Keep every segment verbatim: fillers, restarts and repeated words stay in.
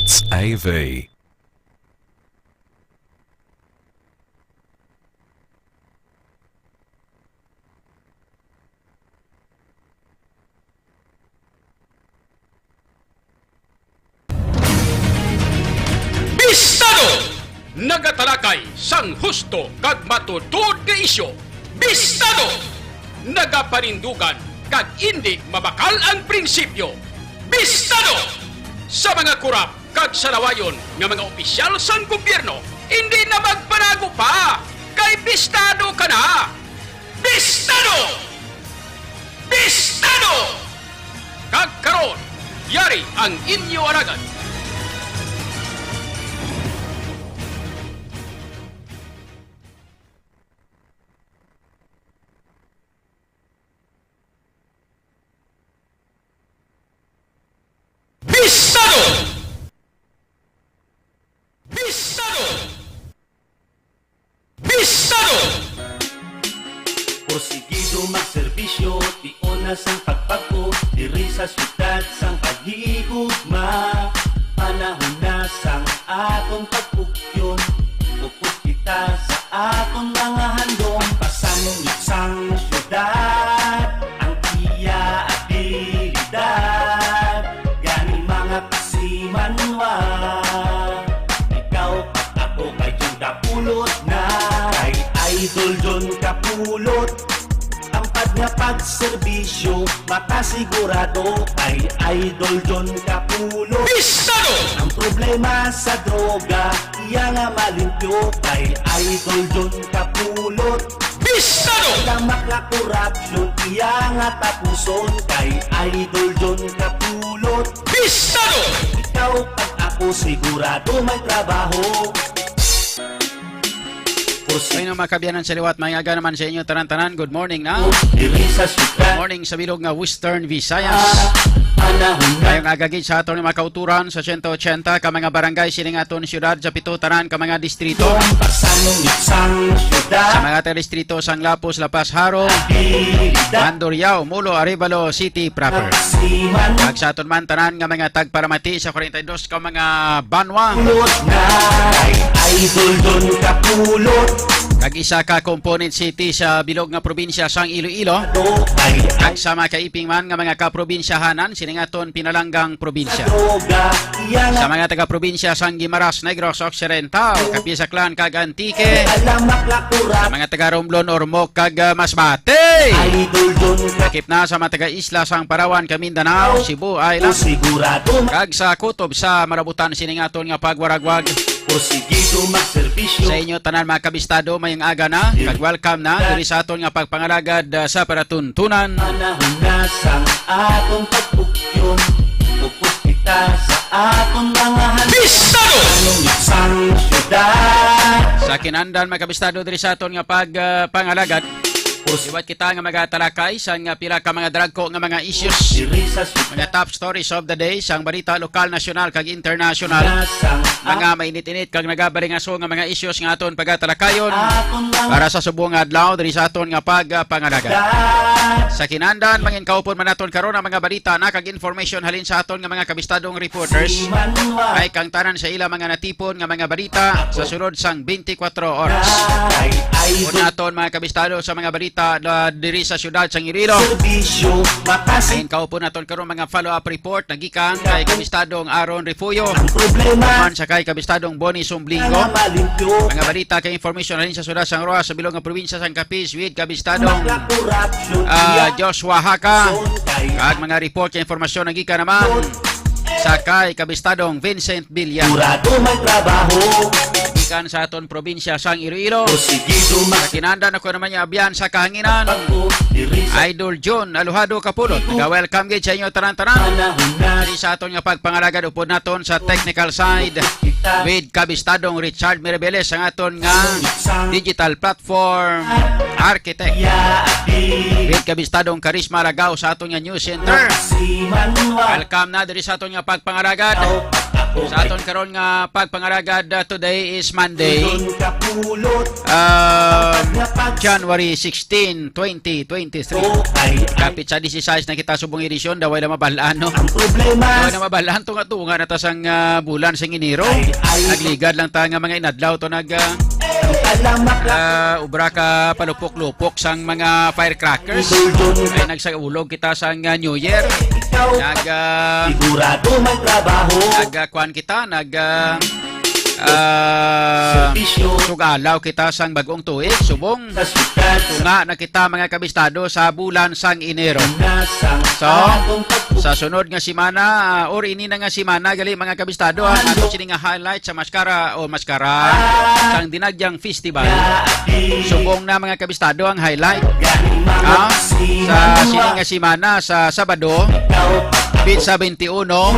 A V. Bistado! Nagatalakay sang husto kag matuod-tuod nga isyu. Bistado! Nagapanindugan kag indi mabakal ang prinsipyo. Bistado! Sa mga kurap kag salawayon nga mga opisyal sang gobyerno, indi na magpalago pa, kay bistado ka na! Bistado! Bistado! Kag karon, yari ang inyo alagad. Bistado! Bistado! Bistado! Porsigido magserbisyo, tion na sang pagpag-o, diri sa siyudad sang paghigugma. Panahon na sang aton pagpugyon, upod kita sa aton mga handom. Pasangyot sang siyudad ang iya abilidad. Gani, mga kasimanwa, ikaw kag ako kay John Kapulot na. Kay Idol John Kapulot ang pad nga pagserbisyo, makasigurado kay Idol John Kapulot. Bistado! Ang problema sa droga, iya nga malimpyo kay Idol John Kapulot. Bistado! Lamak nga korupsyon, iya nga tapuson kay Idol John Kapulot. Bistado! Ikaw kag ako sigurado may trabaho. Ay, no, mga kaabyanan sa liwat, may aga naman sa inyo tanan-tanan. Good morning na. Diri sa siyudad. Good morning sa bilog nga Western Visayas. Panahon na. Mayong aga gid sa aton mga kauturan sa siyento ochenta ka mga barangay sining aton siyudad, sa pito tanan ka mga distrito. Pasangyot sang siyudad. Sa mga taga-distrito sang Lapuz, La Paz, Jaro, Abilidad. Mandurriao, Molo, Arevalo City proper. Kasiman. Kag sa aton man tanan nga mga tagparamati sa kwarenta y dos ka mga banwa. Pulot na kay Idol John Kapulot. Kag isa ka component city sa bilog nga probinsya sang Iloilo. Kag sa mga kaiping man nga mga kaprobinsyahanan sining aton pinalanggang probinsya. Sa mga taga-probinsya sang Guimaras, Negros Occidental, Capiz, Aklan, kag Antique, sa mga taga-Romblon, Ormoc, kag, ah, Masbate. Lakip na sa mga taga-isla sang Palawan, kag Mindanao, Cebu Island, kag sa kutob sa marabutan sining aton nga pagwaragwag. Porsigido magserbisyo. Sa inyo tanan, mga kabistado, mayong aga na, kag welcome na diri sa aton nga pagpangalagad, ah, sa palatuntunan. Panahon na sang aton pagpugyon, upod kita sa aton mga handom. Bistado! Panahon sang siyudad. Sa kinandan, mga kabistado, diri sa aton nga pag, ah, pangalagad, liwat kita nga magatalakay sang, ah, pila ka mga dagko nga mga issues, mga top stories of the day sang balita lokal, nasyonal, kag internasyonal. Mga mainit-init kag nagabaringaso nga mga issues nga aton pagatalakayon para sa subong nga adlaw diri sa aton nga pagpangalagad. Sa kinandan, mangin kaupod man naton karon ang mga balita na kag information halin sa aton nga mga kabistadong reporters. Ay kang tanan sa ila mga natipon nga mga balita sa sulod sang twenty-four oras. Upod naton mga kabistado sa mga balita na diri sa siyudad sang Iloilo. Mangin kaupod naton karon mga follow-up report nagikan kay Kabistadong Aaron Refugio. Ang problema man sa kay Kabistadong Bonnie Sumblingo. Mga balita kag information halin sa siyudad sang Roxas, sa bilog nga probinsya sang Capiz, with Kabistadong, ah, Joshua Haka. Kag mga report kag impormasyon nagikan naman sa kay Kabistadong Vincent Villar. Sigurado may trabaho. Gikan sa aton probinsya sang Iloilo. Porsigido mag- Sa kinandan, ako naman yung abyan sa kahanginan. Idol John Alojado Kapulot. Naga-welcome gid sa inyo tanan-tanan. Panahon na. Diri sa aton nga pagpangalagad, upod naton sa technical side with Kabistadong Richard Mirabeles, ang aton nga digital platform architect. With Kabistadong Karisma Lagaw sa aton nga news center. Welcome na diri sa aton nga pagpangalagad. Sa aton karon nga pagpangalagad, uh, today is Monday. Um, January sixteen, twenty twenty-three. Kapit sa disisais na kita subong edisyon, daway lang mabalaan, no? Ang problema. Daway lang mabalaan, tunga-tunga na ta sang, ah, bulan sang Enero. Ay, ay. Nagligad lang ta nga mga inadlaw to nag, ah, ah, ubra ka palupok-lupok sang mga firecrackers. Ay, nagsaulog kita sang, ah, New Year. Nag, ah, Sigurado may trabaho. Nag, ah, kuwan kita, nag, ah, ah, Serbisyo. Sugalaw kita sang bag-ong tuig, subong. Sa syudad. Tunga na kita, mga kabistado, sa bulan sang Enero. So, sa sunod nga semana, ah, or ini na nga semana, gali, mga kabistado, ang ato sini nga highlight sa maskara o maskara sang Dinagyang Festival. Subong na, mga kabistado, ang highlight. Ah, sa sini nga semana, sa Sabado, petsa twenty-uno,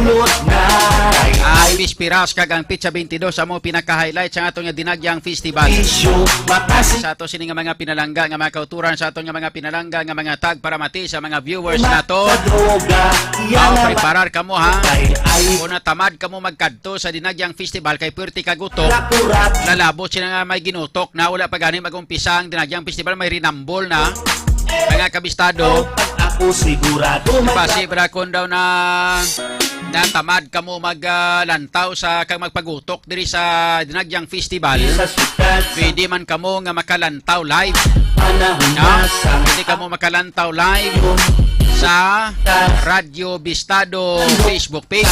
ang Pispiras kag ang petsa twenty-dos amo pinaka-highlight sa ato nga Dinagyang Festival. Sa ato sini nga mga pinalangga nga mga kauturan, sa ato nga mga pinalangga nga mga tagparamati, sa mga viewers nato. Ah, preparar kamo, ha. Kung natamad kamo magkadto sa Dinagyang Festival kay puwerte ka gutok, lalabot sila nga may ginutok na wala pa gani mag-umpisa ang Dinagyang Festival, may rinambol na. Mga kabistado, Ako sigurado may basi bra kon daw na natamad kamo mag, ah, lantaw sa kag magpagutok diri sa Dinagyang Festival. Sa syudad. Pwede man kamo nga makalantaw live. Panahon No? na sa Pwede kamo makalantaw live sa Radyo Bistado Facebook page.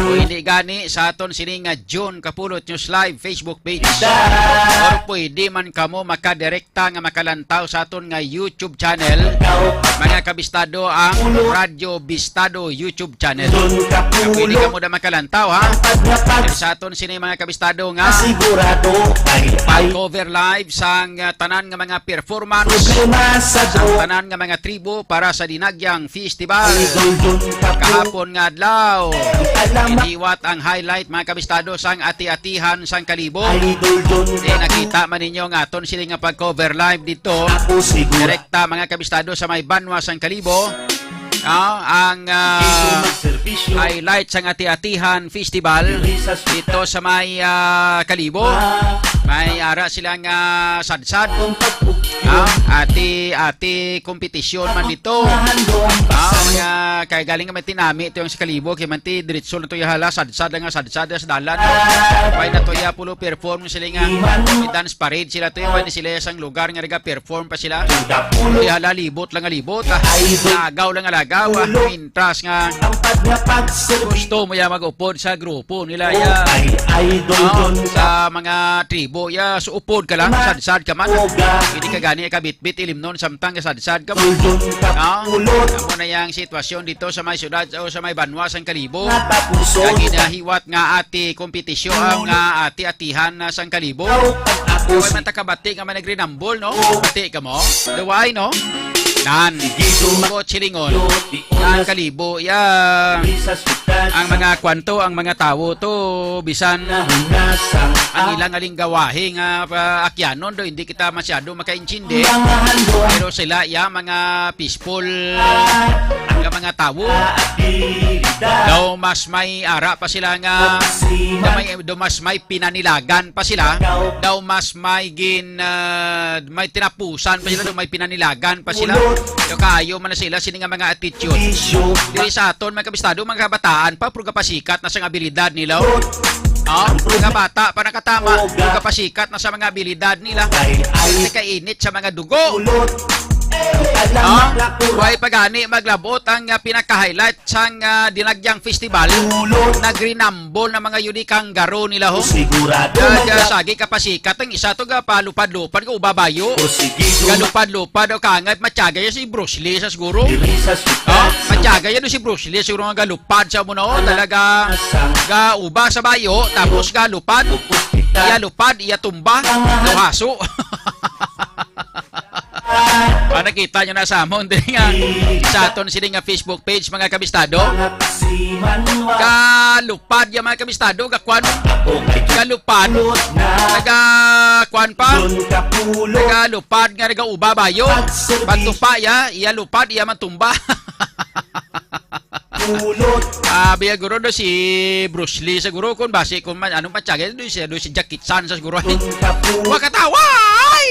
O hindi gani sa aton sini nga June Kapulot News Live Facebook page. Or pwede man kamo makadirect ta nga makalantaw sa aton nga YouTube channel, mga kabistado, ang Radyo Bistado YouTube channel. Nga pwede kamo da makalantaw, ha? Sa aton sini, mga kabistado, nga Sigurado ay ay pag-cover live sang, ah, tanan nga mga performance, Problema sa sang tanan nga mga tribo para sa Dinagyang Festival. Kahapon nga adlaw, ginhiwat ang highlight, mga kabistado, sang ati-atihan sang Kalibo. Idol Don Di nakita man ninyo nga aton sila nga pag-cover live dito. Direkta, mga kabistado, sa may banwa sang Kalibo. Ah, ang, ah, highlight sang ati-atihan festival dito sa may, ah, Kalibo. May ara sila nga sadsad. Ah, ati-ati kompetisyon man dito. Ah, mga kay galing nga may tinami ito yung sa Kalibo, kay man ti diretso na to yung hala, sadsad lang nga sadsad sa dalan. Why na to ya pulo perform sila nga may dance parade sila to yung why na sila sang lugar nga naga-perform pa sila. Yung hala libot lang nga libot, ah. Lagaw lang nga lagaw, ah. Mintras nga gusto mo ya mag-upod sa grupo nila ya. Ay, idol Oh, Don sa mga tribo ya, so upod ka lang, sadsad ka man. Hindi ka gani kabitbit ilimnon samtang kasadsad ka man. Idol Don Ah, Kapulot. Amo na yang sitwasyon dito sa may syudad o sa may banwa sang Kalibo. Natapuson. Kag ginahiwat nga ati kompetisyon nga ati-atihan na sang Kalibo. Ako Kaya si man takabati nga may nagrinambol, no? Bati ka mo? Duway, no? Nan. Sige, Don Bukod silingon. Di Ang oras Kalibo, ya. Di sa syudad Ang sa mga kwanto, ang mga tawo to, bisan Nahunasang ang ilang alinggawahe nga, ah, akyanon do, hindi kita masyado makaintindi. Mga handom. Pero sila, ya, mga peaceful nga mga tawo. Aktibidad. Daw mas may ara pa sila nga, Oksiman. daw may, daw mas may pinanilagan pa sila. Ikaw. Daw mas may gin, ah, may tinapusan pa sila, daw may pinanilagan pa sila. Ulot. Daw kaayo man na sila, sini nga mga attitude. Bisyo. Diri sa aton, mga kabistado, mga kabataan pa, pero gapasikat na sa abilidad nila, oh. Oh, mga bata pa nakatama, pero gapasikat na sa mga abilidad nila. Ay, ay. Kasi kainit sa mga dugo. Ulot. Ang Oh, talamak na kurat. Way pagani maglabot ang, ah, pinaka-highlight sang, ah, Dinagyang Festival. Ulot. Nagrinambol na mga yun kanggaro nila, ho. Sigurado Kag, may ah, ka- sagi kapasikat ang isa to ga palupad-lupad, ga ubabayo. Porsigido. Galupad-lupad o kangay, matyaga ya si Bruce Lee sa siguro. Diri sa Oh, syudad. Matyaga ya do si Bruce Lee, siguro nga galupad sa muna, oh, talaga Asang. ga uba sa bayo, tapos galupad. Ospital. Iya lupad, iya tumba, Ang lahat. luhaso. Ah, nakita nyo na sa amon, diri nga, sa aton sini nga Facebook page, mga kabistado. Mga kasimanwa. Galupad ya, mga kabistado, gakwan. Ako kay Galupad. Kapulot na. Nagakwan pa. Don Kapulot. Nagalupad nga nagauba bayo. Pagserbi. Pagtupa ya, iya lupad, iya man tumba. Pulot. Ah, biya guro do si Bruce Lee siguro kung basi kung man, anong patsagay do siya, do si Jackie Chan sa siguro. Don Kapulot. Wakatawa! Ay!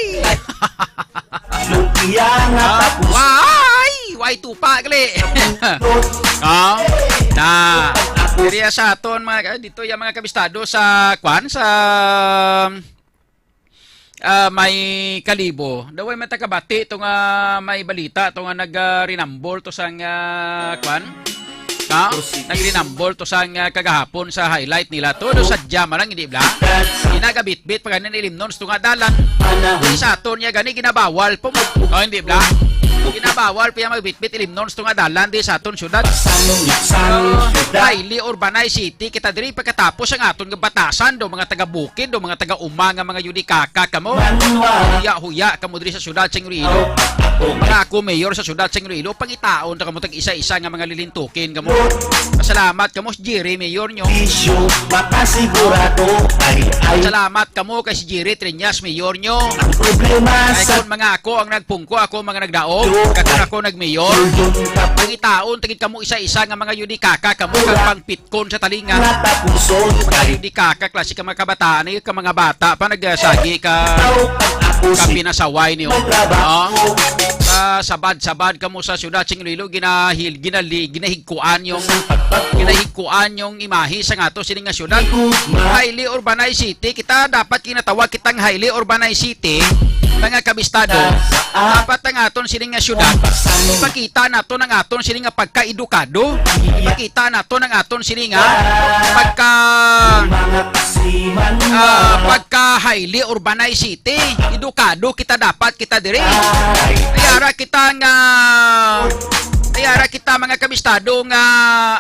Pagli. Ah, na. Diri sa aton mga, dito yung mga kabistado sa kwan, sa, ah, may Kalibo. Daway man ta kabati to nga may balita to nga nag, ah, rinambol to sang, ah, kwan. Ha? Nagrinambol to sang, ah, kagahapon sa highlight nila. Todo sadya man lang, hindi bla? Ginagabitbit pa ganin ilimnon sa tunga dalan. Di sa aton niya gani ginabawal po. Oh, hindi bla? Ginabawal pa yung magbitbit ilimnon sa tunga dalan di sa aton syudad. So, highly urbanized city kita diri pagkatapos ang aton nga batasan do mga taga bukid, do mga taga uma nga mga yudikaka kamo. Huya-huya kamo diri sa syudad sa Iloilo. Mga ako mayor sa syudad sa Iloilo, pangitaon ta kamo tag isa-isa nga mga lilintukin kamo. Salamat kamo si Jerry, mayor nyo. Bisyo, makasigurado, ay, ay. Salamat kamo kay si Jerry Treñas, mayor nyo. Ang problema Ay sa kung mga ako ang nagpungko, ako ang mga nagdaog, Yo, kakon ay. ako nagmayor. Yun, yun, tapos Pangitaon tagid kamo isa-isa nga mga yudikaka kamo Mura. kag pangpitkon sa talinga. Natapuson, Mga ay. yudikaka, klase ka mga kabataan, ay ka mga bata pa nagsagi ka Tao pag ako ka si pinasaway niyo. Magtrabaho. Ah? Sa sabad-sabad kamo sa syudad sing Iloilo, ginahil, ginali, ginahigkuan yung, ginahigkuan yung imahe sa ato sini nga syudad. Highly urbanized city, kita dapat ginatawag kitang highly urbanized city, mga kabistado. Dapat ang aton sini nga syudad, ipakita nato ang aton sini nga pagkaedukado, ipakita nato ang aton sini nga pagka, ah, pagka highly urbanized city. Edukado kita dapat kita diri. Kaya ra kita nga, kaya ra kita mga kabistado nga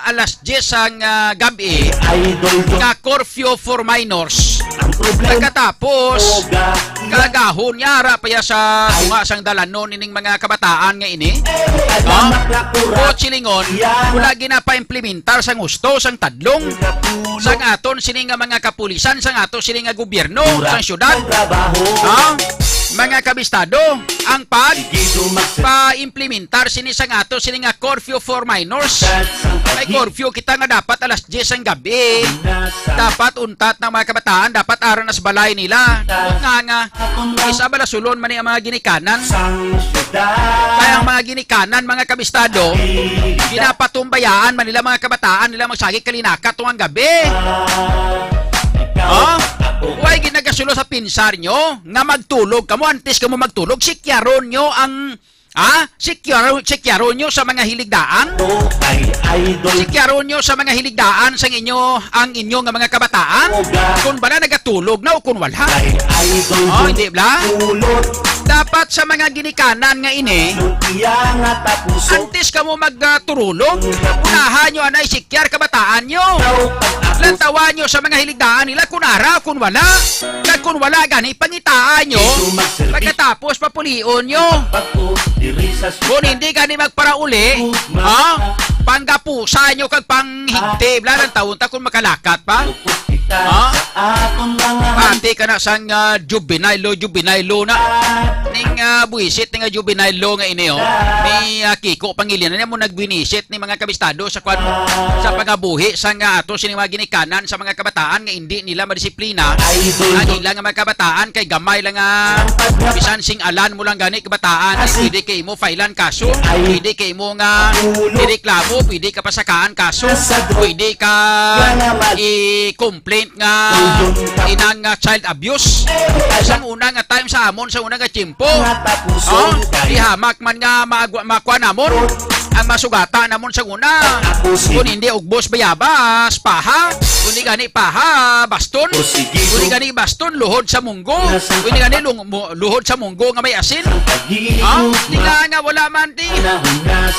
alas diyes ang, ah, gabi Idol ko. nga curfew for minors. Ang problema Pagkatapos, ko ga- kagahon niya ara pa ya sa tunga sang dalanon ining mga kabataan nga ini. Ha? Salamat na pura. Kutsi lingon, Yan. wala ginapaimplementar sang husto sang tadlong sang aton sini nga mga kapulisan, sang ato sini nga gobyerno, sang syudad. Ha? Mga kabistado, ang pag paimplementar sini sang ato sini nga curfew for minors. May curfew kita nga dapat alas diyes ang gabi. Dapat untat ng mga kabataan, dapat ara na sa balay nila. Nga nga, isa bala sulon man ni ang mga ginikanan. Kaya ang mga ginikanan, mga kabistado, ginapatumbayaan man nila mga kabataan nila magsagit kalinaka tuwang gabi. Oh? Way ginagasulo sa pinsar nyo nga magtulog kamo, antes kamo magtulog, sikyaron nyo ang, ha? Sikyaron, sikyaron nyo sa mga hiligdaan? Ay, idol. Sikyaron nyo sa mga hiligdaan sang inyo, ang inyo nga mga kabataan? Oga. Kung bala nagatulog na o kung wala? Ay, idol. Oh, hindi bala? Tulog. Dapat sa mga ginikanan nga ini, Iya nga tapuso. Antes kamo magturulog, unahan nyo anay sikyar kabataan nyo. Lantawan nyo sa mga hiligdaan nila kung ara, kung wala. Kag kung wala gani, pangitaan nyo. Pagkatapos, papulion nyo. Kung hindi gani magparauli, ha? Panggapusan nyo kag panghigti. Bla, lang taon ta kung makalakat pa. Ha? Aton mga Pati ka na sang, ah, juvenile law, juvenile law na. Ning, ah, buwisit ning, ah, juvenile law nga ini, oh. Ni, ah, Kiko Pangilinan mo nagbinisit ni mga kabistado sa kwan, sa pangabuhi sa nga ato sini mga ginikanan sa mga kabataan nga hindi nila madisiplina. Ang ila nga mga kabataan kay gamay lang nga bisan sing alan mo lang gani kabataan, pwede kay mo failan kaso, pwede kay mo nga ireklamo, pwede ka pasakaan kaso, pwede ka i-complaint nga inang, ah, child abuse. Sang una nga time sa amon, sa una nga tiyempo. Oh, di hamak man nga maagwa-, makuha namon ang masugata namon sa una. Kung hindi ugbos bayabas, paha. Kung di gani paha, baston. Kung di gani baston, luhod sa munggo. Kung di gani lung-, mu-, luhod sa munggo nga may asin. Ha? Di nga nga wala man, di.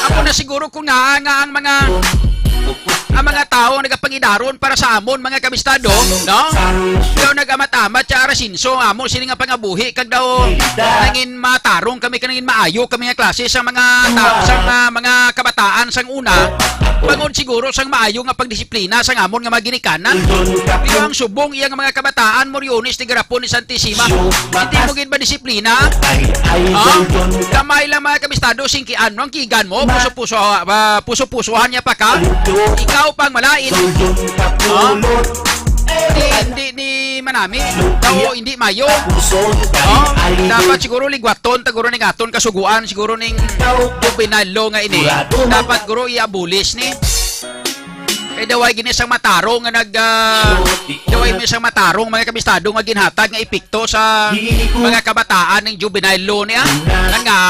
Ako na siguro kung nga, nga ang mga, ang mga tao nagapangidaron para sa amon, mga kabistado, no? Daw nag-amat-amat siya, Arasinso, amo sini nga pangabuhi, kag daw nangin matarong kami, kag nangin maayo kami nga klase sa mga ta-, sa mga, mga kabataan sang una, bangod siguro sang maayo nga pagdisiplina sang amon nga mga ginikanan. Pero ang subong iya nga mga kabataan, Moriones, Tigarapon ni Santisima, hindi mo gid madisiplina. Ha? Gamay lang mga kabistado, singkian, no? Ang kigan mo, puso-puso, ah, puso-pusohan niya pa ka. Ikaw pang malain. Ha? Hindi, hindi ni Manami. Daw hindi mayo. Ha? Dapat siguro ligwaton ta guro ning aton kasuguan siguro ning juvenile law nga ini. Dapat guro i-abolish ni. Kay daw ay gini sang matarong nga nag, ah, daw ay may sang matarong mga kabistado nga ginhatag nga epekto sa mga kabataan ning juvenile law niya. Nga,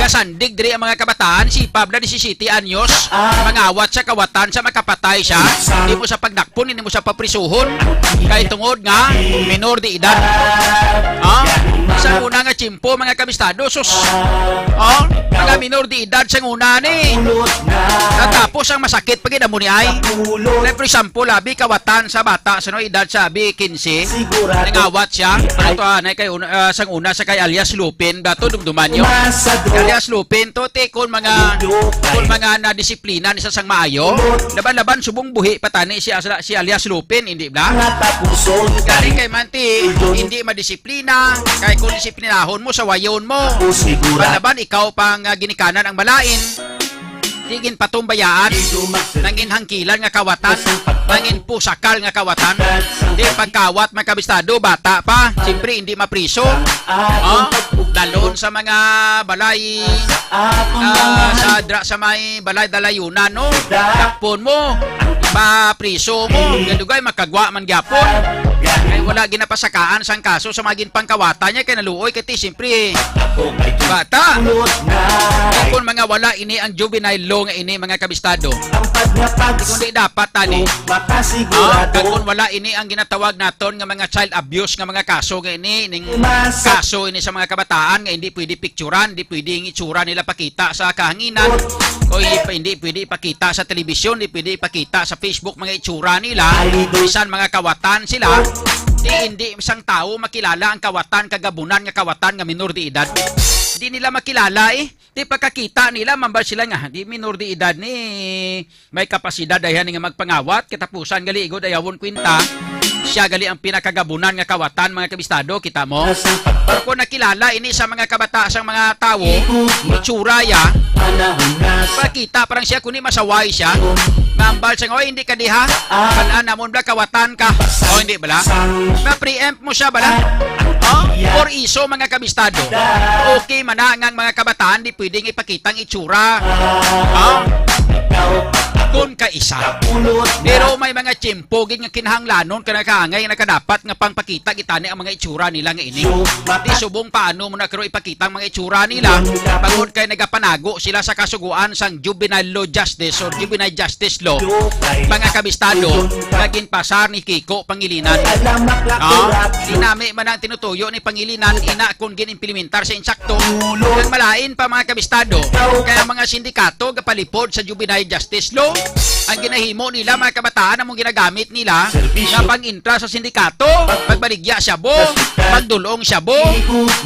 gasandig diri ang mga kabataan, sipab na disisiyete anyos, mangawat sa kawatan sa makapatay siya. Di mo sa pagdakpon, hindi mo sa paprisuhon. Kay tungod nga, minor de edad. Ah, sa una nga tiyempo, mga kabistado, sus. Oh, mga minor de edad sa una ni. Natapos ang masakit pag amo ni ay. Like, for example, abi kawatan sa bata sa no edad sa abi quince. Nangawat siya. Ano to, anay kay una, ah, sang una sa kay alias Lupin, dato dumduman nyo. Alias Lupin to, te, kung mga, kung mga nadisiplina ni sa sang maayo, laban-laban subong buhi patani si, Asla- si alias Lupin, hindi ba? Kani kay Manti, hindi madisiplina, kay kung disiplinahon mo, sawayon mo. Laban-laban, ikaw pang ah, ginikanan ang malain. Di ginpatumbayaan, nangin hangkilan nga kawatan, nangin pusakal nga kawatan. Di pagkawat, mga kabistado, bata pa, siyempre hindi mapriso. Oh, dalon sa mga balay, ah, sa dra sa may balay dalayunan, no? Dakpon mo, papriso mo, kadugay makagwa man gyapon. Kay wala ginapasakaan sang kaso sa mga ginpangkawatan niya kay naluoy kay ti siyempre bata. Kay kung mga wala ini ang juvenile law nga ini, mga kabistado, kundi dapat tani. Ah, kag kung wala ini ang ginatawag naton nga mga child abuse nga mga kaso nga ini, ning kaso ini sa mga kabataan nga hindi pwede picturan, hindi pwede ang itsura nila pakita sa kahanginan, o hindi, hindi pwede ipakita sa telebisyon, hindi pwede ipakita sa Facebook mga itsura nila, bisan mga kawatan sila, di hindi sang tawo makilala ang kawatan, kagabunan nga kawatan nga minor de edad. Di nila makilala eh. Di pagkakita nila, mambal sila nga, di minor de edad ni, may kapasidad dayan nga magpangawat, katapusan gali igod ayawon kwinta. Siya gali ang pinakagabunan nga kawatan, mga kabistado, kita mo? Pero kung nakilala ini sa mga kabata, sang mga tawo, itsura ya, pakita parang siya, kuni masaway siya. Mambal siya, "Oy, hindi ka diha. Kan-an namon bala, kawatan ka." O, hindi bala? Ma-preempt mo siya bala? Oh, for iso, mga kabistado. Okay man na nga ang mga kabataan, di pwedeng ipakita ang itsura. Ah, kun kaisa. Pero may mga tiyempo gid nga kinahanglanon ka nakaangay nga nakadapat nga pangpakita gitani ang mga itsura nila nga ini. Di subong paano mo na karo ipakita ang mga itsura nila bangod kay nagapanago sila sa kasuguan sang juvenile law justice or juvenile justice law, mga kabistado, nga ginpasar ni Kiko Pangilinan. Ah, dinami man ang tinutuyo ni Pangilinan, ina kon gin-implementar sa insakto, kag malain pa, mga kabistado, kay ang mga sindikato gapalipod sa juvenile justice law. Ang ginahimo nila, mga kabataan, among ginagamit nila nga pang-intra sa sindikato, pagbaligya shabu, pagdulong shabu.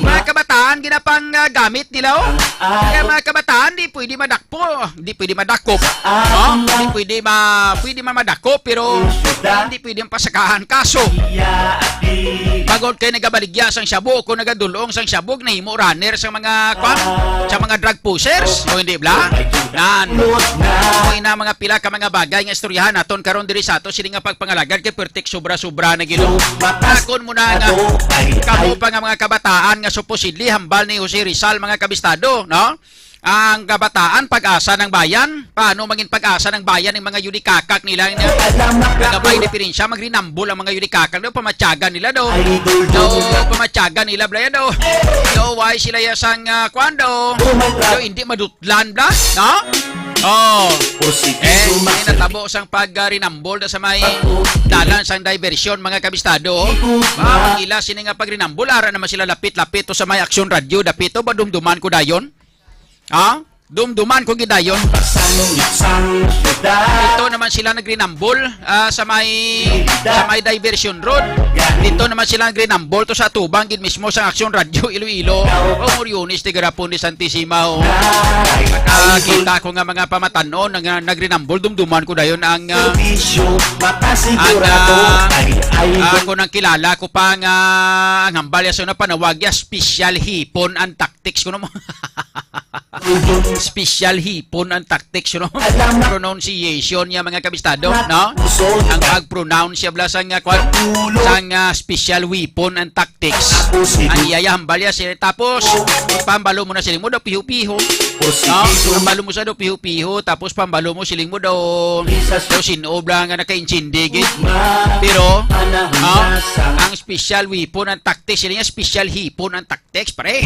Mga kabataan, ginapang ah, gamit nila, oh. Kaya, mga kabataan, di pwede madakpo. Di pwede madakop. Oh, di pwede ma pwede man madakop, pero hindi pwede ang pasakaan kaso. Bangod kay nagabaligya sang shabu, kung nagadulong sang shabu, nahimo runner sa mga, kwan, sa mga drug pushers, o hindi bala? Nan. Mo ina mga pila ka mga bagay nga istoryahan naton karon diri sa ato sini nga pagpangalagad kay pertik sobra-sobra na gid. Akon mo na nga kamo pa nga mga kabataan nga supposedly hambal ni Jose Rizal, mga kabistado, no? Ang kabataan, pag-asa ng bayan. Paano mangin pag-asa ng bayan ang mga yudikakak nila nga nagabay diferensya? Magrinambol ang mga yudikakak daw, pamatyagan nila daw. Daw, pamatyagan nila, bala, daw. Daw, why sila ya sang, ah, kwan daw? Daw, hindi madutlan, bala, no? Oh. Eh, may natabo sang pag-rinambol na sa may dalan sang diversyon, mga kabistado, oh. Mga ila sini nga pagrinambol, ara naman sila lapit-lapit to sa may Aksyon Radyo, dapito ba dumduman ko dayon? Ha? Dumduman ko gidayon. Dito naman sila nagrinambol, ah, sa may, sa may diversion road. Dito naman sila nagrinambol to sa atubang gid mismo sa Aksyon Radyo Iloilo. O, Moriones, tigarapon ni Santisimaw. Nakakita ko nga mga pamatanon nga nagrinambol, dumduman ko dayon ang, ah, ang, ah, ah, kung ang kilala ko pa nga ang hambal ya sa una panawag ya special hipon ang tactics ko naman. Special hipon ang tactics, you know? Pronunciation niya, mga kabistado, no? Ang pag-pronounce siya, bla, sang, ah, kwan? Sang, ah, special weapon and tactics. Ang iyaya hambal ya siya. Tapos, pambalo mo na siling mo daw piho-piho. No? Pambalo mo sa daw piho-piho. Tapos, pambalo mo siling mo daw, daw sin-ob lang nga nakaintindi, gid. Pero, ah, ang special weapon and tactics, sila niya special hipon and tactics, pare.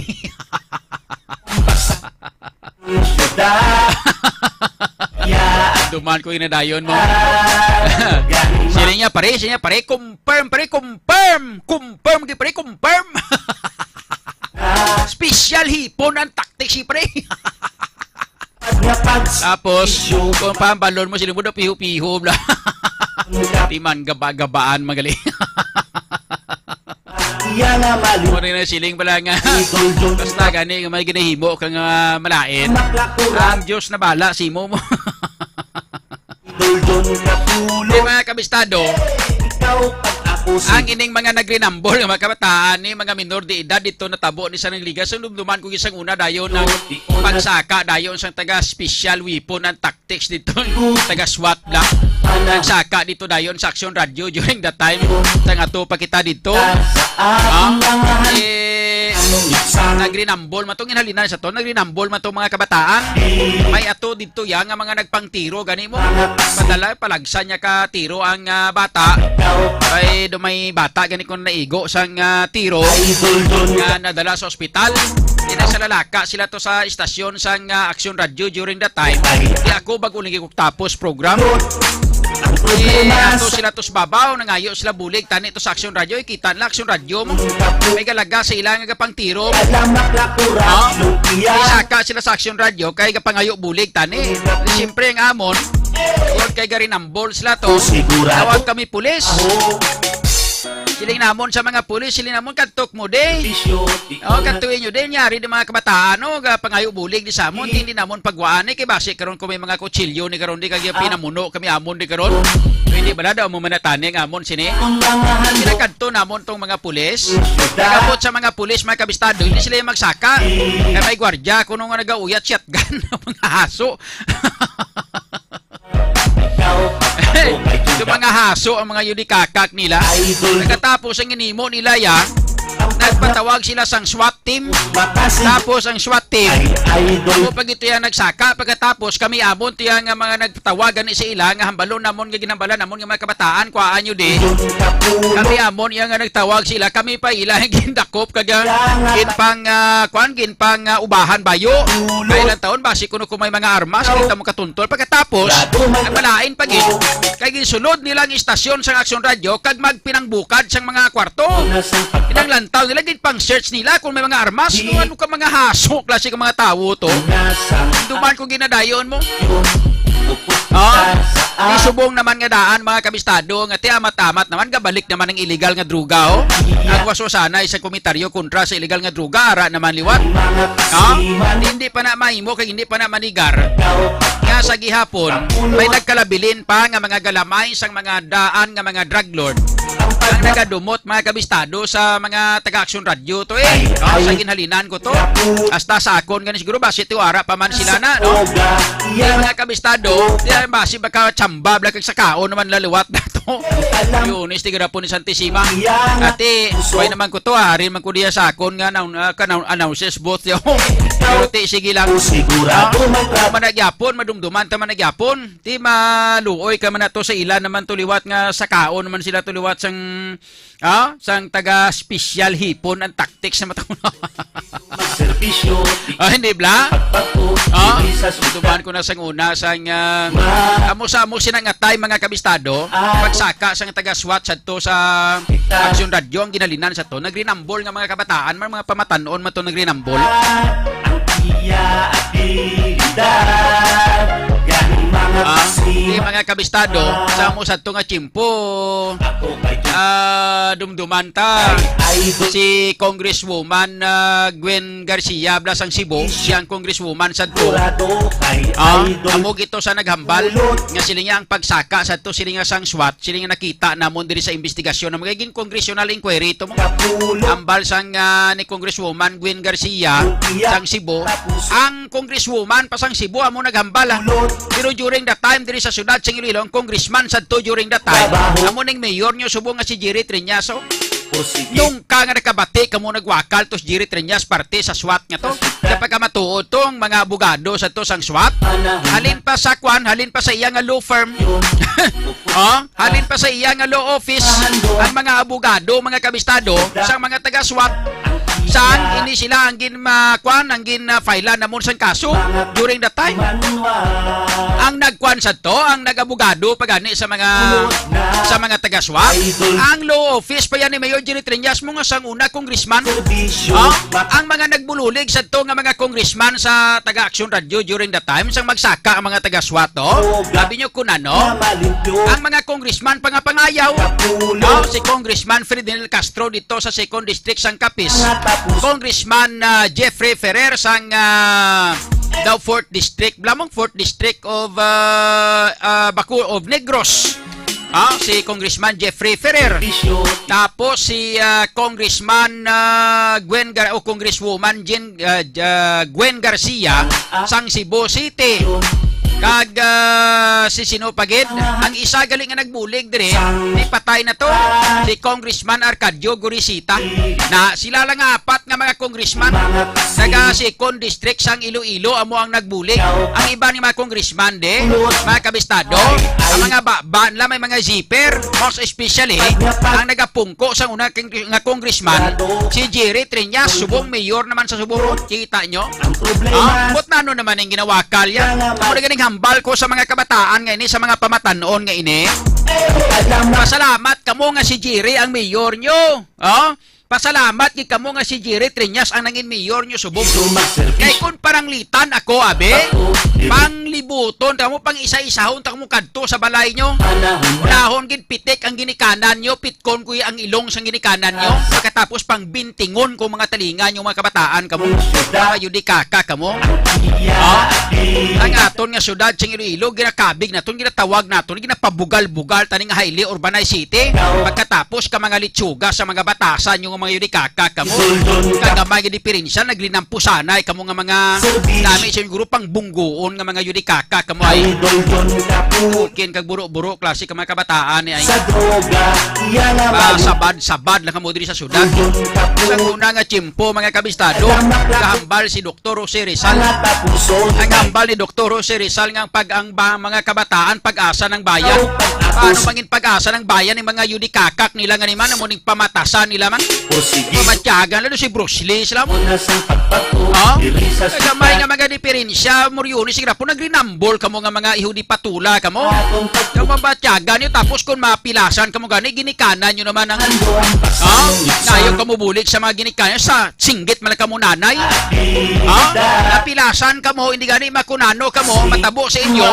Duman ko inadayon mo. Sila niya, pare, sila niya, pare, confirm, pare, confirm, confirm, di, pare, confirm. Special hipon ang tactics, si, pare. Tapos, kung pambalon mo, sila mo daw piho-piho, bla. Di man gaba-gabaan, magali. Iya nga mali. Mo rin ang siling pala nga. Idol John. Basta gani nga may ginahimo kang, ah, malain. Maklakura. Ang Diyos na bala, simo mo. Idol John Kapulo. Di, mga kabistado, ikaw pag-ako si ang ining mga nagrinambol nga mga kabataan ni mga minor de edad dito natabo ni sa nangligas. Ang dumduman ko isang una dayon ng pagsaka dayon sang taga special weapon ang tactics dito. Taga SWAT lang. Nagsaka dito dayon sa Aksyon Radyo during that time. Sang ato pa kita dito. Ha? Eh, nagrinambol man tong inhalinan sa to. Nagrinambol man tong mga kabataan. May ato dito ya nga mga nagpangtiro. Gani mo, padala, palagsan niya ka tiro ang, ah, bata. Ay, do may bata. Gani kung naigo sang, ah, tiro nga nadala sa ospital. Di na sa lalaka sila to sa istasyon sang, ah, Aksyon Radyo during that time. Di ako bago lagi tapos program. Eh, ato sila to sa babaw, nangayo sila bulig, tani to sa Aksyon Radyo, ikita nila Aksyon Radyo mo. May galaga sa ilang nga pang tiro. Ha? Isaka sila sa Aksyon Radyo, kay gapangayo bulig, tani. Siyempre, ang amon, yun kay garinambol sila to. Tawag kami pulis. Siling namon sa mga pulis, siling namon, "Kadto mo, di." Oh, kadtuin nyo din, yari di mga kabataan, no, ga pangayo bulig di sa amon, hindi namon pagwaan, eh, kay basi karon kung may mga kutsilyo ni karon, di kag pinamuno kami amon di karon. Pwede bala daw mo manatani ang amon sini? Kinakadto namon tong mga pulis. Nagabot sa mga pulis, mga kabistado, hindi sila yung magsaka. Kay may gwardya, kuno nga nagauyat shotgun, mga haso. Hey, yung mga haso ang mga yun ikakak nila. Idol. Pagkatapos ang inimo nila ya, nagpatawag sila sang SWAT team. Matasin. Tapos ang SWAT team. Ay, idol. Ako pag ito yan nagsaka, pagkatapos kami amon tiya nga mga nagpatawag gani sa ila nga hambalon namon nga ginhambalan namon nga mga kabataan, kuhaan nyo di. Idol, kapulo. Kami amon iya nga nagtawag sila, kami pa ila ang gindakop kag, ah, ginpang, ah, kuan, ginpang, ah, ubahan bayo. Ulo. Kay ilang taon basi kuno kung may mga armas, kita mo katuntol. Pagkatapos, ang malain pa gid, kay ginsulod nila ang istasyon sang Aksyon Radyo kag magpinangbukad sang mga kwarto. Kinahanglan taw nila, ginpang-search nila kung may mga armas. Ano, ano ka mga haso, klase ka mga tawo to? Duman kung ginadayon mo. Ah, di subong naman nga daan, mga kabistado, nga ti amat-amat naman, gabalik naman ang illegal nga droga, oh. Ang waso sana isang komentaryo kontra sa illegal nga droga, ara naman liwat. Ah, hindi pa na mahimo kag hindi pa na manigar. Nga sa gihapon, may nagkalabilin pa nga mga galamay sang mga daan nga mga drug lord ang nagadumot, mga kabistado, sa mga taga Aksyon Radyo to, eh. Oh, sa ginhalinan ko to. Hasta sa akon gani siguro, basi ti wara pa man sila na, no? Mga kabistado, di, basi baka tsamba, bala kag sakaon naman laliwat na to. Lunes, ti garapon ni Santissima. Ati, kuhay naman ko to, ah. Hari man ko diya sa akon nga, ah, ka-, announces booth, yo. Pero ti, sige lang. Sigurado. Ah, man nagyapon, madumduman ta man nagyapon. Ti maluoy ka man na to sa ila naman to liwat nga sakaon naman sila to liwat sang, ah, sang taga special hipon ang tactics na mataon. Magserbisyo, ah, hindi bla? Pagpagpo, ah, hindi sa suka. Duman ko na sang una sang, ah, amo sa amo sinangatay mga kabistado, ah, pagsaka sang taga SWAT sadto sa Aksyon Radyo ang ginhalinan sa to. Nagrinambol nga mga kabataan, mga, mga pamatanon man to nagrinambol. Ang iya abilidad, gani mga Ah, si mga kabistado, sa mo sa to nga tiyempo, ah, dumduman ta si Congresswoman, ah, Gwen Garcia bala sang Cebu, siyang congresswoman sa to. Ah, amo gito sa naghambal nga sila nga ang pagsaka sa to, sila nga sang swat, sila nga nakita namon diri sa investigasyon na magiging congressional inquiry to mo. Hambal sang, ah, ni Congresswoman Gwen Garcia sang Cebu, ang congresswoman pa sang Cebu amo naghambal, ah. Pero during the time diri sa syudad sang Iloilo, ang congressman sadto during the time, amo ning mayor nyo subong nga si Jerry Triñas, oh. Nung ka nga nakabati kamo nagwakal to si Jerry Triñas parte sa swat nga to. Sa pagkamatuod tong mga abogado sa to sang swat, halin pa sa kwan, halin pa sa iya nga law firm. Oh, halin pa sa iya nga law office, ang mga abogado, mga kabistado, sang mga taga-swat, sang ini sila ang gin, ah, kwan, ang gin, ah, file namon sang kaso during the time. Ang nagkwan sa to, ang nag-abogado pa gani sa mga, sa mga taga-swat, ang law office pa yan ni Mayor Jerry Triñas mo nga sang una congressman. Oh, ang mga nagbulig sa to nga mga congressman sa taga-Aksyon Radio during the time sang magsaka ang mga taga-swat, oh. Sabi nyo kung ano, ang mga congressman pa nga pangayaw, oh, si Congressman Ferdinand Castro dito sa Second District sang Capiz, Congressman, ah, Jeffrey Ferrer sang, ah, daw Fourth District, bala mo ang Fourth District of, ah, ah, Baco-, of Negros. Ah, si Congressman Jeffrey Ferrer. Tapos si, ah, Congressman, ah, Gwen Gar-, o Congresswoman Jean, ah, ah, Gwen Garcia sang Cebu City. Kag, ah, si sino pa gid? Ang isa gali nga nagbulig diri, ni patay na to, si Congressman Arcadio Gurisita. Na sila lang nga apat nga mga congressman taga Second District sang Iloilo amo ang nagbulig. Ang iba ni mga congressman de, mga kabistado, ang mga baba nila may mga zipper, most especially ang nagapungko sa una king-, nga congressman, si Jerry Triñas, subong mayor naman sa Subo. Kita nyo? Ah, but nano naman ang ginawakal yan? Muna ganing hambal ko sa mga kabataan nga ini, sa mga pamatanon nga ini. Pasalamat kamo nga si Jerry ang mayor nyo. Oh? Pasalamat gid kamo nga si Jerry Triñas ang nangin mayor nyo subong. Kay kung paranglitan ako, abi, panglibuton kamo, pang isa-isahon ta kamo kadto sa balay nyo. Unahon gid pitik ang ginikanan nyo, pitkon ko ang ilong sang ginikanan nyo. Pagkatapos pang bintingon ko mga talinga nyo, mga kabataan kamo. Mga yudikaka kamo. Oh? Ang aton nga syudad sing Iloilo, ginakabig naton, ginatawag naton, ginapabugal-bugal taning Haile Urbanay City. Pagkatapos ka mga litsuga sa mga batasan nyo nga mga yudikaka kamo. Kagamay nga diferensya, naglinampusanay kamo nga mga nami sa grupo ang bungguon nga mga yudikaka kamo ay. Kin kag buro-buro, klase ka mga kabataan ni ay. Sa droga, iya nga sabad-sabad lang kamo diri sa syudad. Sa una nga tiyempo, mga kabistado, gahambal si Doktor Jose Rizal. Ang hambal ni Doktor Jose Rizal nga ang pag-, ang ba-, mga kabataan, pag-asa ng bayan. Paano mangin pag-asa ng bayan ang mga yudikakak nila nga ni man, amo ning pamatasan nila man? Pamatyagan, lalo si Bruce Lee, sila mo. Oh? Gamay nga mga diferensya, Murioni, sige na po, nagrinambol kamo nga mga ihudi patula kamo. Yung mabatyagan nyo, tapos kung mapilasan kamo gani, ginikanan nyo naman ang, oh? Nayo kamo bulig sa mga ginikanan, sa singgit man lang kamo nanay. Oh? Napilasan kamo, hindi gani makunano kamo, matabo sa inyo.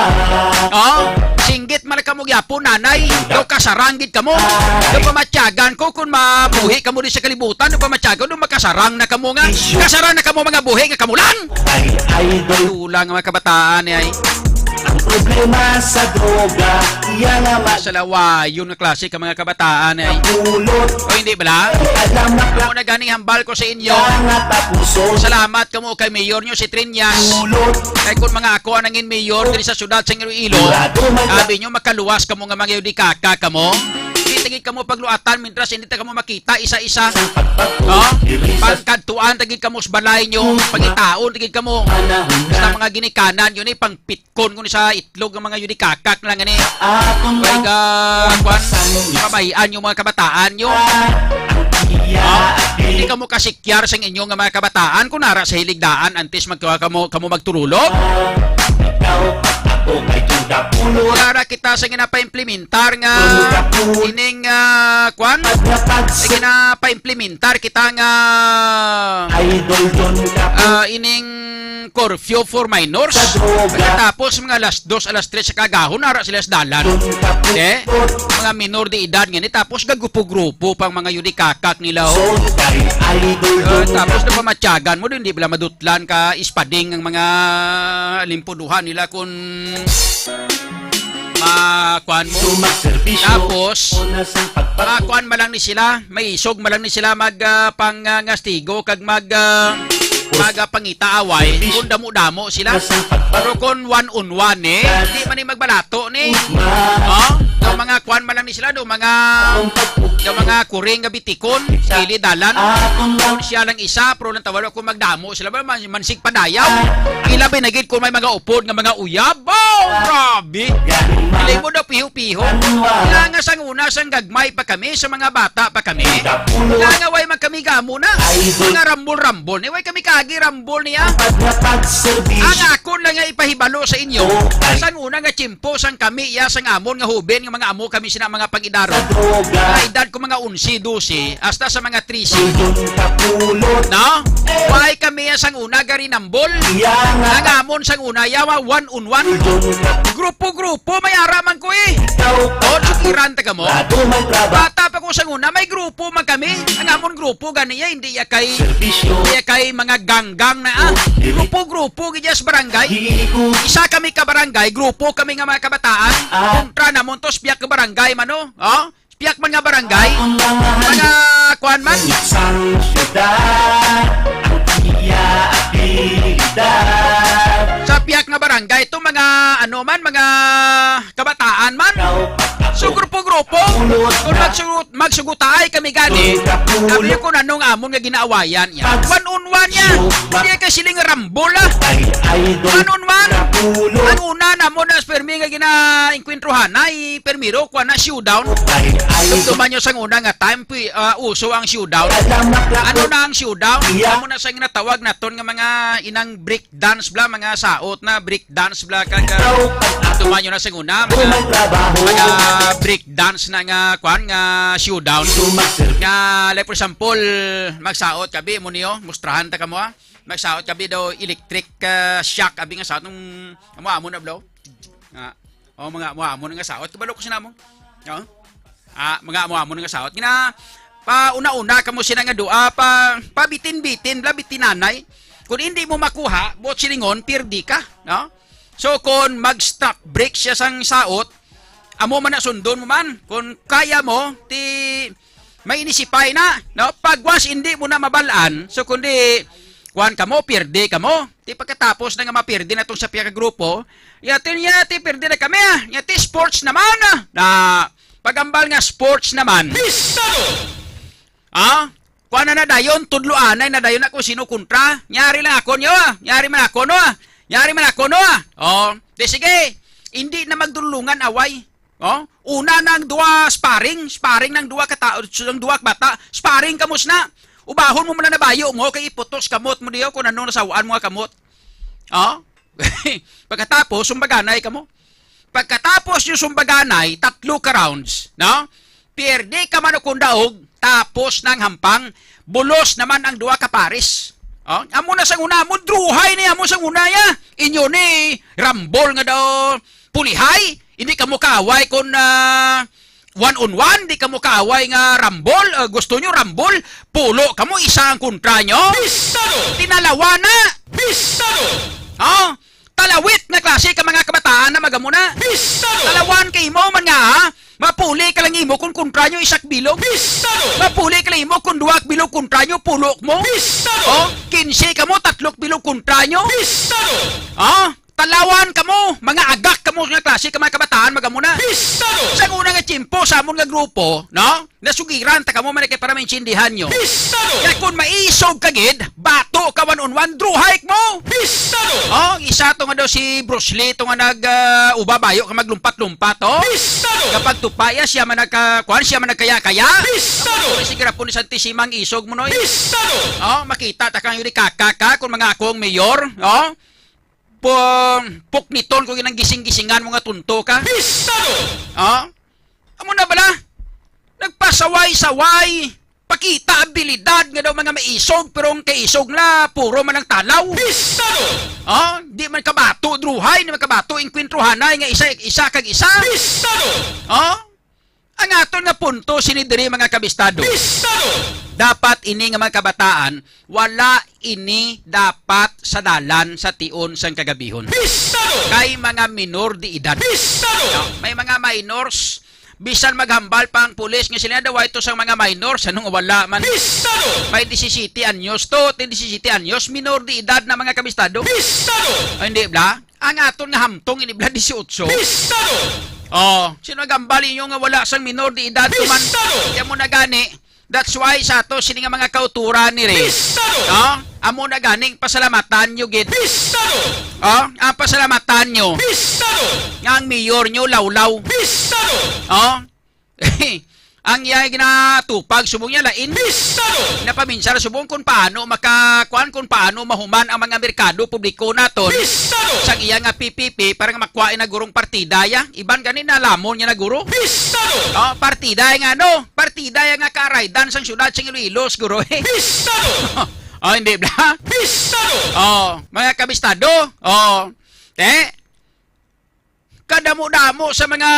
Oh? Singgit man lang kamo gyapon nanay, daw kasaranggit kamo. Daw pamatyagan ko kung mabuhi kamo di sa kalibutan, daw pamatyagan, daw makasarang na kamo nga. Kasarang na kamo mga buhi nga kamo lang. Ay, idol. Tula nga mga kabataan, eh, ay. Ang problema sa droga, iya nga ma- Sa lawayon nga klase ka mga kabataan, eh. Pulot. O hindi bala? Alam na. Ako na gani hambal ko sa inyo. Nga tapuson. Salamat kamo kay Mayor nyo si Triñas. Pulot. Kay kung mga ako ang nangin Mayor diri sa syudad sa Iloilo, sabi nyo makaluwas kamo nga mga yudikaka kamo. Hindi tagid kamo pagluatan mintras hindi ta kamo makita isa-isa. Oh? Pagkadtuan tagid kamo sa balay nyo, pangitaon tagid kamo. Sa mga ginikanan yun eh, pangpit kon kun sa itlog nga mga yudikakak lang gani. Kay ga, kwan, pamahian yung mga kabataan nyo. Ah, hindi kamo kasikyar sa inyo nga mga kabataan kung nara sa hiligdaan antes mag, kamo, kamo magturulog. Nara kita sa ginapaimplementar nga ining, ah, kwan, sa ginapaimplementar kita nga, ah, ining curfew for minors. Sa droga. Pagkatapos, mga alas dos, alas tres sa kagahon, ara sila sa dalan. Doon ka Eh? pukot. Mga minor de edad nga ni, tapos gagrupo-grupo pang mga yudikakak nila, oh. Son kay idol. Ah, doon tapos ka napamatyagan mo, di bala madutlan ka, ispading ang mga limpuduhan nila kung makuan mo. Sumaserbisyo. Tapos, Una sa pagpag- makuan man lang ni sila, may isog man lang ni sila mag, ah, pang, ah, ngastigo kag mag, ah, mag, ah, pangita away kung damo-damo sila. Una sa pagpag- Pero kung one on one, eh, hindi man ni magbalato ni. Uma- Oh, do mga kuan man lang ni sila, do mga, do mga kuring nga bitikon, pili dalan. Kung siya lang isa, pero lang tawalo kung magdamo sila ba, man, mansig padayaw. Ilabi na gid kung may mga upod nga mga uyab. Oh, grabe. Dili mo daw piho-piho. Kaya nga sang una, sang gagmay pa kami, sa mga bata pa kami. Kaya nga way man kami gamo na. Mga rambol-rambol. Ni way kami kagi rambol niya. Ang akon lang nga ipahibalo sa inyo. Sang una nga tiyempo, sang kami, ya, sang amon nga hoben, nga mga amo kami sina mga pag-idaro. Mga edad ko mga onse, dose, hasta sa mga trese. No? Way kami ya sang una garinambol. Ang amon sang una yawa one on one. Grupo-grupo may ara man ko eh. Oh, sukiran ta kamo. Bata pa ko sang una may grupo man kami. Ang amon grupo ganiya hindi ya kay, hindi ya kay mga ganggang na ah. Grupo-grupo gid sa barangay. Isa kami ka barangay, grupo kami nga mga kabataan. Kontra namon to sa pihak ka barangay man, no? Oh? Piyak man nga barangay, mga kuan man. Isang syudad, ang iya abilidad. Sa piyak nga barangay, ito mga ano man, mga kabataan man. So, grupo-grupo, kung magsugot, magsugutaay kami gani, sabi ko na nung amon nga ginaawayan niya. One on one niya. Hindi ka siling rambol, ah. One on one. Ang una na mo na permi nga gina-enkwentruhan na, i-, permiro, kuha na, showdown. Tumtuman nyo sang una nga time, pi-, ah, uso ang showdown. Ano na ang showdown? Amo na sang natawag naton nga mga inang break dance bla, mga saot na break dance bla, kag, ah, tumtuman nyo na sang una, mga, mga break dance na nga, kwan, nga showdown. Nga, like, for example, magsaot ka, bi, mo niyo, mustrahan ta kamo, ah. Magsaot ka, bi, daw electric, ah, shock, abi nga saot nung amo-amo na, blo. Ah, oh, mga amo-amo na nga saot. Kabalo ko sina mo. Oh. Ah, mga amo-amo na nga saot. Gina, pa una-una kamo sina nga dua, pa, pa bitin-bitin, bla, bitinanay. Kung hindi mo makuha, buot silingon, pirdi ka, no? So, kung mag-stop break siya sang saot, amo man na sundon mo man. Kung kaya mo, ti may inisipay na, no? Pagwas, hindi mo na mabalaan. So, kundi, kuwan kamo, pirdi kamo. Ti pagkatapos na nga mapirdi na tong sa piyaka grupo, yati niya, ti pirdi na kami, ah. Yati sports naman, ah. Na, pagambal nga sports naman. Pistado! Ah? Kuan na na dayon, tudloanay na dayon ako sino kontra. Nyari lang ako niyo, ah. Nyari man ako, no, ah. Nyari man ako, no, ah. Oh, di sige. Hindi na magdulungan away. Oh, una na ang duha sparring, sparring ng duha ka tao, ng duha ka bata. Sparring kamo sina. Ubahon mo man na bayo mo kay iputos kamot mo diyo kung ano nasawaan mo nga kamot. Oh? Pagkatapos, sumbaganay kamo. Pagkatapos yung sumbaganay, tatlo ka rounds, no? Pierde ka man o kung daog, tapos nang hampang, bulos naman ang duha ka pares. Oh, amo na sang una, amo druhay ni amo sang una ya. Inyo ni rambol nga daw pulihay, hindi kamo kaaway kon, ah, one on one, di kamo kaaway nga rambol, ah, gusto nyo rambol, pulo kamo, isa ang kontra nyo. Pistado! Tinalawa na! Pistado! Oh, talawit na klase ka mga kabataan na magamo na. Pistado! Talawan kay imo man nga, ha? Mapuli ka lang imo kung kontra nyo isak bilog. Pistado! Mapuli ka lang imo kung duwak bilog kontra nyo, pulok mo. Pistado! Oh, kinse kamo, tatlok bilog kontra nyo. Pistado! Oh, talawan kamo, mga agak kamo nga klase ka mga kabataan, magamo na. Pistado! Sa una nga tiyempo, sa amon nga grupo, no? Nasugiran ta kamo man kay para maintindihan nyo. Pistado! Kaya kung maisog ka gid, bato ka one on one, druhay mo! Pistado! Oh, isa to nga daw si Bruce Lee, to nga nag, ah, uba bayo ka maglumpat-lumpat, oh. Pistado! Kapag tupaya, siya man nagka-, kuwan, siya man nagkaya-kaya. Pistado! Sige ra po ni Santisima ang isog mo, noy. Pistado! Oh, makita ta kang yun, kaka ka, kung mga akong mayor, oh. Pu-, pukniton ko yun ang gising-gisingan mo nga tunto ka. Pistado! Oh? Amo na bala? Nagpasaway-saway. Pakita abilidad nga daw mga maisog, pero ang kaisog na puro man ang talaw. Pistado! Oh, di man kabato druhay, di man kabato inkwentruhanay nga isa, isa kag isa. Pistado! Oh? Ang aton nga punto sini diri, mga kabistado. Pistado! Dapat ini nga mga kabataan, wala ini dapat sa dalan sa tion sang kagabihon. Pistado! Kay mga minor de edad. Pistado! No? May mga minors, bisan maghambal pa ang pulis nga sila daw ito sang mga minors, anong wala man. Pistado! May disisiyete anyos to, ti disisiyete anyos, minor de edad na, mga kabistado. Pistado! Ay, hindi bla? Ang aton nga hamtong ini bla disiotso. Pistado! Oh, sino gambal inyo nga wala sang minor de edad to man? Pistado! Kaya mo na gani. That's why sa ato sini nga mga kauturan ni Ray. Pistado! No? Amo na ganing pasalamatan nyo gid. Pistado! Oh, ang pasalamatan nyo. Pistado! Nga ang mayor nyo lawlaw. Pistado! Oh? Ang iya ginatupag subong niya lain. Pistado! Napaminsar subong kung paano makakuan, kung paano mahuman ang mga merkado publiko naton. Pistado! Sa iya nga P P P para nga makuha na gurong partida ya. Iban gani na lamon niya na guro. Pistado! Oh, partida ya nga ano, partida ya nga karaydan sang syudad sang Iloilo siguro eh. Pistado! Oh, hindi bla? Pistado! Oh, mga kabistado. Oh. Te, kadamo-damo sa mga,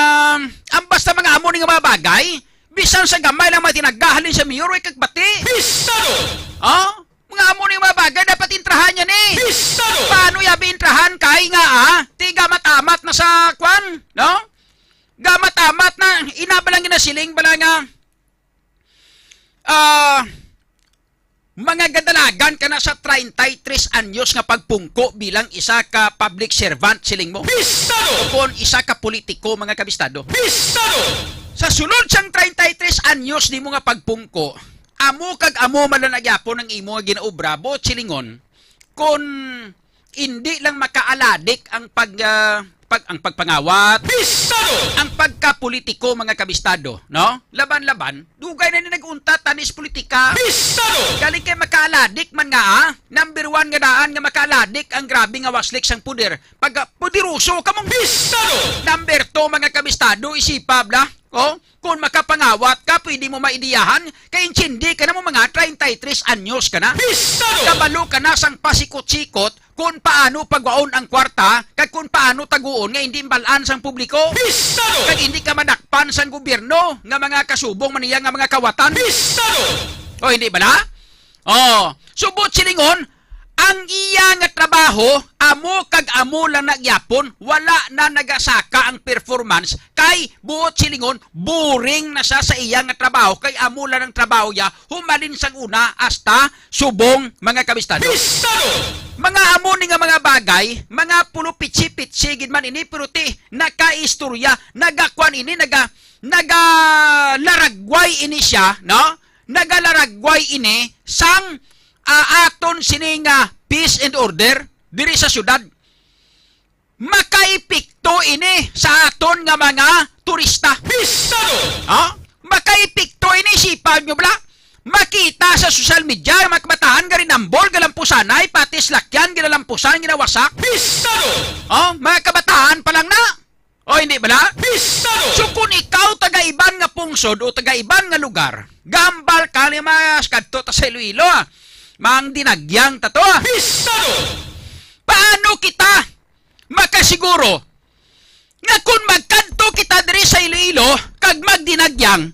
ang basta mga amo ni nga mga bagay, bisan sa gamay lang matinagahalin sa mayor, way kagbati. Pistado! Oh? Mga amo ni mga bagay, dapat intrahan niya ni. Pistado! Paano yabi intrahan kay nga, ah, ti gamat-amat na sa kwan, no? Gamat-amat na, ina ba lang ginasiling bala nga, ah, mga gadalagan ka na sa treinta y tres anyos nga pagpungko bilang isa ka public servant, siling mo? Pistado! Kon isa ka politiko, mga kabistado. Pistado! Sa sulod sang treinta y tres anyos nimo nga pagpungko, amo kag amo man lang na gyapon ang imo nga ginaobra, buot silingon, kon indi lang makaaladik ang pag, ah, pag, ang pagpangawat, Pistado! Ang pagkapolitiko, mga kabistado, no? Laban-laban, dugay na ni nag-untat tani sa politika. Pistado! Galing kay makaaladik man nga, ah, number one nga daan nga makaaladik ang grabe nga waslik sang poder. Pag, ah, poderoso ka mong Pistado! Number two, mga kabistado, isipa bla. Oh, kung makapangawat ka, pwede mo maidiyahan. Kay intindi ka na mo, mga treinta y tres anyos ka na. Pistado! Kabalo ka na sang pasikot-sikot kung paano pagwaon ang kwarta, kag kung paano taguon nga hindi mabalaan sang publiko. Pistado! Kag hindi ka madakpan sang gobyerno nga mga kasubong man niya nga mga kawatan. Pistado! O, hindi bala? Oh, subot silingon, ang iya nga trabaho, amo kag amo lang na gyapon, wala na nagasaka ang performance, kay buot silingon, boring na siya sa iya nga trabaho, kay amo lang ang trabaho niya, humalin sang una hasta subong, mga kabistado. Pistado! Mga amo ni nga mga bagay, mga pulo pitsi-pitsi gid man ini, pero ti, nakaistorya, nagakuan ini, naga, nagalaragway ini siya, no? Nagalaragway ini sang, ah, aton sini nga peace and order diri sa syudad. Makaepekto ini sa aton nga mga turista. Pistado! Ha? Makaepekto ini, sipa nyo bala? Makita sa social media, mga kabataan, garinambol, galampusanay, pati salakyan, ginalampusan, ginawasak. Pistado! Oh, mga kabataan pa lang na. O, hindi bala? Pistado! So, kung ikaw taga-iban nga pungsod o taga-iban nga lugar, gambal ka ni mas kadto ta sa Iloilo, ah. Mang dinagyang ta to, ah. Pistado! Paano kita makasiguro nga kung magkadto kita diri sa Iloilo kag magdinagyang,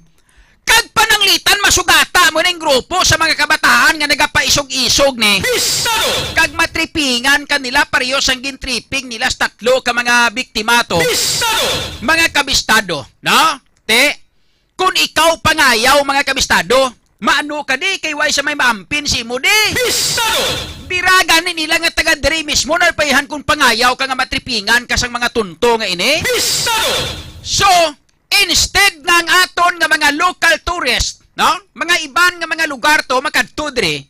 kag pananglitan masugata mo ning grupo sa mga kabataan nga nagapaisog-isog ni. Pistado! Kag matripingan kanila pareho sang gintriping nila sa tatlo ka mga biktima to. Pistado! Mga kabistado, no? Te, kung ikaw pangayaw, mga kabistado, maano ka di kay way sa may maampin si imo di? Pistado! Biragan ni nila nga taga diri mismo na payahan kung pangayaw ka nga matripingan ka sang mga tunto nga ini. Pistado! So, instead nga ang aton nga mga local tourist, no? Mga iban nga mga lugar to makadto diri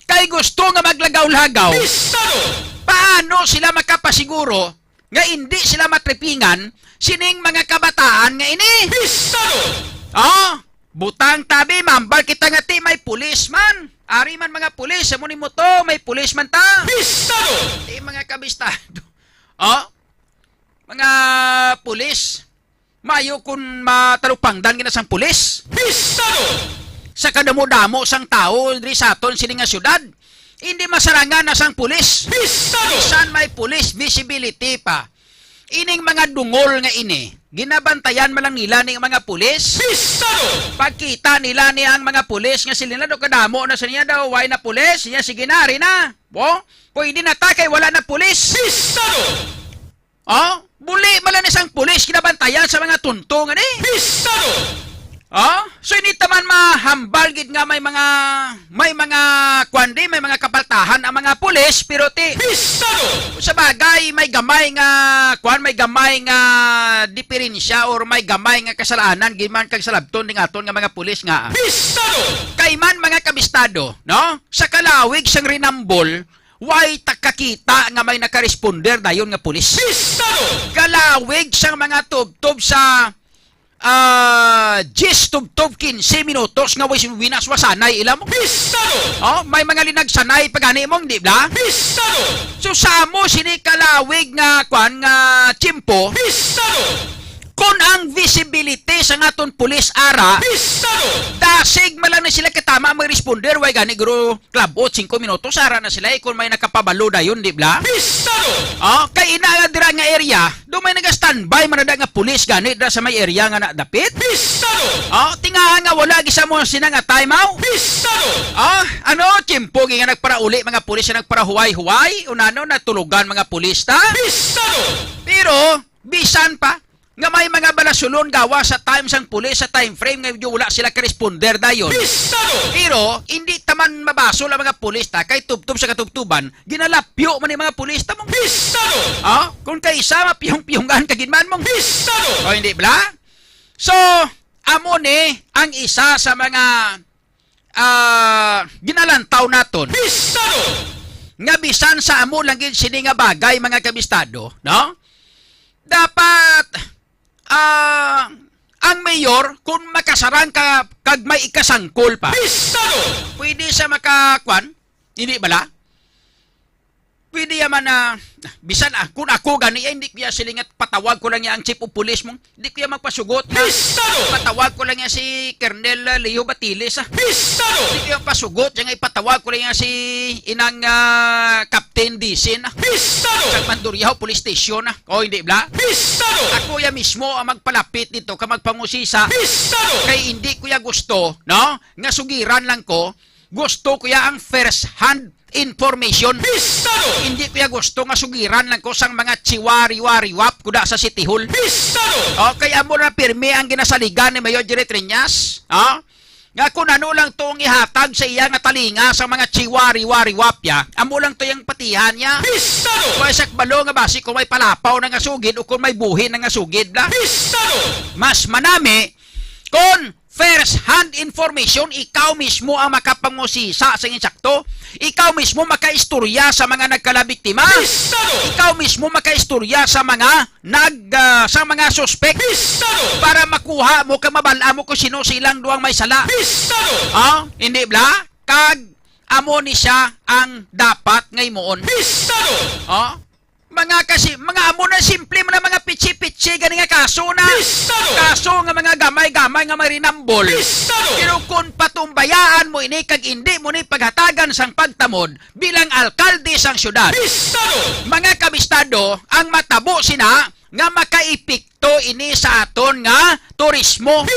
kay gusto nga maglagaw-lagaw. Pistado! Paano sila makapasiguro nga indi sila matripingan sining mga kabataan nga ini? Pistado! Oh, butang tabi, mambal kita nga ti may policeman. Ari man mga pulis, amo ni mo to, may policeman ta. Pistado! Ti mga kabistado. Oh, mga pulis, maayo kun matalupangdan gina sang pulis. Pistado! sa kadamo-damo sang tawo diri sa aton sini nga syudad. Hindi masarangan na sang pulis. Bisan may police visibility pa. Ining mga dungol nga ini, ginabantayan man lang nila ning mga pulis. Pagkita nila ni ang mga pulis nga sila na daw kadamo na sa niya daw, way na pulis, niya sige na, ari na. O, pwede na ta kay wala na pulis. O, buli man lang isang pulis ginabantayan sa mga tunto nga ni. O, so hindi ta man mahambal gid nga may mga, may mga kwan di, may mga kapaltahan ang mga pulis, pero ti, sa bagay, may gamay nga, kwan, may gamay nga diferensya or may gamay nga kasalanan gid man kag salabton ning aton nga mga pulis nga. Kay man, mga kabistado, no? Sa kalawig sang rinambol, way ta kakita nga may nakaresponder dayon nga pulis. Kalawig sang mga tubtob sa, ah, diyes tubtob kinse minutos nga wis-, winaswasanay ila mo. Oh, may mga linagsanay pa gani mo, di ba? So, sa amo sini kalawig nga, kwan, nga tiyempo, kon ang visibility sa aton pulis ara, dasig man lang na sila katama mag-responder, way gani, guro, klabot, singko minutos, ara na sila, eh, kung may nakapabalo dayon, di ba? Oh, kay ina nga dira nga area, do may naga-standby man na nga pulis gani dira sa may area nga nadapit. Oh, tingahan nga wala gisa mo sina nga time out. Oh, ano, tiyempo nga nagparauli mga pulis, nga nagparahuway-huway, unano, natulugan mga pulis ta. Pero, bisan pa nga may mga balasulon gawa sa time sang pulis, sa time frame nga medyo wala sila ka-responder dayon. Pero, hindi ta man mabasol ang mga pulis ta kay tubtob sa katubtuban, ginalapyo man ni mga pulis ta mong. Ah, kung kaisa, mapiyong-piyongan ka gid man mong. O, hindi bala? So, amo ni ang isa sa mga, ah, ginalantaw naton. Nga bisan sa amo lang gid sini nga bagay, mga kabistado, no? Dapat, ah, ang mayor, kung makasarang ka, kag may ikasangkol pa, pwede siya makakwan, hindi bala? Pwede ya man na, bisan, ah, kung ako gani, eh, hindi ko ya silingat, patawag ko lang ya ang chief of police mong, hindi ko ya magpasugot na. Patawag ko lang ya si Colonel, ah, Leo Batiles, ah. Hindi ko ya pasugot, ya nga ipatawag ko lang ya si inang, ah, Captain Disin, ah. Sa Mandurriao Police Station, ah. O, hindi bala? Ako ya mismo ang magpalapit dito ka magpangusisa. Kay hindi ko ya gusto, no? Nga sugiran lang ko, gusto ko ya ang first hand information. Hindi ko ya gusto nga sugiran lang ko sang mga chiwariwariwap kuda sa City Hall. Okay, amo na pirmi ang ginasaligan ni Mayor Jerry Treñas. Ha? Nga kung ano lang to ang ihatag sa iya nga talinga sa mga chiwariwariwap ya, amo lang to yang patihan niya. Wa siya kabalo nga basi kung may palapaw na nga sugid o kung may buhi na nga sugid bala. Mas manami kung first hand information, ikaw mismo ang makapangusisa sa insakto. Ikaw mismo makaistorya sa mga nagkalabiktima. Ikaw mismo makaistorya sa mga nag, ah, sa mga suspek para makuha mo kag mabal-an mo kung sino silang duwang may sala. Ah, hindi bala? Kag amo ni siya ang dapat nga himuon. Ah? Mga kasi, mga amo na simple man ang mga pitsi-pitsi gani nga kaso na. Kaso nga mga gamay-gamay nga marinambol. Pero kung patumbayaan mo ini kag indi mo ni paghatagan sang pagtamod bilang alkalde sang syudad, mga kabistado, ang matabo sina nga makaepekto ini sa aton nga turismo.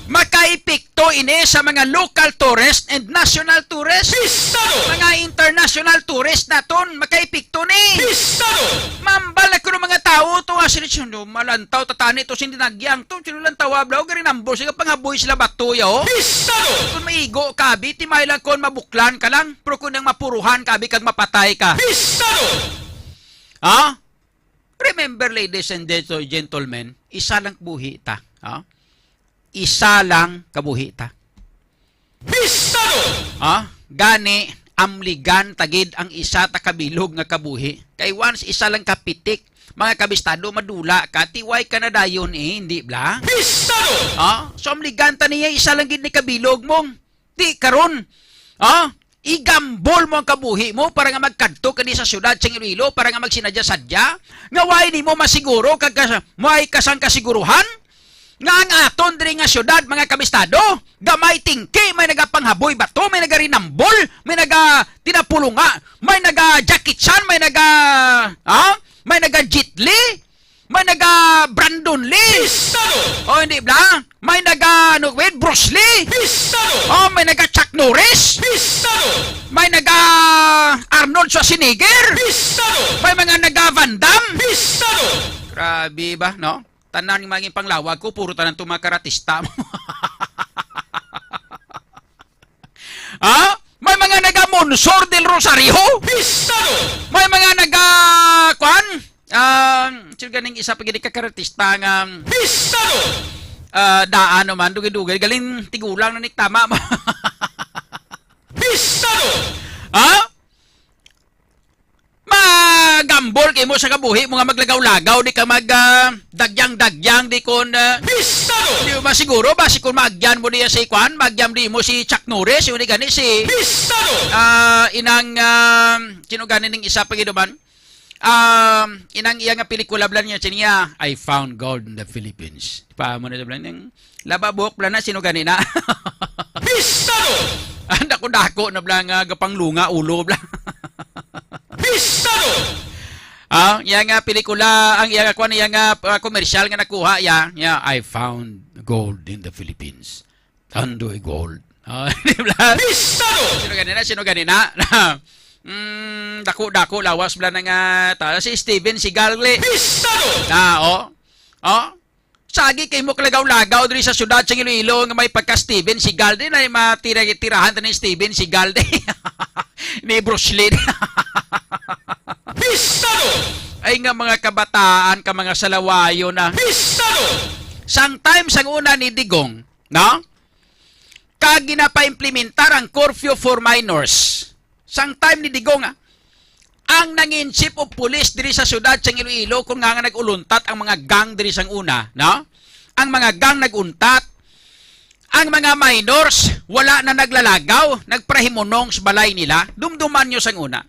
Makaepekto ini sa mga local tourist and national tourist. Mga international tourist naton, makaepekto ni. Mambal na kuno mga tawo to nga sila, "Sino malantaw tatani to, sindi nagyang to, sino lang tawa bla, o gari nambo sila, pangaboy sila bato ya, oh." Kung maigo ka, abi, timay lang kon mabuklan ka lang, pero kung nang mapuruhan ka, abi, kag mapatay ka. Ha? Remember, ladies and gentle-, gentlemen, isa lang buhi ta, ha? Isa lang kabuhi ta. Ha? Gani, amligan ta gid ang isa ta kabilog nga kabuhi. Kay once isa lang kapitik, mga kabistado, madula ka, tiway ka na dayon, eh, hindi bla? Ha? So, amligan ta niya, isa lang gid ni kabilog mong. Di karon, ha? Igambol mo ang kabuhi mo para nga magkadto ka ni sa syudad sa Iloilo para nga magsinadya-sadya? Nga way nimo masiguro kag kas-, may kasang kasiguruhan? nga ang aton diri nga syudad, mga kabistado, gamay tingki, may nagapanghaboy bato, may nagarinambol, may naga tinapulunga, may naga Jackie Chan, may naga, ha? May naga Jet Li, may naga Brandon Lee. Pistado! O, hindi bla? May naga, ano, wait, Bruce Lee. Pistado! O, may naga Chuck Norris. Pistado! May naga Arnold Schwarzenegger. Pistado! May mga naga Van Damme. Pistado! Grabe ba, no? Tanan nga mga panglawag ko, puro tanan to mga karatista. Ha? May mga naga Monsor del Rosario? Pistado! May mga naga, kwan? Ah, sino ganing isa pa gid ka karatista nga, Pistado! Ah, daan naman, dugay-dugay. Galing tigulang na ni tama mo. Pistado! Ha? Magambol kay mo sa kabuhi mo nga maglagaw-lagaw, di ka mag, ah, dagyang-dagyang, di kon, ah, Pistado! Di ba siguro ba si kung maagyan mo niya si kwan, maagyan di mo si Chuck Norris, yun di gani si, Pistado! Ah, inang, ah, sino gani ning isa pa giduman? Um, inang iya nga pelikula blan niya, siya niya, I Found Gold in the Philippines. Pa mo na blan ning laba buhok blan na, sino gani na? Pistado! Ang dako-dako na blan nga gapanglunga ulo blan. Pistado! Ah, iya nga pelikula, ang iya nga kwan, iya nga, ah, komersyal nga nakuha, iya, iya, I Found Gold in the Philippines. Tandoy Gold. Ah, di ba? Pistado! Sino gani na? Sino gani na? Mm, dako-dako lawas bla na nga ta. Si Steven Seagal, li. Pistado! Na, oh. Oh. Sagi kay mo kalagaw-lagaw diri sa syudad sa Iloilo nga may pagka Steven Seagal. Di na matira-tirahan ta ni Steven Seagal, di. Ni Bruce Lee. Pistado! Ay nga mga kabataan ka mga salawayo na. Pistado! Sang time sang una ni Digong, no? Kag ginapaimplementar ang curfew for minors. Sang time ni Digong, ah, ang nangin chief of police diri sa syudad sang Iloilo, kung nga, nga nag-uluntat ang mga gang diri sang una, no? Ang mga gang nag-untat, ang mga minors wala na naglalagaw, nagparahimunong sa balay nila. Dumduman nyo sang una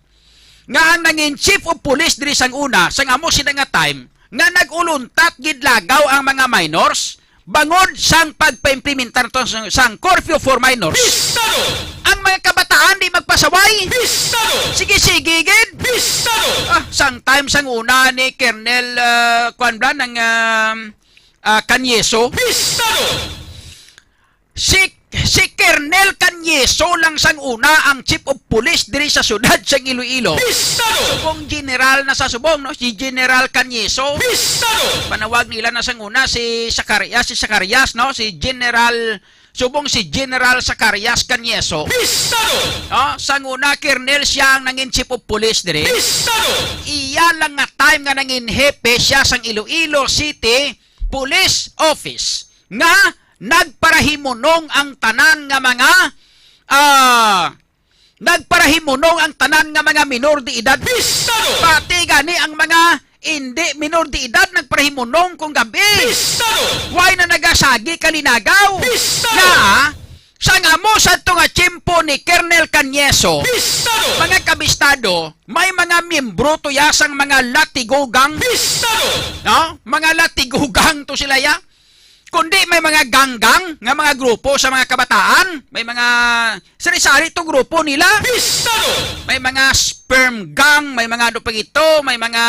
nga ang nangin chief of police diri sang una, sang amo sila nga time, nga nag-uluntat gid lagaw ang mga minors, bangod sang pagpaimplementar to sang, sang curfew for minors. Pistado! Ang mga kabataan di magpasaway. Pistado! Sige, sige gid. Pistado! Ah, sang time sang una ni Colonel, ah, kuan bla, nang, ah, ah, Canyeso. Pistado! Si, si Colonel Canyeso lang sang una ang chief of police diri sa syudad sang Iloilo. Pistado! Subong general na sa subong, no? Si General Canyeso. Pistado! Panawag nila na sang una si Zacarias, si Zacarias, no? Si General, subong si General Zacarias Canyeso. Pistado! No? Sang una, Colonel siya ang nangin chief of police diri. Pistado! Iya lang nga time nga nangin hepe siya sang Iloilo City Police Office nga nagparahimunong ang tanan nga mga, ah, nagparahimunong ang tanan nga mga minor de edad. Pistado! Pati gani ang mga indi minor de edad nagparahimunong kung gabi. Pistado! Way na nagasagi kalinagaw. Pistado! Na, sang amo sa to nga tiyempo ni Colonel Canyeso, Pistado! Mga kabistado, may mga miyembro to ya sang mga Latigo Gang. Pistado! No? Mga Latigo Gang to sila ya. Kundi may mga ganggang nga mga grupo sa mga kabataan, may mga sari-sari to grupo nila. Pistado! May mga sperm gang, may mga ano pa ito, may mga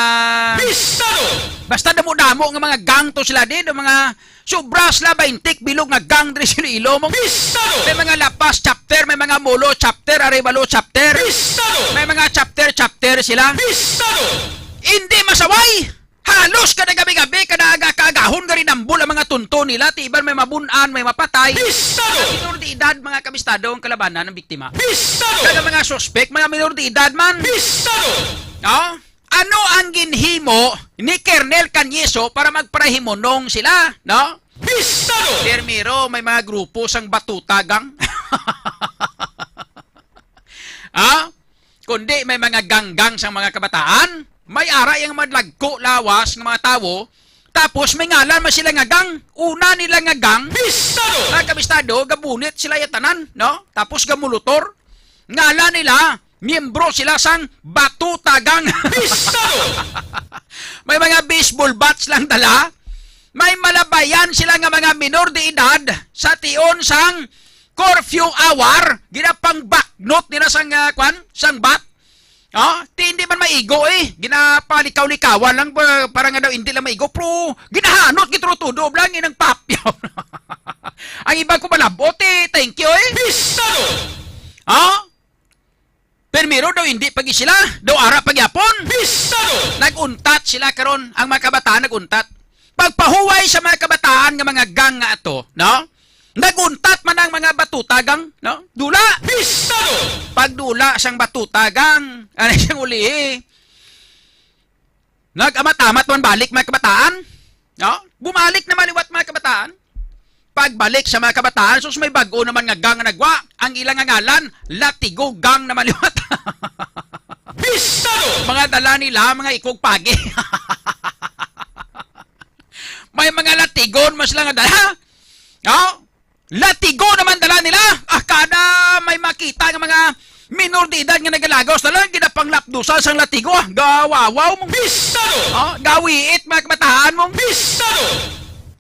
Pistado! Basta damo-damo nga mga gang to sila din, ang mga sobra sila, baintik bilog nga gang diri sa Iloilo mo. Pistado! May mga Lapas chapter, may mga Molo chapter, Arevalo chapter. Pistado! May mga chapter-chapter sila. Pistado! Hindi masaway! Halos kada gabi-gabi, kada aga kaagahon, garinambol ang mga tunto nila, ti iban may mabun-an, may mapatay. Pistado! Mga minor de edad, mga kabistado, ang kalabanan ng biktima. Pistado! Kada mga suspek, mga minor de edad man. Pistado! No? Ano ang ginhimo ni Colonel Canyeso para magparahimunong sila, no? Pistado! Primero, may mga grupo sang Batuta Gang. Ah? Kundi may mga ganggang sang mga kabataan, may ara yang madlagko lawas nga mga tawo, tapos may ngalan man sila nga gang. Una nila nga gang, Pistado! Mga kabistado, gabunit sila ya tanan, no? Tapos gamulutor. Ngalan nila, miyembro sila sang Batuta Gang. Pistado! May mga baseball bats lang dala. May malabayan sila nga mga minor de edad sa tion sang curfew hour, ginapangbaknot nila sang, ah, kwan, sang bat. Oh, ti hindi man maigo eh. Ginapalikaw-likawan lang ba, para nga daw hindi lang maigo, pero ginahanot gid tudo lang inang papyaw. Ang iba ko malabot eh, thank you eh. Pistado! Oh? Primero daw hindi pagi sila, daw ara pagyapon. Pistado! Nag-untat sila karon, ang mga kabataan nag-untat. Pagpahuway sa mga kabataan nga mga gang nga ato, no? Nag-untat man ang mga batuta gang, no? Dula. Pistado! Pagdula sang batuta gang, ano siyang ulihi? Nag-amat-amat man balik mga kabataan, no? Bumalik na maliwat mga kabataan. Pagbalik sa mga kabataan, sus, may bag-o naman nga gang nga nagwa. Ang ilang nga ngalan, Latigo Gang na maliwat. Pistado! Mga dala nila, mga ikog pagi. May mga latigon mas lang nga dala. No? Latigo naman dala nila. Ah, kada may makita nga mga minor de edad nga nagalagaw sa lang, ginapanglapdusan sang latigo. Ah, gawawaw mong Pistado! Oh, gawiit mga kabataan mong Pistado!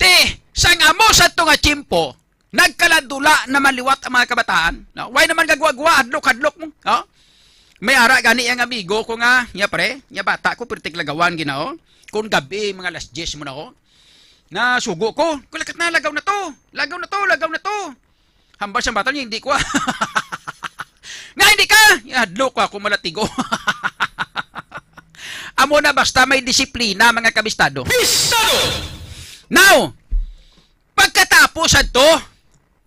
Ti, sang amo sa to nga tiyempo, nagkaladula naman liwat ang mga kabataan. No? Why naman gagwa-gwa, hadlok-hadlok mo? No? May ara gani ang amigo ko nga, niya pre, niya bata ko, pero tiglagawan ginaw. Kung gabi, mga alas diyes mo na ho. Nasugo ko. Kulakat na, lagaw na to. Lagaw na to, lagaw na to. Hambal sa bata niya, hindi ko. Nga hindi ka! Hadlok ko ako malatigo. Amo na basta may disiplina, mga kabistado. Pistado! Now, pagkatapos adto,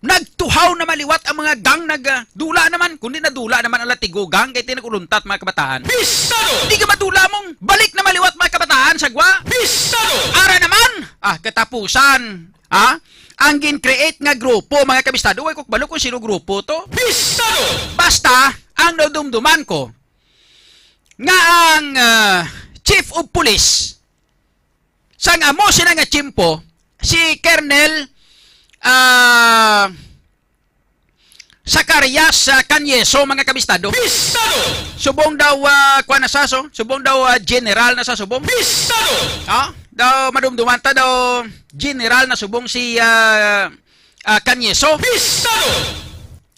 nagtuhaw na maliwat ang mga gang, nag, ah, dula naman, kundi nadula naman ang Latigo gang, kay tinag-uluntat mga kabataan. Pistado! Di ka madula mong balik na maliwat mga kabataan, sagwa. Pistado! Ara naman! Ah, katapusan. Ah, ang gin-create nga grupo, mga kabistado, way ko kabalo kung sino grupo to. Pistado! Basta, ang nadumduman ko, nga ang, ah, Chief of Police, sang amo sina nga tiyempo, si Colonel, ah, Zacarias, ah, Cañeso, mga kabistado. Pistado! Subong daw, ah, kuwan na sa, so? Subong daw, ah, general na sa subong. Pistado! Ah, daw madumduman ta daw general na subong si, ah, ah, Cañeso. Pistado!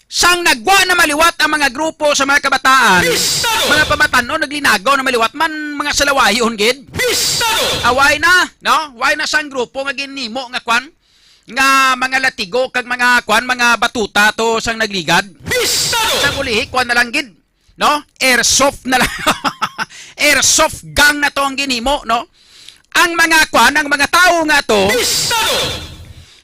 Sang nagwa na maliwat ang mga grupo sa mga kabataan, Pistado! Mga pamatanon, naglinagaw na maliwat man, mga salawayon gid. Pistado! Away na, no? Way na sang grupo nga ginimo nga kwan, nga mga latigo kag mga kwan, mga batuta to sang nagligad. Pistado! Sang ulihi, kwan na lang gid, no? Airsoft na lang. Airsoft gang na to ang ginimo, no? Ang mga kwan, ang mga tawo nga to, Pistado!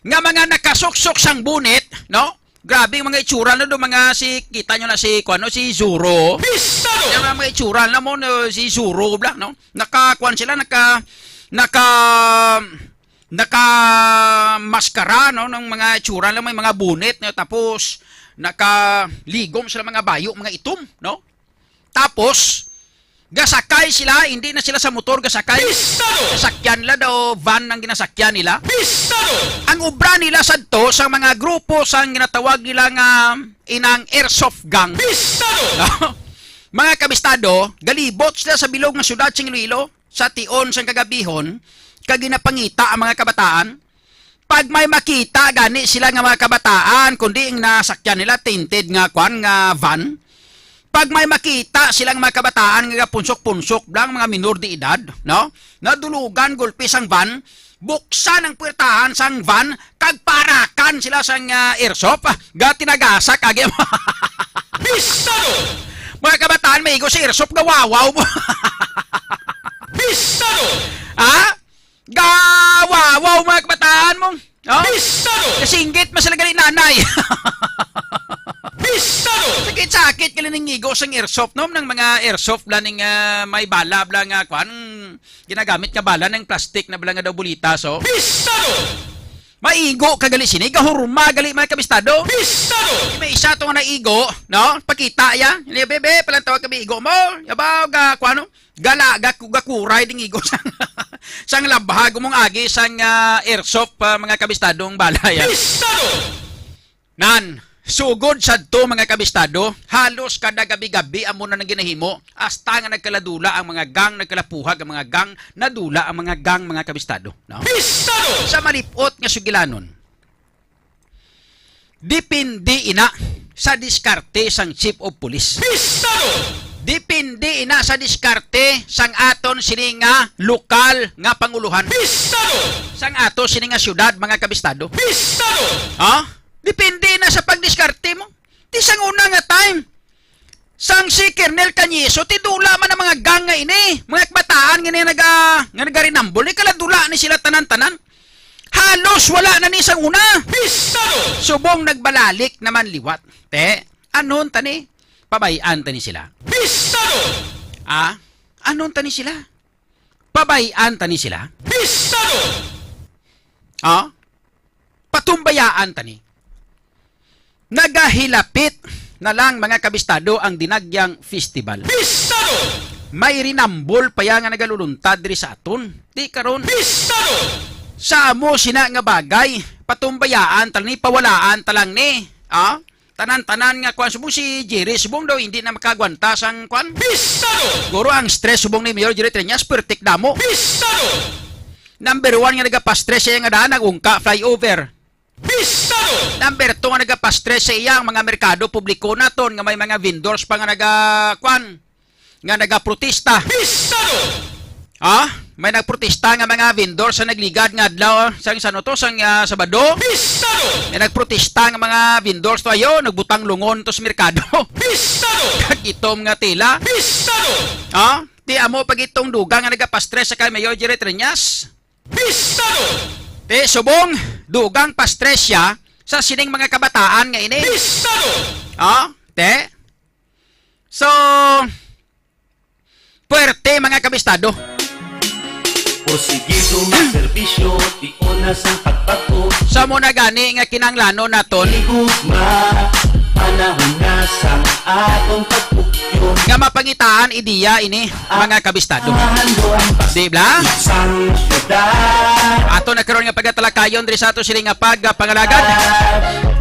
Nga mga nakasuksok sang bunit, no? Grabe ang mga itsura na do, mga si, kita nyo na si, kwan, no? Si Zoro. Pistado! Yung mga itsura na mo, no? Si Zoro, bla, no? Naka, kwan sila, naka, naka, naka maskara, no, ng mga itsura lang, may mga bunit, no, tapos nakaligom sila mga bayo, mga itom, no? Tapos gasakay sila, hindi na sila sa motor gasakay. Pistado! Sasakyan nila daw, van ang ginasakyan nila. Pistado! Ang obra nila sadto sa mga grupo sang ginatawag nila nga inang airsoft gang. Pistado! Mga kabistado, galibot sila sa bilog nga syudad sa Iloilo. Sa tion sang kagabihon, kag ginapangita ang mga kabataan. Pag may makita gani sila nga mga kabataan, kundi ang nasakyan nila tinted nga kwan, nga van. Pag may makita silang mga kabataan nga punsok-punsok lang, mga minor de edad, no? Nadulugan, gulpi sang van, buksan ang puwertahan sang van, kag parakan sila sang, ah, airsoft. Ah, gatinagasak agi. Pistado! Mga kabataan, may igo sa airsoft, gawawaw mo. Pistado! Ha? Gawawaw, mga kabataan mo. Oh? Pistado! Kasinggit man sila gali nanay. Pistado! Sakit-sakit gali ning igo sang airsoft, no? Nang mga airsoft bla ning, ah, may bala bla nga, kwan, ginagamit nga bala ng plastic na bala nga daw bulita, so. Pistado! Maigo ka gali sini, gahurma gali mga kabistado. Pistado! May isa to nga naigo, no? Pakita ya. Ni bebe, palantaw ka igo mo. Yabaw ga kuano? Gala ga gakuray ding igo sang, sang labhag mong agi sang, ah, airsoft pa mga kabistadong balay. Ah. Pistado! Nan, Sugod sadto, mga kabistado, halos kada gabi-gabi amo na nang ginahimo, hasta nga nagkaladula ang mga gang, nagkalapuhag ang mga gang, nadula ang mga gang, mga kabistado, no? Pistado! Sa malipot nga sugilanon, depende ina sa diskarte sang Chief of Police. Pistado! Depende ina sa diskarte sang aton sini nga lokal nga panguluhan. Pistado! Sang ato sini nga syudad, mga kabistado. Pistado! Ha? Depende na sa pagdiskarte mo. Ti sang una nga time, sang si Colonel Cañizo, ti dula man ang mga gang nga ini, mga kabataan nga ini naga-, nga nagarinambol, ni kaladula ni sila tanan-tanan. Halos wala na ni sang una. Pistado! Subong nagbalalik naman liwat. Te, anon ta ni? Pabay-an ta ni sila. Pistado! Ah, anon ta ni sila? Pabay-an ta ni sila? Pistado! Ah? Patumbayaan ta ni. Nagahilapit na lang, mga kabistado, ang Dinagyang Festival. Pistado! May rinambol pa ya nga nagaluluntad diri sa aton. Di karon. Pistado! Sa amo sina nga bagay, patumbayaan ta ni, pawalaan ta lang ni. Ah? Tanan-tanan nga kwan, subong si Jerry, subong daw hindi na makagwanta sang kwan. Pistado! Siguro ang stress subong ni Mayor Jerry Treñas, pertik damo. Pistado! Number one nga nagapastress siya nga daan, nag-ungka, flyover. Pistado! Number two nga nagapastress sa iya ang mga merkado publiko naton nga may mga vendors pa nga naga-, kwan, nga nagaprotesta. Pistado! Ah, may nagprotesta nga mga vendors sa nagligad nga adlaw, sang, sa ano to, sang, ah, Sabado. Pistado! May nagprotesta nga mga vendors to, ayo, nagbutang lungon to sa merkado. Pistado! Kag itom nga tela. Pistado! Ah, ti amo pag itong dugang nga nagapastress sa kay Mayor Jerry Treñas. Pistado! Ti subong, dugang pastress siya sa sining mga kabataan nga ini. Pistado! Ah, te? So, puwerte, mga kabistado. Porsigido magserbisyo, tion na sa pagbato. Sa mo na gani nga kinahanglanon naton. Higugma, panahon na sa aton pagpukyon. Nga mapangitaan ideya ini, mga kabistado. Di ba? Ato na karon nga pagatalakayon diri sa ato sini nga pagpangalagad.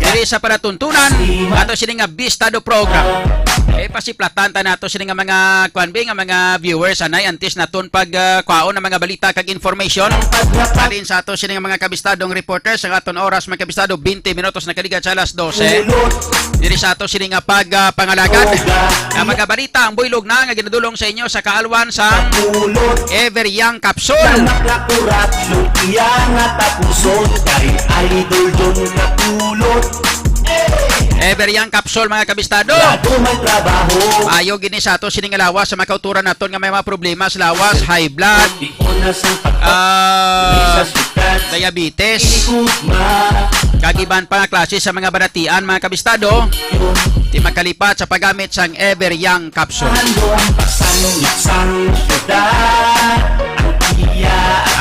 Diri sa panatuntunan, ato sini nga Bistado Program. Eh, pasiplatan ta nato sini nga mga, kwan, bi, nga mga viewers, anay, antes naton pag, ah, kwaon ang mga balita kag information. Halin sa ato sini nga mga kabistadong reporters, ang aton oras, mga kabistado, twenty minutos na kaligad sa alas dose. Diri sa ato sini nga pag, ah, pangalagad. Ang mga balita, ang buylog na nga ginadulong sa inyo sa kaalwan sa Ever Young Capsule. Iya nga tapuson kay Idol John Capulot. Ever Young Capsule, mga kabistado. Ayo gini sa ato sini nga lawas sa makauturan naton nga may mga problema sa lawas, high blood, ah, diabetes, kag iban pa nga klase sa mga balatian, mga kabistado. Di magkalipat sa paggamit sang Ever Young Capsule.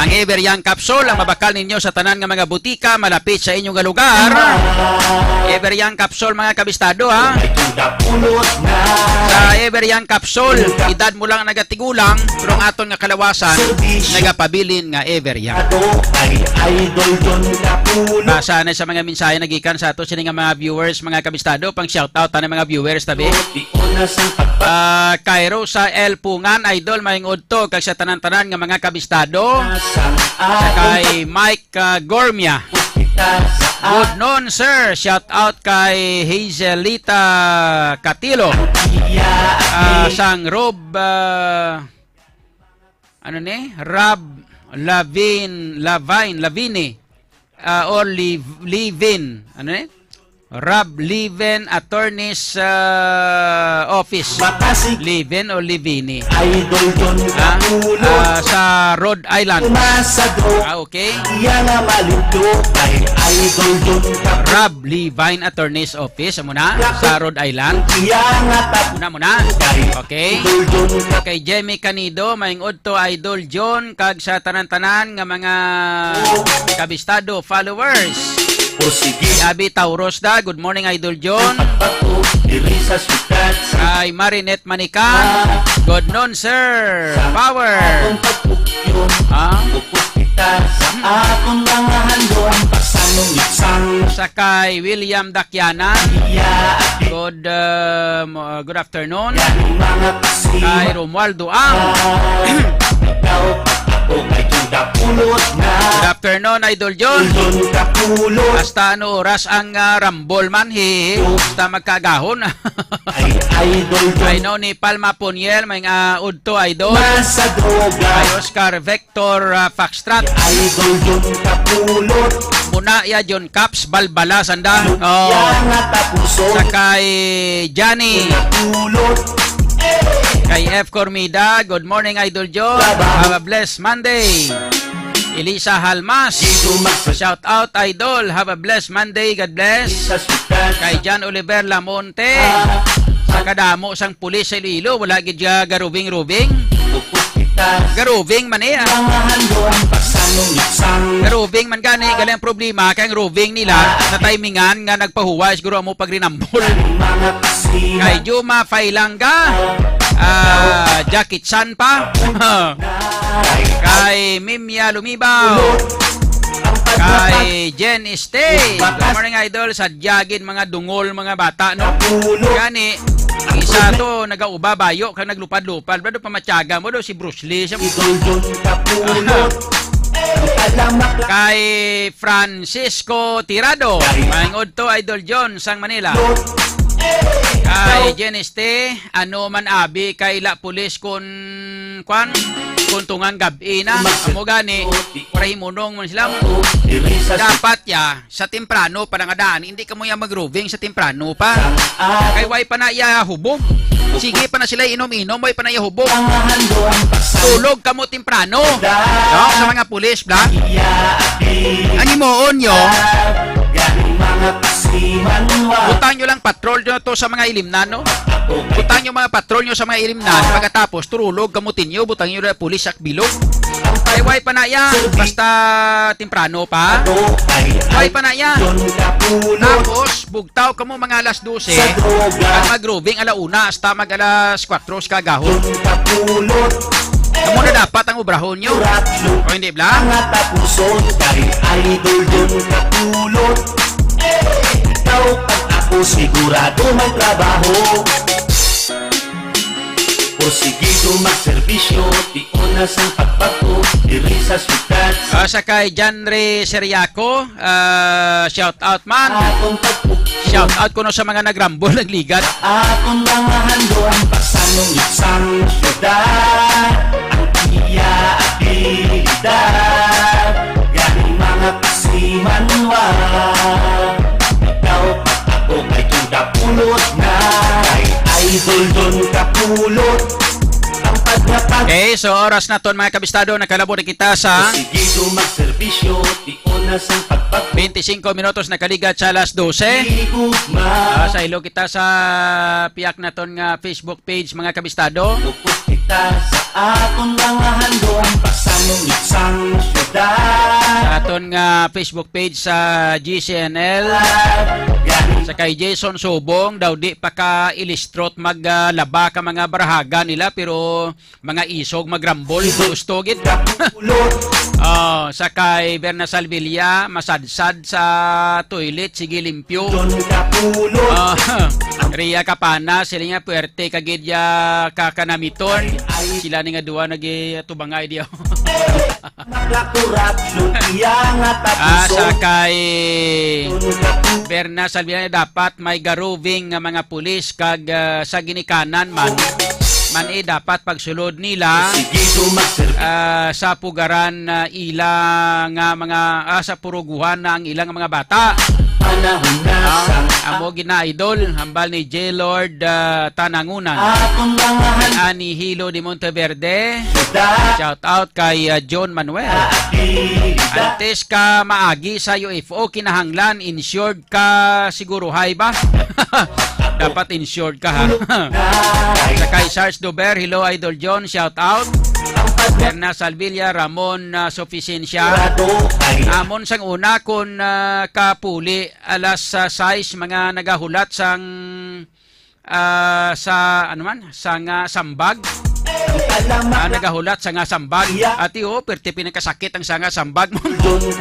Ang Ever Young Capsule ang mabakal ninyo sa tanan nga mga butika malapit sa inyo nga lugar. Ever Young Capsule, mga kabistado, ha? Sa Ever Young Capsule, edad mo lang nagatigulang, pero ang aton nga kalawasan nagapabilin nga Ever Young. Basa na sa mga mensahe nagikan sa ato sini nga mga viewers, mga kabistado, pang shoutout ta na mga viewers, tabi. Ah, kay Rosa L Pungan, Idol, maayong udto, kag sa tanan-tanan nga mga kabistado. Sa kay Mike, ah, Gormia. Good noon, sir. Shout out kay Hazelita Catilo. Ah, sang Rob, ah, ano ni? Rob Lavin, Lavine, Lavini. Ah, or Liv-, Livin. Ano ni? Rob Livin Attorney's, ah, Office. Livin o Livini? Ah, ah, sa Rhode Island. Ah, okay. Rob Levine Attorney's Office, amo na, sa Rhode Island. Muna, muna. Okay. Kay Jemmy Canido, maayong udto, Idol John, kag sa tanan-tanan nga mga kabistado, followers. Abi Tauros da, good morning, Idol John. Kay Marinette Manika, good noon, sir. Power. Ah? Sa akon mga handom, pasanong itsang Sa kay William Dakyanan. Iya, good, uh, mo- uh, good afternoon. Yan mga kasima. Kay Romualdo Ang. Ikaw, ako kay Juda Pulot na. Good afternoon, Idol John. John Kapulot. Hasta ano oras ang ah, Rumble man, hi? Hasta magkaagahon. Ay, Idol John. I know ni Palma Poniel, may nga udto, Idol. Masa droga. Kay Oscar Vector, ah, Foxtrot. Idol John Kapulot. Muna ya John Caps, balbala sanda. Oh. Yan nga tapuson. Sa kay Johnny. Kapulot. Kay F Cormida, good morning, Idol John. Have a blessed Monday. Elisa Halmas, shout out, Idol. Have a blessed Monday. God bless. Kay John Oliver Lamonte, sa kadamo sang pulis sa Iloilo, wala gid siya garubing-rubing. Garubing man eh, ah. Garubing man gani, gali ang problema kay ang roving nila na timingan nga nagpahuway siguro amo pagrinambol. Kay Juma Failanga, ah, Jackie Chan pa. Kay Mimia Lumibaw. Kay Jen Este. Good morning, Idol. Sa Diagin, mga dungol, mga bata, no? Gani, isa to, nagauba, bayo, kag naglupad-lupad. Bado pamatyaga mo do si Bruce Lee. Siya Idol John Kapulot. Kay Francisco Tirado. Maayong udto, Idol John, sang Manila. Kay Jen Este, ano man abi kay la pulis kun kwan, kun tungang gab-i na. Amo gani, para himunong man sila. Dapat ya, sa temprano pa lang adaan, hindi kamo ya mag-roving sa temprano pa. Kay way pa na ya hubog. Sige pa na sila inom-inom, way pa na ya hubog. Tulog kamo temprano. No? Sa mga pulis, bla? Ang himuon nyo, butang nyo lang patrol nyo to sa mga ilimnan, no? Butang nyo mga patrol nyo sa mga ilimnan, pagkatapos turulog kamo tinyo, butang nyo na pulis sa bilog. Ay, way pa na ya, basta temprano pa. Way pa na ya. Tapos, bugtaw kamo mga alas dose, kag mag-roving ala una hasta mag alas kwatro sa kagahon. Amo na dapat ang obrahon nyo. O hindi, bla? Mga tapuson kay Idol John Kapulot. Ikaw pag ako sigurado may trabaho. Porsigido magserbisyo, tiuna sang pagbato, diri sa syudad. Ah, sa kay Janre Seriaco, ah, shout out man. Atong pagpukyo. Shout out kuno sa mga nagrambol, nagligat. Atong mga handom, pasanong sang syudad. Ang iya abilidad, gani mga kasimanwa. Ikaw pa ako kay Juda Pulot na. Kay Idol John Kapulot. Ang paglapat. Okay, so oras naton, mga kabistado, nakalabo na kita sa Sige, magserbisyo, tiuna sang pagpag- twenty-cinco minutos nakaligat sa alas dose. Higugma. Ah, sa ilo kita sa piyak naton nga Facebook page, mga kabistado. Upos kita sa aton mga handom, pasanong sang syudad. Sa aton nga Facebook page sa G C N L. Sa kay Jason Subong, daw di pa ka ilistrot maglaba ka mga barahaga nila, pero mga isog magrambol, gusto gid. Oh, sa kay Berna Salvilla, masadsad sa toilet, sige limpyo. John Kapulot. Ah, Ria Capana, sila nga puwerte ka gid ya ka kanamiton. Sila ni nga duwa nagitubangay diyo. Maglakurat, lutia nga Ah, tapuson. Sa kay Berna Salvilla, dapat may garubing nga mga pulis kag, ah, sa ginikanan man, man eh, dapat pagsulod nila, Sige, dumagsir- ah, sa pugaran na ila nga mga, ah, sa puruguhan na ang ilang mga bata. Panahon na Ah, sa amo gina-idol, hambal ni J Lord, ah, Tanangunan. Atong mga han- Ani Hilo de Monteverde. Shout out kay, ah, John Manuel. Abilidad. Antes ka maagi sa U F O, kinahanglan insured ka siguro, hay ba? Dapat insured ka, ha? Sa kay Sars Dober, hello, Idol John, shout out. Berna Salvilla, Ramon, ah, Suficiencia. Amon sang una kun, ah, kapuli alas, ah, sais, mga nagahulat sang, ah, sa, ano man, sang, ah, sambag. Ah, nagahulat sa nga sambag. Ati, oh, perti pinakasakit ang sa nga sambag mo.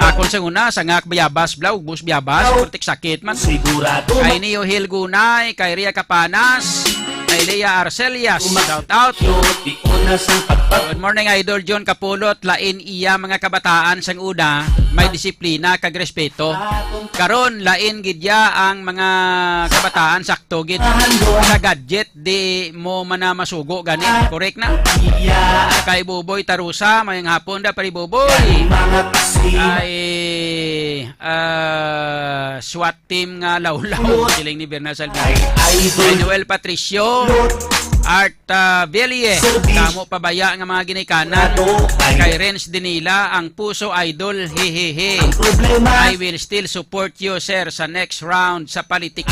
Akon sa una, sa nga bayabas, bla, ubos bayabas, perti sakit man. Sigurado. Ay niyo Hilgunay, kay Ria Capanas, kay Lea Arcelias, shout out. Good morning, Idol John Kapulot. Lain iya mga kabataan sang una, may disiplina kag respeto. Karon, lain gid ya ang mga kabataan, sakto gid sa gadget. Di mo man na masugo gani. Correct na. Kay Buboy Tarusa, mayang hapon da, pare Buboy. Ay, ah, SWAT team nga lawlaw, siling ni Bernal Salvi. Kay Noel Patricio, Art, ah, Velie, kamo pabaya nga mga ginikanan. Kay Renz Dinila, ang puso idol, hehehe. I will still support you, sir, sa next round sa politics.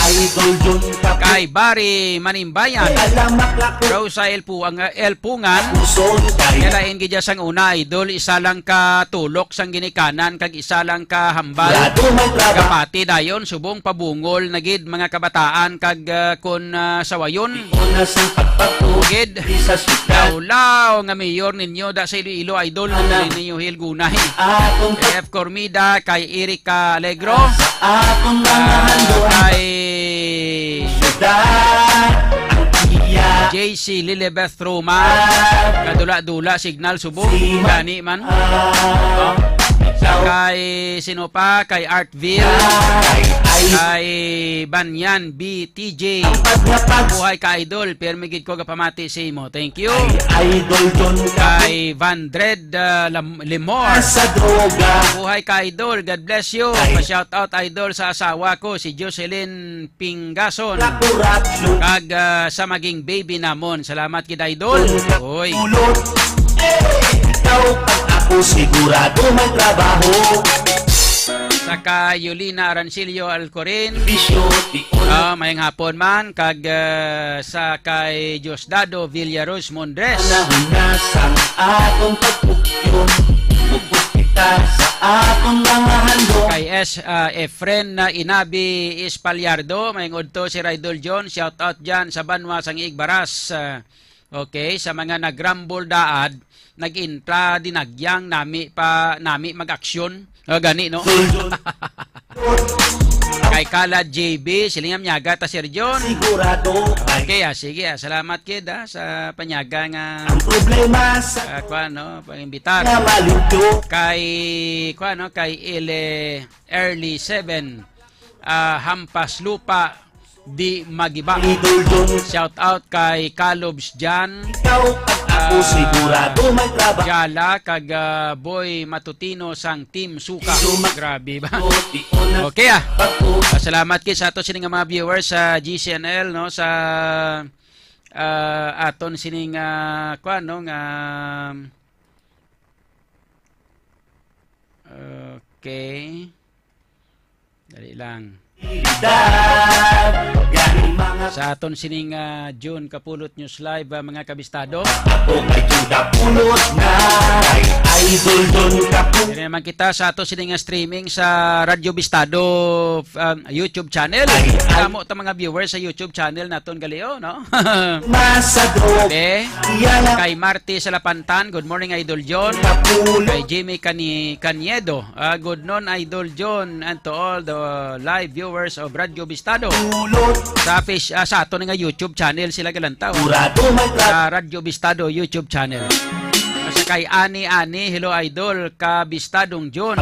Kay Barry Manimbayan, Rosa El Pu-, ang, El Pungan, nga lain gid sang una, idol, isa lang ka tulok sang ginikanan kag isa lang ka hambal. Kapati dayon, subong pabungol na gid mga kabataan kag, ah, kon, ah, sawayon. Gid, kaulaw nga mayor ninyo da sa Iloilo, idol, ninyo Hilgunay. F Cormida, kay Erica Alegro, ah, kay J C Lilibeth Roma, kadula-dula, signal subong, gani man. Oh. Kay sino pa? Kay Artville, kay Banyan B T J. Buhay ka, idol. Pirmi gid ko gapamati sa imo. Thank you. Kay Vandred, ah, Lam-, Limor. Buhay ka, idol. God bless you. Pa-shout out, idol, sa asawa ko, si Jocelyn Pinggason. Kag, ah, sa maging baby namon. Salamat gid, idol. Oy. Ikaw pag ako sigurado may trabaho. Saka Yolina Arancillo Alcorin. Ah, mayang hapon man. Kag, ah, sa kay Diosdado Villaruz Mondres. Panahon na sang atong pagpukyom. Bukod kita sa atong mga handom. Kay S, ah, Efren na Inabi Espaliardo, may ngudto si Idol John, shout out dyan sa banwa sang Igbaras. Ah, okay, sa mga nagrambol daad, nag-intra dinagyang nami pa, nami mag-aksyon. Ah, gani, no? Kay Kala J B, siling nga myaga ta, Sir John. Sigurado. Okay, ah, sige, ah, salamat kid, ah, sa panyaga nga, ang problema sa ah, kuwan, no, pag-imbitar. Na maluto. Kay, kuwan, no, kay Ele Early Seven, ah, Hampas Lupa, Di Magiba. Idol John. Shout out kay Kalobs Jan. Ikaw at ako ah, sigurado may trabaho. Jala kag, ah, Boy Matutino sang Team Suka. Grabe ba? Okay, ah. Salamat kid sa ato sini nga mga viewers sa G C N L, no, sa, ah, aton sining, ah, kuwan, no, nga, okay. Dali lang. Sa aton sining, ah, June Kapulot News Live, ah, mga kabistado. Ako kay Juda Pulot na kay Idol Don Kapu. Diri naman kita sa ato sining, ah, streaming sa Radyo Bistado, ah, YouTube channel. Ay, ay. Kamo ta mga viewers sa YouTube channel naton gali, oh, no? Masado. Okay. Kay Marty Salapantan, good morning, Idol John. Kapulo. Kay Jimmy Cani-, Caniedo, ah, good noon, Idol John, and to all the live viewers of Radyo Bistado. Pulo. Sa face-, ah, sa aton nga YouTube channel sila galantaw. Sigurado may tra- Sa Radyo Bistado YouTube channel. Sa kay Ani Ani, hello, Idol, ka Bistadong John.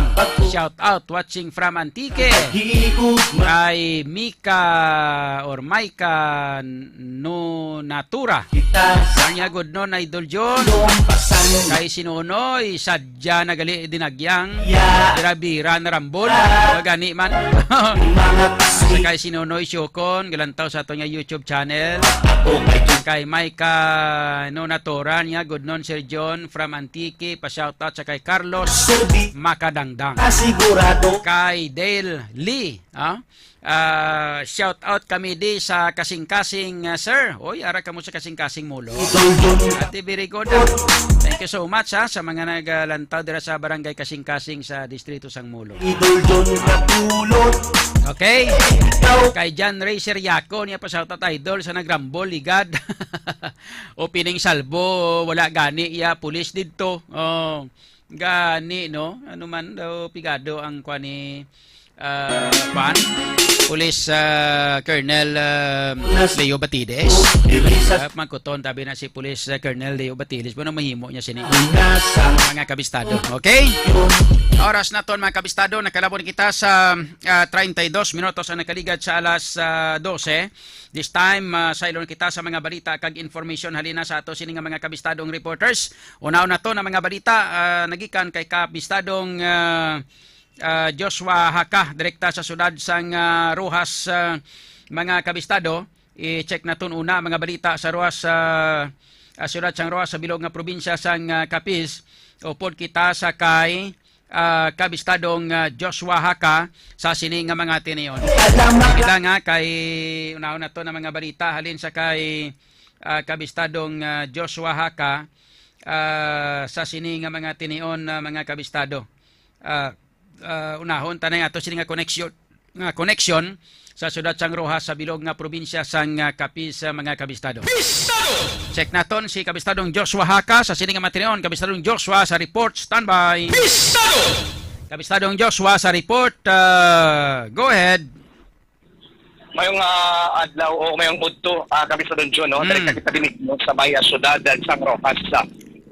Shout out, watching from Antique. Higugma. Kay Mika or Micah Nonatura. Kita sa Anya, good noon, Idol John. Kay Sinunoy, sadya na gali dinagyang. Yeah. Bira-bira na rambol. Ah. Gani man. Mga kasi. Sa kay Sinunoy Siokon, galantaw sa ato nga YouTube channel. Ako kay John. Kay Micah Nonatura niya, good noon, Sir John, from Antique, pa-shoutout sa kay Carlos Serbi. Makadangdang. Kasigurado. Kay Dale Lee, Ha? Ah, shout out kami di sa Kasing-Kasing, ah, sir. Oy, ara kamo sa Kasing-Kasing, Mulo. Ate, very good, ah. Thank you so much, ha, sa mga naglantaw dira sa Barangay Kasing-Kasing sa Distrito sang Mulo. Okay. Kay John Ray Seriaco, niya pa shout out, idol, sa nagrambol, ligad. Opening salvo, wala gani, ya, pulis didto. Oh, gani, no? Ano man daw, pigado ang kwa ni, ah, kwan? Pulis, ah, Colonel, ah, Leo Batides. Ah, magkuton, tabi na si Pulis, ah, Colonel Leo Batides. Ano mahimo niya sini? Mga kabistado. Okay? Oras na ton, mga kabistado. Nakalabot kita sa, ah, treinta y dos minutos ang nakaligad sa alas, ah, dose. This time, ah, saylo na kita sa mga balita kag information halina sa ato sini nga mga kabistadong reporters. Unaon na to na mga balita, ah, nagikan kay kabistadong, ah, ah, Joshua Haka, direkta sa siyudad sang, ah, Roxas, ah, mga kabistado. I-check naton una mga balita sa Roxas, ah, ah, siyudad sang Roxas sa bilog nga probinsya sang, ah, Capiz. Upod kita sa kay, ah, kabistadong, ah, Joshua Haka sa sini nga mga tinion. Kita nga kay unahon nato na mga balita halin sa kay, ah, kabistadong, ah, Joshua Haka, ah, sa sini nga mga tinion, ah, mga kabistado. Ah, ah, unahon tanay ato sini nga koneksyon, nga koneksyon sa siyudad sang Roxas sa bilog nga probinsya sang, ah, Capiz, ah, mga kabistado. Check naton si kabistadong Joshua Haka sa sini nga mga tinion. Kabistadong Joshua sa report, standby. Kabistadong Joshua sa report, ah, go ahead. Mayong, ah, adlaw o mayong udto, ah, kami sa Don Jun, no? Mm. Direkta kita dinhi, no, sa may, ah, siyudad, ah, sang Roxas.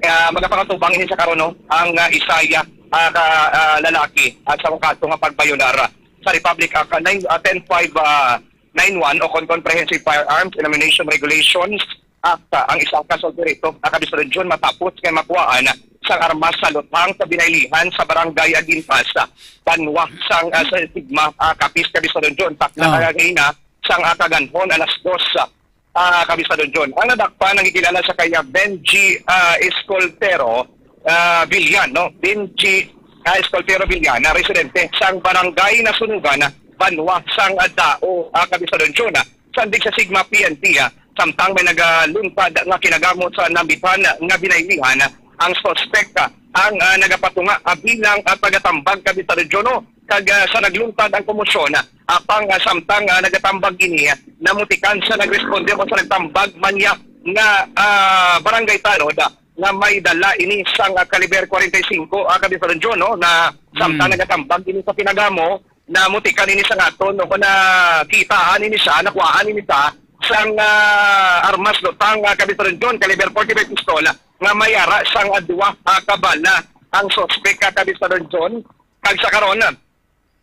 Ah, magapakatubang ini sa karon, no, ang, ah, isa ya, ah, ka, ah, lalaki, ah, sa kaso nga pagbayolar, ah, sa Republic Act, ah, nine, ah, ten five, ah, nine one o kon Comprehensive Firearms and Ammunition Regulations Act, ah, ang isa ka solterito, ah, kami sa Don Jun, matapos kay makuhaan, ah, sang armas sa lutang sa binaylihan sa Barangay Aginpas, ah, banwa sang, ah, sa Sigma, ah, Capiz, kami sa Don Jun. Takna, ah, kaganina, sang, ah, kaganhon, alas dos, ah, ah, kami sa Don Jun. Ang nadakpan ang gikilala sa kay, ah, Benji, ah, Escoltero, ah, Villan, no? Benji, ah, Escoltero Villan, na residente sang Barangay Nasunugan, banwa sang, ah, Dao, ah, kami sa Don Jun, ah. Sandig sa Sigma P N P, ah, samtang may nagaluntad nga kinagamo sa nambitan nga binaylihan, ah, ang suspek, ah, ang, ah, nagapatunga, ah, bilang, ah, tagatambag, kami sa Don Jun, no? Kag, ah, sa nagluntad ang komosyon, ah, apang, ah, samtang, ah, nagatambag ini, ah, namutikan sa nagresponde o sa nagtambag man niya nga, ah, barangay tanod, ah, nga may dala ini sang, ah, kaliber forty-five, ah, kami sa Don Jun, no, na samtang Mm. nagatambag ini sa pinagamo, namutikan ini sa ngaton, no, nakitaan ini siya, nakuhaan ini siya sang, ah, armas lutang, ah, kami sa Don Jun, kaliber forty-five pistol, nga may ara sang, ah, duha, ah, ka bala ang suspek, ah, kami sa Don Jun. Kag sa karon, ah,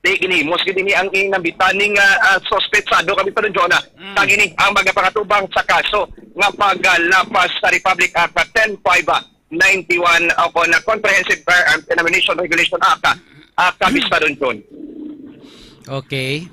di ginhimos gid ini ang inambitan ning, ah, ah, suspetsado, kami pa rin, Jonah. Mm. Kag ini ang magapakatubang sa kaso nga paglapas sa Republic Act ten five ninety-one o kon Comprehensive Firearms and Ammunition Regulation Act, ah, ah, kami pa rin, John. Okay.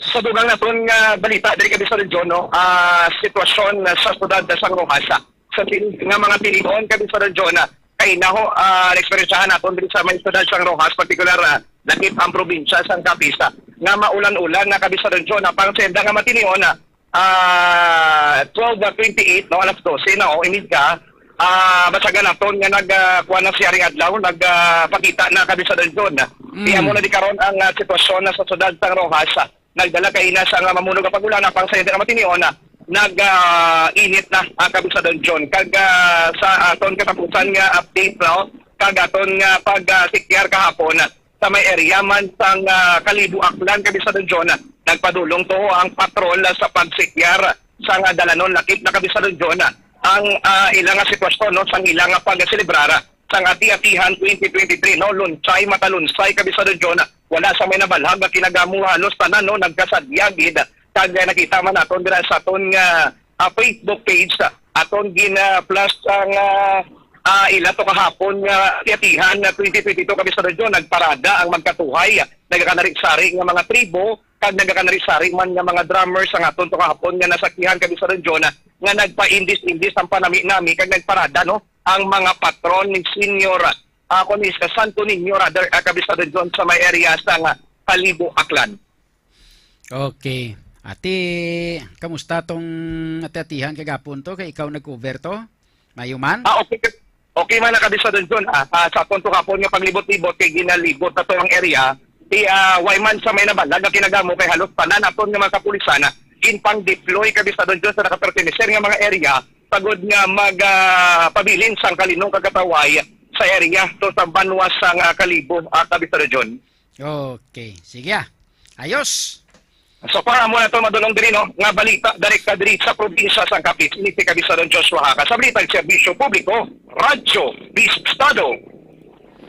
Sa dugang naton nga balita diri, kami sa John, no? Ah, sitwasyon sa siyudad sa Roxas, ah, sa tin-, nga mga tinion, kami sa John, ah, kay naho, ah, naeksperyensyahan naton diri sa may siyudad sang Roxas, partikular, ah, lakip ang probinsya sang Capiz, ah, nga maulan-ulan na, kami sa John, ah, pang senda nga matinion, ah, ah, twelve twenty-eight, no, alas dose na, o, imidya, ah, basagan naton nga nag, ah, kuwan na siya ring adlaw, nag, ah, pakita na, kami sa John. Mm. Di amo na di karon ang, ah, sitwasyon na sa siyudad sang Roxas, ah. Nagdala kaina sa nga mamuno nga pag-ulan, apang sa nga matinion, ah, nag, ah, init na ang, kami sa Don John. Kag, ah, sa aton katapusan nga update, no, kag aton nga pag, ah, sikyar kahapon, ah, sa may area man sang, ah, Kalibo, Aklan, kami sa Don John, ah, nagpadulong to ang patrol, ah, sa pagsikyar sa nga dalanon lakip na, kami sa Don John, ah, ang, ah, ilang nga sitwasyon, no, sang ilang nga pag-selebrar, ah, sang Ati-Atihan twenty twenty-three, no? Lunsay, matalunsay, kami sa Don John, wala sa may nabalhag nga kinagamo, halos tanan, no, nagkasadya gid. Kag, ah, nakita man naton dira sa aton nga, ah, Facebook page, ah, aton gin, ah, plus ang, ah, ah, ila to kahapon nga Ati-Atihan nga twenty twenty-two, kami sa Don John, nagparada ang magkatuhay, ah, nagakanarisari nga mga tribo, kag nagakanarisari man nga mga drummers ang aton to kahapon nga nasakihan, kami sa Don John, ah, nga nagpaindis-indis ang panami-nami kag nagparada, no? Ang mga patron ni Senior, ah, kung is, ah, Santo Niño, rather, ah, kami sa Don John, sa may area sang, ah, Kalibo, Aklan. Okay. Ati, kamusta tong ati-atihan kagapon to? Kay ikaw nag-cover to? Mayo man? Ah, okay. Okay man na, Kabisado John. Ah, ah, sa aton to kapon nga paglibot-libot kay ginalibot na to ang area. Ti, ah, way man sa may nabalag nga kinagamo kay halos tanan aton nga mga kapulisan na ginpang-deploy, Kabisado John, sa nakaperteneser nga mga area sagod nga mag, ah, pabilin sang kalinong kag katawhay sa area to sa banwa sang, ah, Kalibo, ah, Kabisado John. Okay. Sige, ah. Ayos. So, para mo na to, madulong diri, no, nga balita, direkta diri sa probinsya sang Capiz. Ini si Kabisado Joshua Haka sa Balitang Serbisyo Publiko, Radyo Bistado.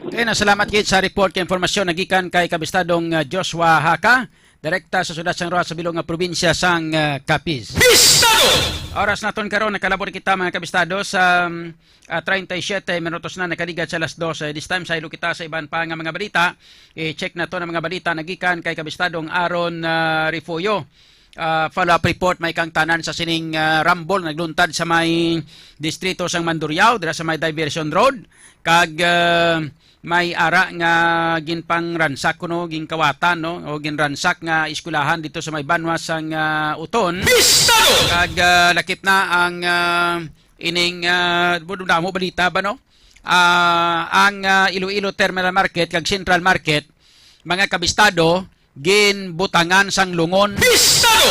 Okay, na salamat gid sa report kay impormasyon nagikan kay Kabistadong, ah, Joshua Haka, direkta sa siyudad sang Roxas sa bilog nga probinsya sang, ah, Capiz. Bistado! Oras naton karon, nakalabot kita, mga kabistado, sa, um, ah, treinta y siete minutos na nakaligat sa alas dose. This time, saylo kita sa iban pa nga mga balita. I-check naton ang mga balita nagikan kay Kabistadong Aaron, ah, Refugio. Ah, follow-up report may kang tanan sa sining, ah, rumble nagluntad sa may distrito sang Mandurriao, dira sa may Diversion Road. Kag, ah, may ara nga ginpangransak kuno, ginkawatan, no, o ginransak nga eskwelahan dito sa may banwa sang, ah, Uton. Bistado! Kag, ah, lakip na ang, ah, ining, ah, damo balita ba, no? Ah, ang, ah, Iloilo Terminal Market kag Central Market, mga kabistado, ginbutangan sang lungon. Bistado!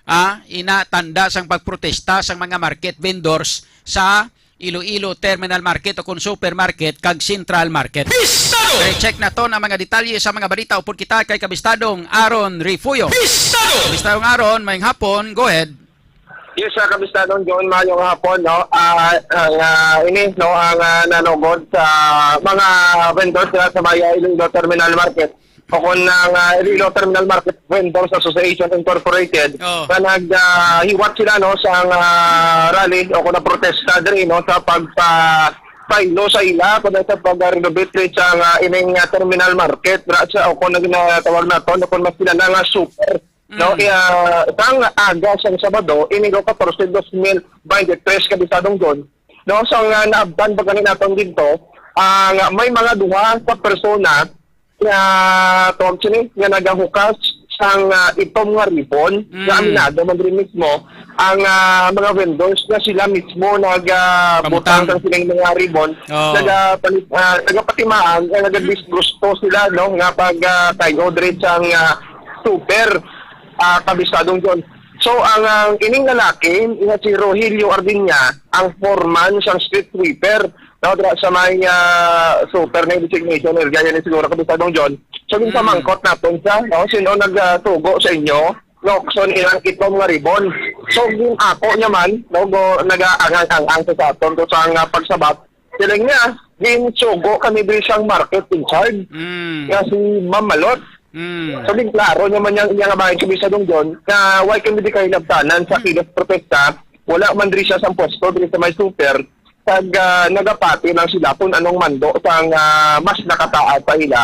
Ah, ina tanda sang pagprotesta sang mga market vendors sa Iloilo Terminal Market o kon supermarket kag Central Market. Bistado! Okay, check naton ang mga detalye sa mga balita upod kita kay Kabistadong Aaron Refugio. Bistado! Kabistadong Aaron, maayong hapon. Go ahead. Yes, sa Kabistadong John, maayong hapon, no? Ah, ang, ah, ini, no, ang, ah, nanugod sa mga vendors nga sa may, ah, Iloilo Terminal Market o kung ang, ah, Iloilo Terminal Market Vendors Association Incorporated Oh. na nag, ah, hiwat sila, no, sa, ah, rally o kung na protesta diri, no, sa pagpasaylo sa ila kung sa pag-renovate diri sa, ah, ining, ah, terminal market, ra sa, o kung nag-, natawag naton, o kung mas kilala nga super, no, Mm. ah, sang aga sang Sabado, ini, no, katorse, dos mil bente tres, Kabisadong John, no, sa nga naabtan pa gani naton dito, ah, nga may mga duha ka persona nga, tawag sini, nga nagahukas sang, ah, itom nga ribbon, nga Mm. aminado man diri mismo ang, ah, mga vendors nga sila mismo nag, ah, Kamutang. butang sang sining mga ribbon, Oh. nagapalit-, ah, nagapatimaan nga nagadisgusto sila, no, nga pag, ah, tayo diri sang, ah, super, ah, Kabisadong John. So, ang, ang ining lalaki nga si Rogelio Ardiña, ang foreman sang street sweeper, no, dira sa may, ah, super na designation area yan siguro, Kabisadong John. So, Mm. ginpamangkot naton siya, no, sino nagtugo sa inyo, no, so ilang itom nga ribbon. So, gin-ako niya man, no, go, nagaangang-angang sa aton, to sa nga pagsabat, siling niya, ginsugo kami diri sang market in charge, Mm. nga si Ma'am Malot. Mm. So, ginklaro niya man yang, yang bahin, Kabisadong John, nga why kami di kayo nagtanan sa Mm. kilos protesta, wala man diri siya sa pwesto, diri sa may super, kag, ah, nagapati lang sila kung anong mando sang, ah, mas nakataas sa ila,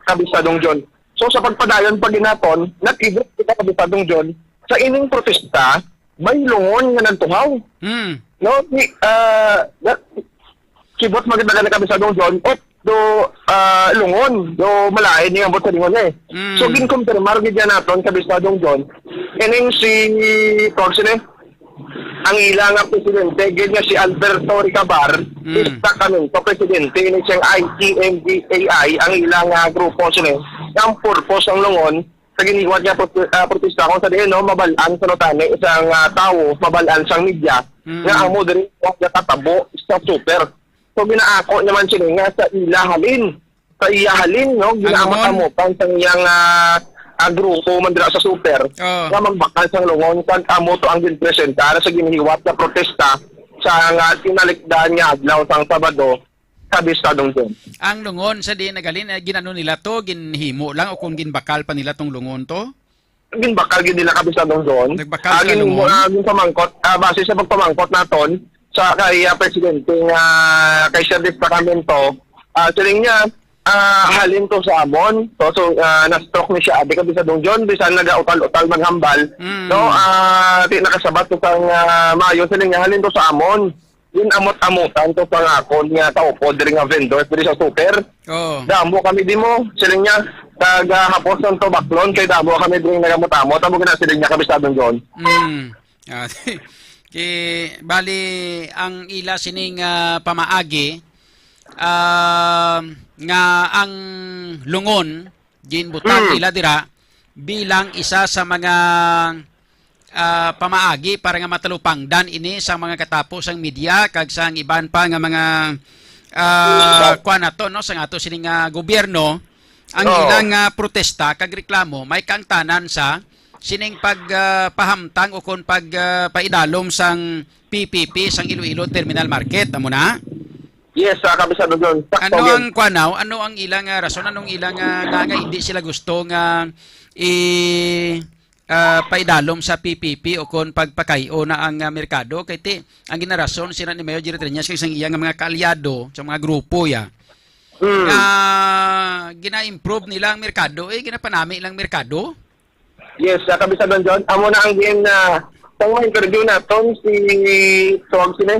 Kabisadong John. So, sa pagpadayon pa ginaton, nag-ibot kita, Kabisadong John, sa ining protesta, may lungon nga nagtuhaw. Mm. No, di, ah, na, kibot maganda na, Kabisadong John, o do, ah, lungon, do malain niya ang buot sa lingon eh. Mm. So, ginkumpirmar gid yan naton, Kabisadong John. Ining si, tawag sini, ang ila nga presidente, gid nga si Alberto Ricabar, Mm. Sacramento, presidente, ini siyang I T M D A I, ang ila nga grupo sini. Ang purpose ng lungon, sa giniwat nga prot-, ah, protesta kung sa diin, no, mabal-an sa nutani sang, ah, tawo, mabal-an sang media, Mm. nga amo diri nga katabo sa super. So, ginaako naman sila nga sa ila halin, sa iya halin, no, Ang lungon? ginaamot-amotan sang iyang, ah, ah, grupo man dira sa super, Oh. nga magbakal sang lungon, kag amo to ang ginpresentar sa ginihiwat nga protesta sa nga tinalikdan nga adlaw sang Sabado, Kabisadong John. Ang lungon sa diin naghalin, eh, ginano nila to, ginhimo lang o kung ginbakal pa nila tong lungon to? Ginbakal gid nila, Kabisadong John. Nagbakal Ah, sila gin-, lungon? ah, ginpamangkot, ah, base sa pagpamangkot naton sa kay, ah, presidente nga kay Sir Destacamento, ah, siling niya, ah, halin to sa amon. So, so, ah, na-stroke ni siya, abi, Kabisadong John, bisan nagautal-utal maghambal. Mm. No, ah, di nakasabat to sang, ah, maayo, siling niya, halin to sa amon. Yun, amot-amutan to sa nga akon nga kaupod diri nga vendors diri sa super. Oo. Damo kami di mo, siling niya, Kag, ah, hapos lang to baklon kay damo kami diri nagamot-amot. Amo gina siling niya, Kabisado John. Mm. Ah, kay, bali, ang ila sining, ah, pamaagi, ah, nga ang Lungon, ginbutang Mm. nila dira bilang isa sa mga, ah, pamaagi para nga matalupangdan ini sa mga katapo sang media kag sang iban pa nga mga, ah, Sa kuan nato, no, sang ato sini nga gobyerno, ang Oo. ilang, ah, protesta kag reklamo may kaangtanan sa sining pag, ah, pahamtang o kon pag, ah, paidalom sang P P P sang Iloilo Terminal Market, amo na? Yes, ah, Kabisado John. Sakto Ano gyud. ang kuan naw? Ano ang ilang, ah, rason? Anong ilang, ah, nga, nga hindi sila gusto nga i, ah, paidalom sa P P P o kon pagpakayo na ang, ah, merkado? Kay ti, ang ginarason sila ni Mayor Jerry Treñas kay sang iya nga mga kaalyado sa mga grupo ya. Hmm. Nga gina-improve nila ang merkado, eh, ginapanami lang merkado. Yes, ah, Kabisado John. Amo na ang gin, ah, sang mga interview naton si, tawag sini,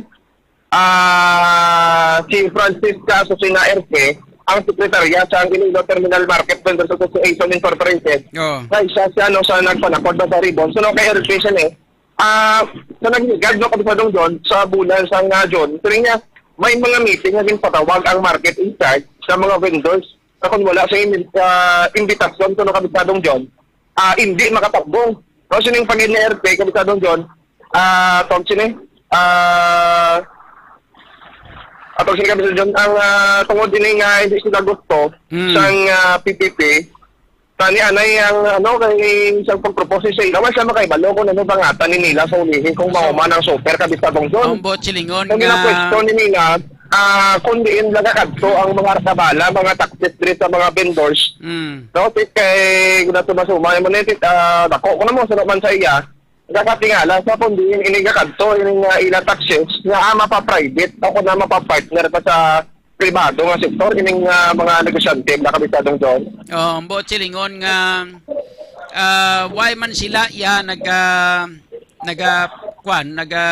ah, si Francisca Azucena Erce, ang sekretarya sa Iloilo Terminal Market Vendors Association Incorporated. Oh. Nga isa siya, no, sa nagpanakod ba sa ribbon. So, no, kay Erce siya, eh. Ah, sa nagligad, no, Kabisadong John, sa bulan sa nga June, siling niya, may mga meeting nga ginpatawag ang market in charge sa mga vendors na kung wala sa imi-, ah, imbitasyon, kuno Kabisadong John, ah, hindi makatagbong. No, sining pagid ni Erce, Kabisadong John, ah, tawag sini, ah, atong sini Kabisadong John, ang, ah, tungod ini nga hindi sila gusto Mm. sang, ah, P P P, tani anay ang, ano, kay isang pag-propose sa ila, wala siya makahibalo kung ano bangatan ni nila sa ulihi kung So, mahuman ang super, Kabisadong John. Ang buot silingon Kung nga ginapwesto ni nila, ah, kung diin nagakadto ang mga arkabala, mga taxis diri sa mga vendors, Mm. no? Ti-, kay, kung nato masumay mo na, ti-, ah, dako ko na mo, sa naman sa iya, nagakatingala sa kung diin ini gakadto, ini nga ila taxis, nga, ah, mapa-private, o kung na mapa-partner pa sa pribado nga sektor, ining, ah, mga negosyante, mga Kabisadong John. Oh, ang buot silingon nga, ah, why man sila ya naga, naga, kwan, naga,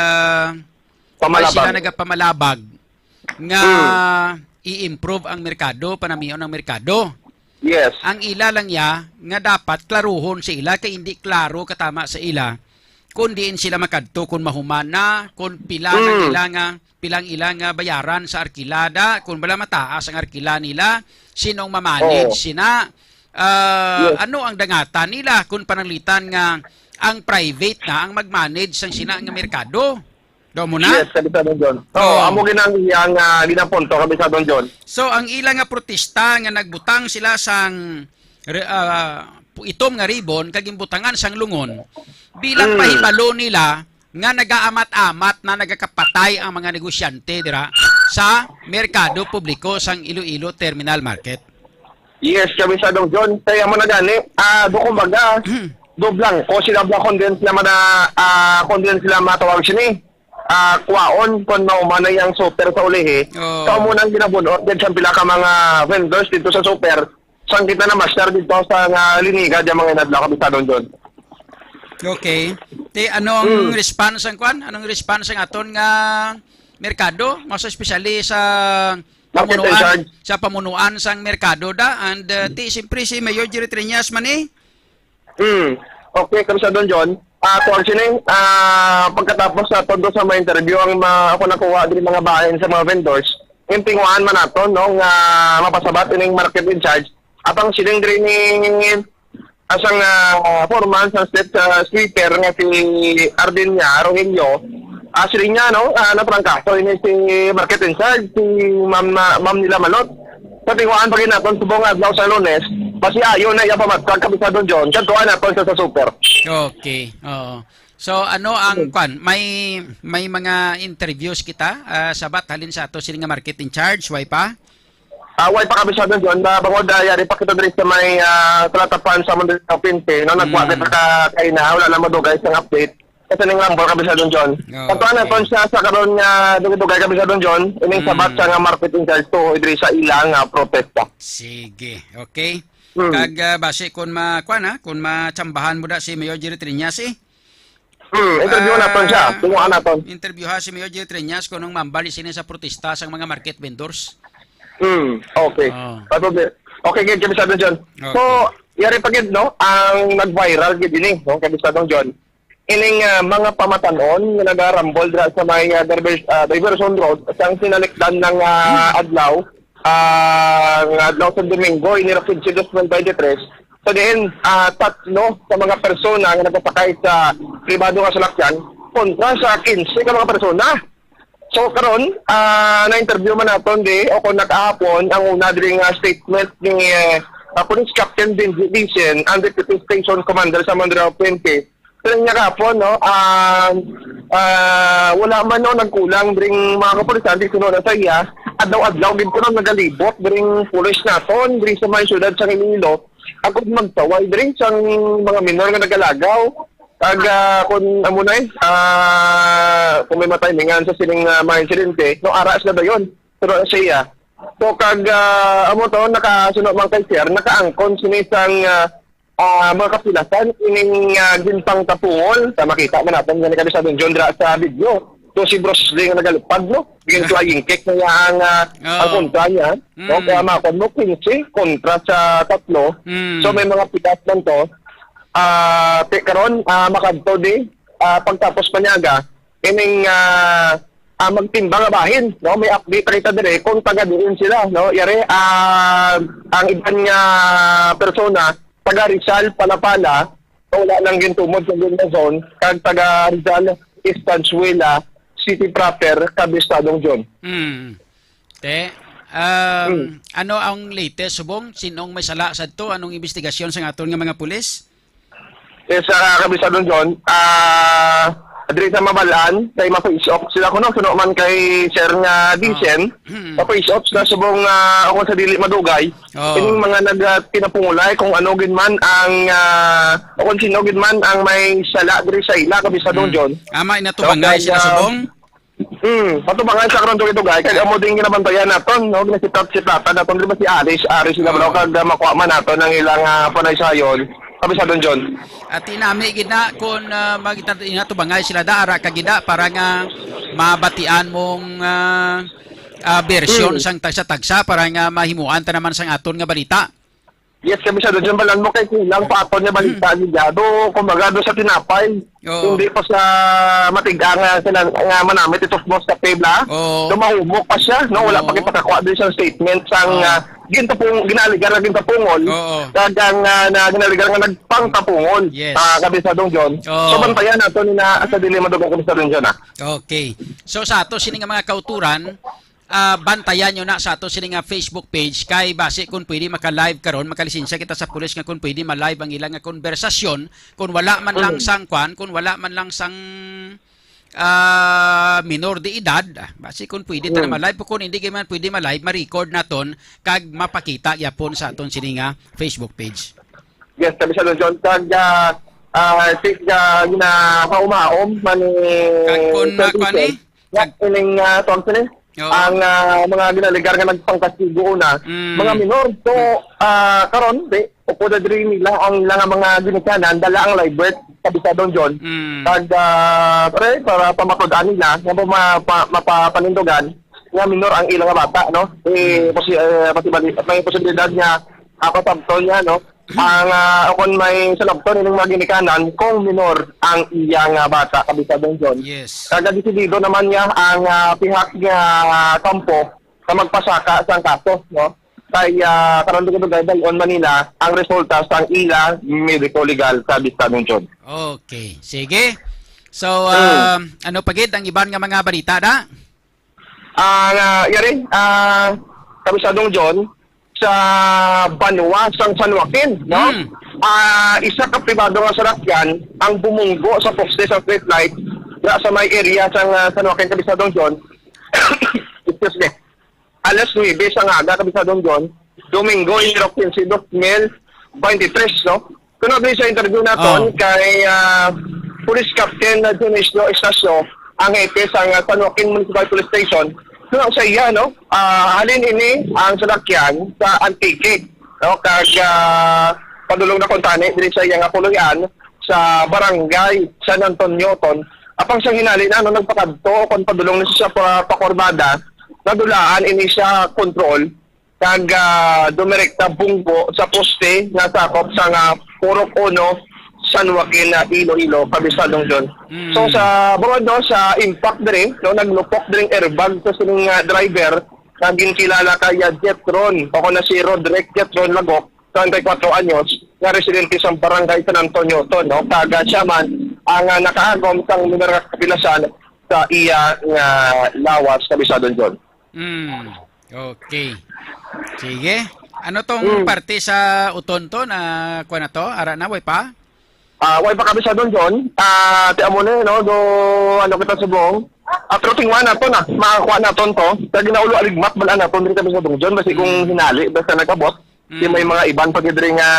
why Pamalabag. sila nagapamalabag nga Hmm. i-improve ang merkado, panamion ang merkado? Yes. Ang ila lang ya nga dapat klaruhon sa ila kay hindi klaro katama sa ila kung diin sila makadto, kung mahuman na, kung pila ang Mm. ila nga, pila ang ila nga bayaran sa arkilada, kung bala mataas ang arkila nila, sinong mamanage Oo. sina, ah, Yes. ano ang dangatan nila kung pananglitan nga ang private na ang mag-manage sang sina nga merkado? Daw mo na? Yes, Kabisadong John. Oo, Oo. amo ginang iyang, ah, ginapunto, Kabisadong John. So, ang ila nga protesta nga nagbutang sila sang re-, ah, pu-, itom nga ribbon kag ginbutangan sang Lungon bilang Mm. pahibalo nila nga nagaamat-amat na nagakapatay ang mga negosyante dira sa merkado publiko sang Iloilo Terminal Market. Yes, Kabisadong John. Kaya mo na gani, ah, do kumbaga, do blanco sila, blanco din sila mana-, ah, kung din sila matawag sini, ah, kwaon, kung mahuman na yung super sa ulihi. Oo. Sa muna ang ginabunot din sa pila ka mga vendors dito sa super, sang kita na master dito sa nga Liniga, di mga inadlaw, Kabisadong John. Okay. Ti, ano ang Hmm. response ang kwan? Anong response ang aton nga merkado? Mas especially sa Market in pamunuan, charge. sa pamunuan sang merkado da. And, uh, ti, siyempre si Mayor Jerry Treñas man eh. Hmm. Okay, Kabisadong John. Ah, kuwan sini, ah, pagkatapos naton do sa mga interview, ang ma-, ako nakuha diri mga bahin sa mga vendors, yung tinguhaan man naton, no, nga mapasabat ining market in charge. At ang siling diri ni asang, ah, foreman sa street, ah, sweeper nga si Ardinia Rogelio, ah, siling niya, no, ah, natrangkaso ini si market in charge, si ma'am na, ma'am nila Malot. Sa tinguhaan pa gyud naton subong nga adlaw sa Lunes, basi ayo na iya pamatag, Kabisadong John. Kadtuan naton sa, sa super. Okay, oo. So, ano ang, Hmm. kwan, may, may mga interviews kita, ah, sabat halin sa ato sini nga market in charge, way pa? Ah, way pa, Kabisadong John. Na bangod, ah, yari pa kita diri sa may, ah, Talatapan sa Muntinlupa, Pinte, no? Nagkuha Hmm. kita ka, kaina, wala na madugay sa update. Kasi ning number, Kabisadong John. Oh, Patuan na okay. Ton siya sa karon nga dugay-dugay, Kabisadong John, ining Mm. sabat sa nga market in charge to, diri sa ilang, ah, protesta. Sige, okay. Mm. Kag, ah, basi kun ma-, kuan, ha, kun matsambahan mo da si Mayor Jerry Triñas, eh. Mm, interview Ah, naton siya. Tunguhan naton. Interview ha si Mayor Jerry Triñas kung anong mambali sini sa protesta sang mga market vendors. Hmm, okay. Oh. Pato di-, Okay, gid, Kabisado John. Okay. So, yari pa gid, no, ang nag-viral gid ini, no, Kabisado John. Ining, ah, mga pamatan-on nga nagarambol dira sa may, ah, diver-, ah, diversion road sang sinalikdan ng, ah, adlaw, ah, nga adlaw sa Domingo, ini ra quince dos mil twenty-three. So, diin, ah, tatlo sa mga persona nga nagasakay sa pribado nga salakyan kontra sa quince ka mga persona. So, karon, ah, na-interview man naton di, o kung nakahapon, ang una diri nga statement ni, eh, ah, Police Captain Benji Dicen, ang Deputy Station Commander sa Mandurao Twenty. Pero niya kahapon, no, ah, ah, wala man, no, nagkulang dring mga kapulisan, di kuno na sa iya, adlaw-adlaw gid kuno nagalibot dring pulis naton diri sa may siyudad sa Iloilo, agud magsaway diri sang mga minor nga nagalagaw. Kag, ah, kung amo na, eh, ah, kung may matimingan sa sining, ah, mga insidente, no, ara sila dayon. Pero siya. So, kag, ah, amo to, nakasuno man kay sir, nakaangkon sini sang, ah, ah, mga kapilasan, ining, ah, ginpangtapungol. Sa makita man natin nga ni Kabisado John dira sa video. So, si Bruce Lee nga nagalupad, no? Gin flying kick na niya ang, ah, ang Oo. kontra niya. No? Mm. Kaya makon mo, quince kontra sa tatlo. Mm. So, may mga pikas man to. Ah, ti-, karon, ah, makadto di, ah, pagtapos pa niya ga, ining, ah, ah, magtimbang nga bahin, no? May update pa kita dire kung taga diin sila, no? Yari, ah, ang iban nga persona, taga Rizal, Palapala, wala nang gintumod sa Luna Zone, kag taga Rizal, East Valenzuela City proper, Kabistadong John. Mm. Te, um, Hmm. ano ang latest, subong? Sinong may sala sadto? Anong investigasyon sa aton nga mga pulis? Yes, ah, Kabisado John. Ah, diri sa Mabalaan, kay ma-face off sila kuno, suno man kay Sir nga Ah. Dicen, Hmm. ma-face off sila subong, ah, ako sa dili madugay. Oh. Ining mga nag, ah, pinapungulay kung ano gid man ang, ah, o kung sino gid man ang may sala diri sa ila, Kabisado Hmm. John. Ama, inatubangay So, sila kaya, subong? Hmm, patubangan sa karon dugay-dugay, kay amo din ginabantayan naton, no? Ginasitat-sitatan naton, di ba, si Aris, Aris sila, bro, Oo. kag, ah, makuha man naton ang ilang, ah, panaysayon. Kabisado John. At inami gid na kung, ah, mag-, inatubangay sila da, ara ka gid na, para nga mabatian mong, ah, ah, bersyon Hmm. sang tagsa-tagsa, para nga mahimuan ta naman sang aton nga balita. Yes, Kabisado John, balan mo kay kulang pa aton nga balita Hmm. gid, ah. Do, kumbaga, do sa tinapay, Oo. hindi pa sa matiga nga sila nga manamit ito sa table, ah. Oo. Do mahumok pa siya, no? Wala pa Oo. kita kakuha din sa statement sang, Oo. ah, gintapung-, ginaaligar na gintapungol. Oo. Kag ang, ah, na ginaaligar nga nagpangtapungol, Yes. ah, Kabisadong John. Oo. So, bantayan nato ni na sa dili madugay, Kabisadong John, ah. Okay. So, sa ato sini nga mga kauturan, ah, bantayan nyo na sa ato sini nga Facebook page kay basi kung pwede maka-live karon, makalisensya kita sa pulis nga kung pwede ma-live ang ilang nga konbersasyon, kung wala man lang Mm. sang kwan, kung wala man lang sang, ah, minor de edad, ah, basi kung pwede ta na Mm. ma-live, kung hindi man pwede ma-live, ma-record naton kag mapakita gyapon sa aton sini nga Facebook page. Yes, Kabisadong John, kag, ah, ah, si, ah, ginakaumhaom man ni Kag kung Sir na, kwan Vincent, eh, Yak, ining, ah, tawag sila, Oo. ang, ah, mga ginaligar nga nagpangkastigo una, Mm. mga minor. So, Mm. ah, karon, di, upod na diri nila ang ilang mga ginikanan, dala ang live birth, Kabisadong John. Mm. Kag, ah, pre, para pamatud-an nila, nga ma-, pa-, mapapanindugan, nga minor ang ilang bata, no? Eh, Mm. posi-, eh, posibali-, may posibilidad nga, ah, pasabton niya, no? Ang, ah, o kung may salabton ining mga ginikanan kung minor ang iyang, ah, bata, Kabisadong John. Yes. Kag desidido naman niya ang, ah, pihak nga, ah, kampo nga magpasaka sang kaso, no? Kay, ah, karon dugay-dugay dal-on man nila ang resulta sang ila medico legal, Kabisadong John. Okay, sige. So, Hmm. ah, ano pa gid ang iban nga mga balita da? Ah, nga, yari, ah, Kabisadong John, sa banwa sang San Joaquin, no? Hmm. Ah, isa ka pribado nga salakyan ang bumunggo sa poste sa street light na sa may area sang, ah, San Joaquin, Kabisadong John. Excuse me. Alas nuebe sa aga, Kabisadong John. Domingo, Enero quince, dos mil veintitrés, no? Kuno din sa interview naton Oh. kay, ah, Police Captain Dionisio Ignacio, ang hepe sa, ah, San Joaquin Municipal Police Station, kuno sa iya, no? Ah, halin ini ang salakyan sa Antique, no? Kag, ah, padulong na kuntani diri sa iya nga puloy-an sa Barangay San Antonio, Ton. Apang sa hinali na, no, nagpakadto o kon padulong na siya pa, pa Corbada, nadulaan ini siya control kag, ah, dumirekta bunggo sa poste nga sakop sang, ah, Purok Uno, San Joaquin, ah, Iloilo, Kabistadong John. Mm. So, sa bungod, no, sa impact diri, no, naglupok diri ang airbag sa sining, ah, driver nga ginkilala kay, ah, Jetron, o kon na si Roderick Jetron Lagok, treinta y cuatro anyos, nga residente sa Barangay San Antonio, Oton, no? Kag, ah, siya man ang, ah, nakaagom sang minor nga kapilasan sa iya nga lawas, Kabistadong John. Mm. Okay. Sige. Ano tong Mm. parte sa Oton to na kuha na to? Ara na, way pa? Ah, way pa, Kabistadong John. Ah, ti amo na, no? Do, ano kita subong? Ah, pero tingwa naton, ah. Makakuha naton to. Sa ginaulo, aligmat, bala naton diri, Kabistadong John. Basi kung Mm. hinali, basta nag-abot. Di Mm. may mga iban pa gid diri nga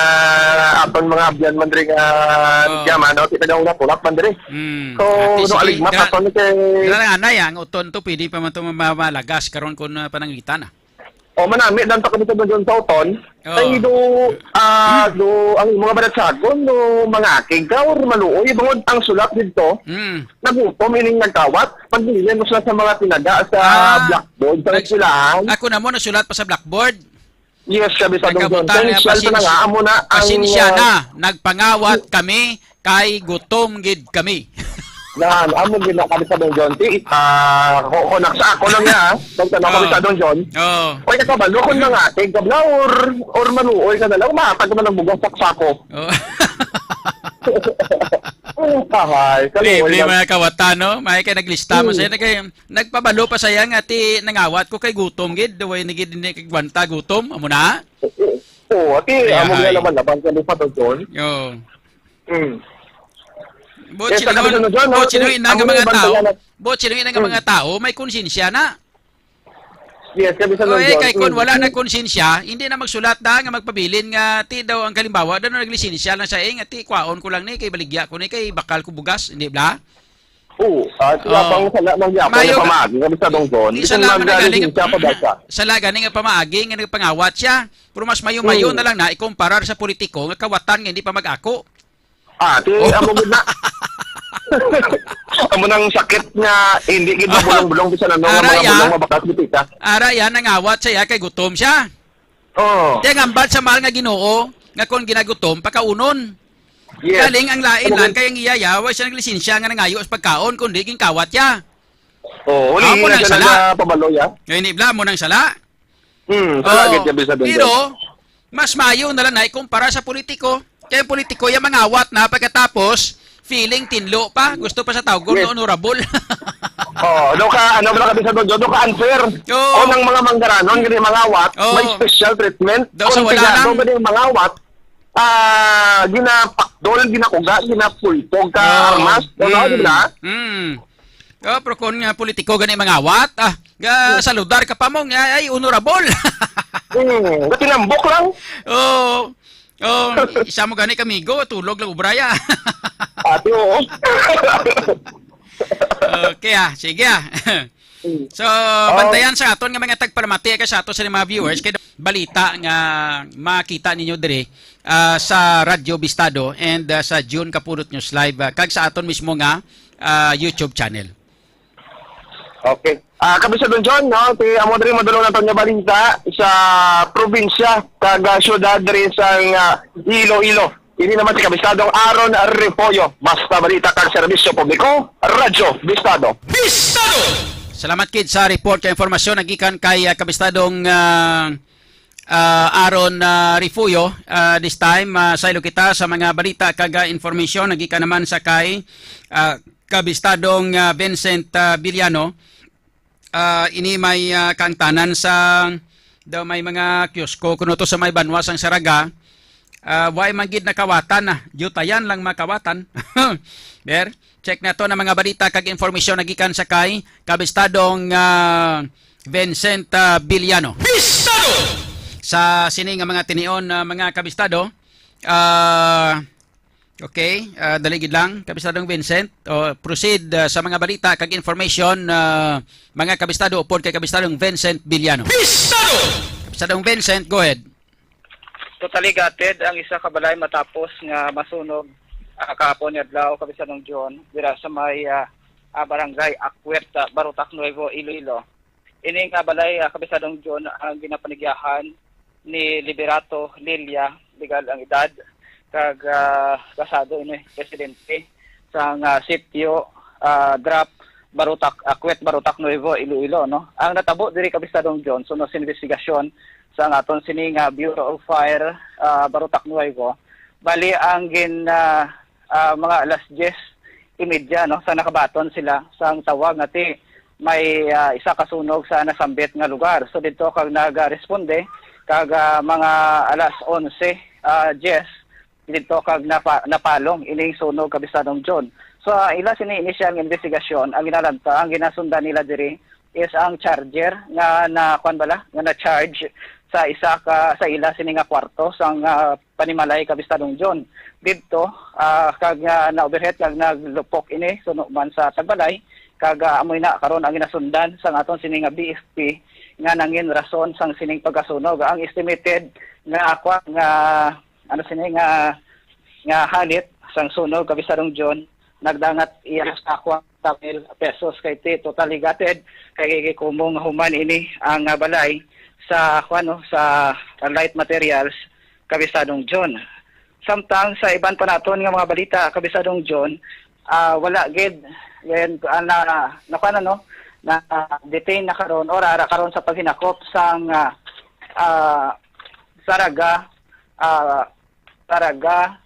aton mga abyan man diri nga Oh. yaman, no? Di nagaulat-ulat man diri. Mm. So, Ate, no, sige, aligmat gra-, naton kay gra-, anay, ang Oton to, pwede pa man to ma-, malagas karon kung, ah, pananglitan, ah. O, manami lang ta kami sa John sa Oton. Oh. Kay do, ah, do, ang mga balatsagon, do, mangakig ka or maluoy, bangod ang sulat dito, Mm. nagutom ining nagkawat, pagdili mo sila sa mga tinaga sa Ah, blackboard, sa nag-, eskwelahan. Ako na mo, nasulat pa sa blackboard. Yes, sabi sa Dong John. Nagkabutan Kay nga, initial pa na pasensi-, nga, amo na ang, pasensya ah, na, nagpangawat kami, kay gutom gid kami. Nan, amo gid na kami sa Dong John. Ti, ah, ko, ko, nak-, sa ako lang niya, ah. Pagtanaw kami Oh. sa Dong John. Oh. Oy, nakabalo ko na nga, kay kabla or, or maluoy ka na lang, umatag ka man ang bugas sa sako. Oh. Ahay, kaluoy Libre lang. Mga kawatan, no? May kay naglista mo Hmm. sa'yo, na kay, nagpabalo pa saya nga ti nangawat ko kay gutom gid, way ni gid ni kagwanta gutom, amo na? Oo, ati, Ay, amo nga ahay. Laban-laban ka ni Pato John. Oo. Hmm. Buot Eh, sa sinuon, kabisa na dyan, buot no? Sinuon na Ang nga mga mga tao, ibang buot sinuon na nga Hmm. mga tao, may konsensya na. Yes, kabisa na Oh, eh, dyan. Kay kun Hmm. Wala na konsensya, hindi na magsulat na nga magpabilin nga ti daw ang kalimbawa, daw naglisensya lang siya, eh, nga ti kwaon ko lang ni, kay baligya ko ni, kay bakal ko bugas, hindi bla? Oo, at Oh. Yabang sala, mang yabang Mayo na pamaagi, kabisa dong Don. Di Bisan sala man na gani nga, magalisensya pa ba siya? Sala gani nga pamaagi nga nagpangawat siya. Pero mas mayo-mayo Hmm. na lang na ikumparar sa politiko nga kawatan nga hindi pa mag-ako. Ah, ti, Oh. amo gid na. Amo nang sakit nga hindi gid mabulong-bulong bisan ano nga Ara mga ya. Bulong mabakas bitika. Ara ya, nangawat siya kay gutom siya. Oh. Kaya nga, ambal sa mahal nga Ginoo, nga kung ginagutom, pakaunon. Yes. Galing ang lain Ano lang, gid? Kay ang iya ya, wa siya naglisensya nga nangayo sa pagkaon, kundi ginkawat ya. Oh, uli Amo na nang siya sala. Nagapabalo ya. Ngayon, ibla mo nang sala. Hmm, sala Oh, gid, kabisa dong pero, Don. Mas maayo na lang na ikumpara sa politiko. Kay ang politiko, yung mangawat na pagkatapos, feeling tinlo pa, gusto pa sa tawgon Yes. na honorable. Oh, do ka, ano ba kabisa dong Don? Do ka unfair. Oo. O nang mga manggaranon, gani mangawat, Oo. May special treatment. Daw sa Kung wala pigado lang. Gani mangawat, ah, ginapakdol, ginakuga, ginapulpog ka Oo. Armas. Ano, Mm. di ba? Mm. Oh, pero kung nga politiko gani mangawat, ah, ga Hmm. saludar ka pa mo nga ay honorable. Hmm, katinambok lang. Oh. Oh, isa mo gani kamigo, tulog lang ubraya. Ati, oo. Okay, ah, sige, ah. Hmm. So, Oh. bantayan sa aton nga mga tagpalamati ka sa ato sa mga viewers kay balita nga makita ninyo diri, ah, sa Radyo Bistado and, ah, sa June Kapulot News Live, ah, kag sa aton mismo nga, ah, YouTube channel. Okay. Ah, Kabisado John, no? Ti amo diri madulong naton nga balita sa probinsya kag, ah, syudad diri sa, ah, Iloilo. Ini naman si Kabistadong Aaron Refollo. Basta balita kag serbisyo publiko, Radyo Bistado. Bistado! Salamat kid sa report kag impormasyon nagikan kay, ah, Kabistadong, ah, ah, Aaron, ah, Refollo. Ah, this time, ah, saylo kita sa mga balita kag, ah, informasyon nagikan naman sa kay, ah, Kabistadong, ah, Vincent, ah, Villano. Ah, ini may, ah, kaangtanan sa, daw may mga kiosko kuno to sa may banwa sang Saraga. Ah, way man gid nakawatan na, yutayan lang makawatan. Ber, check nato na mga balita kag informasyon nagikan sa kay Kabistadong, ah, Vincent, ah, Villano. Bistado! Sa sini nga mga tinion, ah, mga kabistado, ah, okay, ah, dali gid lang, Kabistadong Vincent. O, proceed, ah, sa mga balita kag information, ah, mga kabistado, upod kay Kabistadong Vincent Villano. Bistado! Kabistadong Vincent, go ahead. Totally gutted ang isa ka balay matapos nga masunog, ah, kahapon nga adlaw, Kabistadong John, dira sa may, ah, ah, barangay Akwet, ah, Barotac Nuevo, Iloilo. Ini nga balay, ah, Kapisadong John, ang ginapanigyahan ni Liberato Lilia, legal ang edad, kag, ah, kasado ini, presidente sang, ah, sitio, ah, Drop, Barutak, ah, Kuwet, Barutak Nuevo, Iloilo, no? Ang natabo diri, Kapisadong John, suno sa investigasyon sang aton sini nga Bureau of Fire, ah, Barutak Nuevo, bali ang gin, ah, ah, mga alas diyes y media, no, sa nakabaton sila sang tawag nga ti may, ah, isa ka sunog sa nasambit nga lugar. So didto kag nagaresponde kag, ah, mga alas onse, ah, diyes, didto kag napa-, napalong ining sunog, Kapisadong John. So, ah, ila sini initial nga investigasyon, ang ginalanta, ang ginasundan nila diri is ang charger nga na, kuwan bala, nga na-charge sa isa ka, sa ila sini nga kwarto sang, ah, panimalay, Kapisadong John. Didto, ah, kag, ah, na-overheat kag naglupok ini suno man sa tagbalay, kag, ah, amoy na karon ang ginasundan sang aton sini nga B F P nga nangin rason sang sining pagkasunog. Ang estimated nga, kuwan, nga, ano sini, nga, nga halit sang sunog, Kapisadong John, nagdangat iya sa kuwan ka mil pesos kay ti totally gutted, kay gikumo nga human ini ang, ah, balay sa, kuwan, no, sa light materials, Kapisadong John. Samtang sa iban pa naton nga mga balita, Kapisadong John, ah, wala gid, and, ah, na, na, kuwan, ano, na, ah, detain na karon or ara karon sa paghinakop sang, ah, ah, Saraga, ah, Saraga,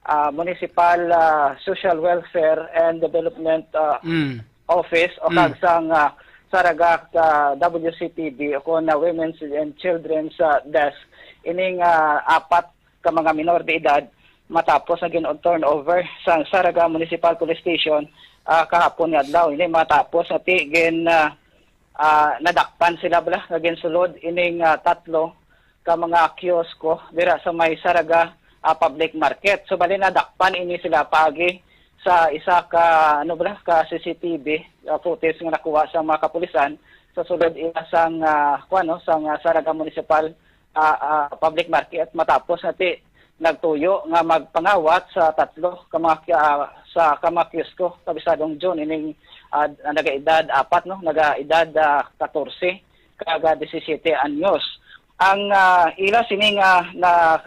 ah, Municipal, ah, Social Welfare and Development, ah, Mm. Office o Mm. kag sang, ah, Saraga, ah, W C P D o kon na Women's and Children's, ah, Desk. Ining, ah, apat ka mga minor de edad matapos nga gin-turn over sang Saraga Municipal Police Station, ah, kahapon nga adlaw. Ini matapos nga ti gin, ah, ah, nadakpan sila bala nga ginsulod ining, ah, tatlo ka mga kiosko dira sa may Saraga, ah, Public Market. So bali nadakpan ini sila paagi sa isa ka, ano bala, ka C C T V, ah, footage nga nakuha sa mga kapulisan sa sulod ila sang, ah, kuwan, no, sang, ah, Saraga Municipal, ah, ah, Public Market matapos nga ti nagtuyo nga magpangawat sa tatlo ka mga ki-, ah, sa ka mga kiosko, Kapisadong John, ining, ah, nagaedad apat, no, nagaedad, ah, katorse kag, ah, disisiyete anyos. Ang, ah, ila sini nga na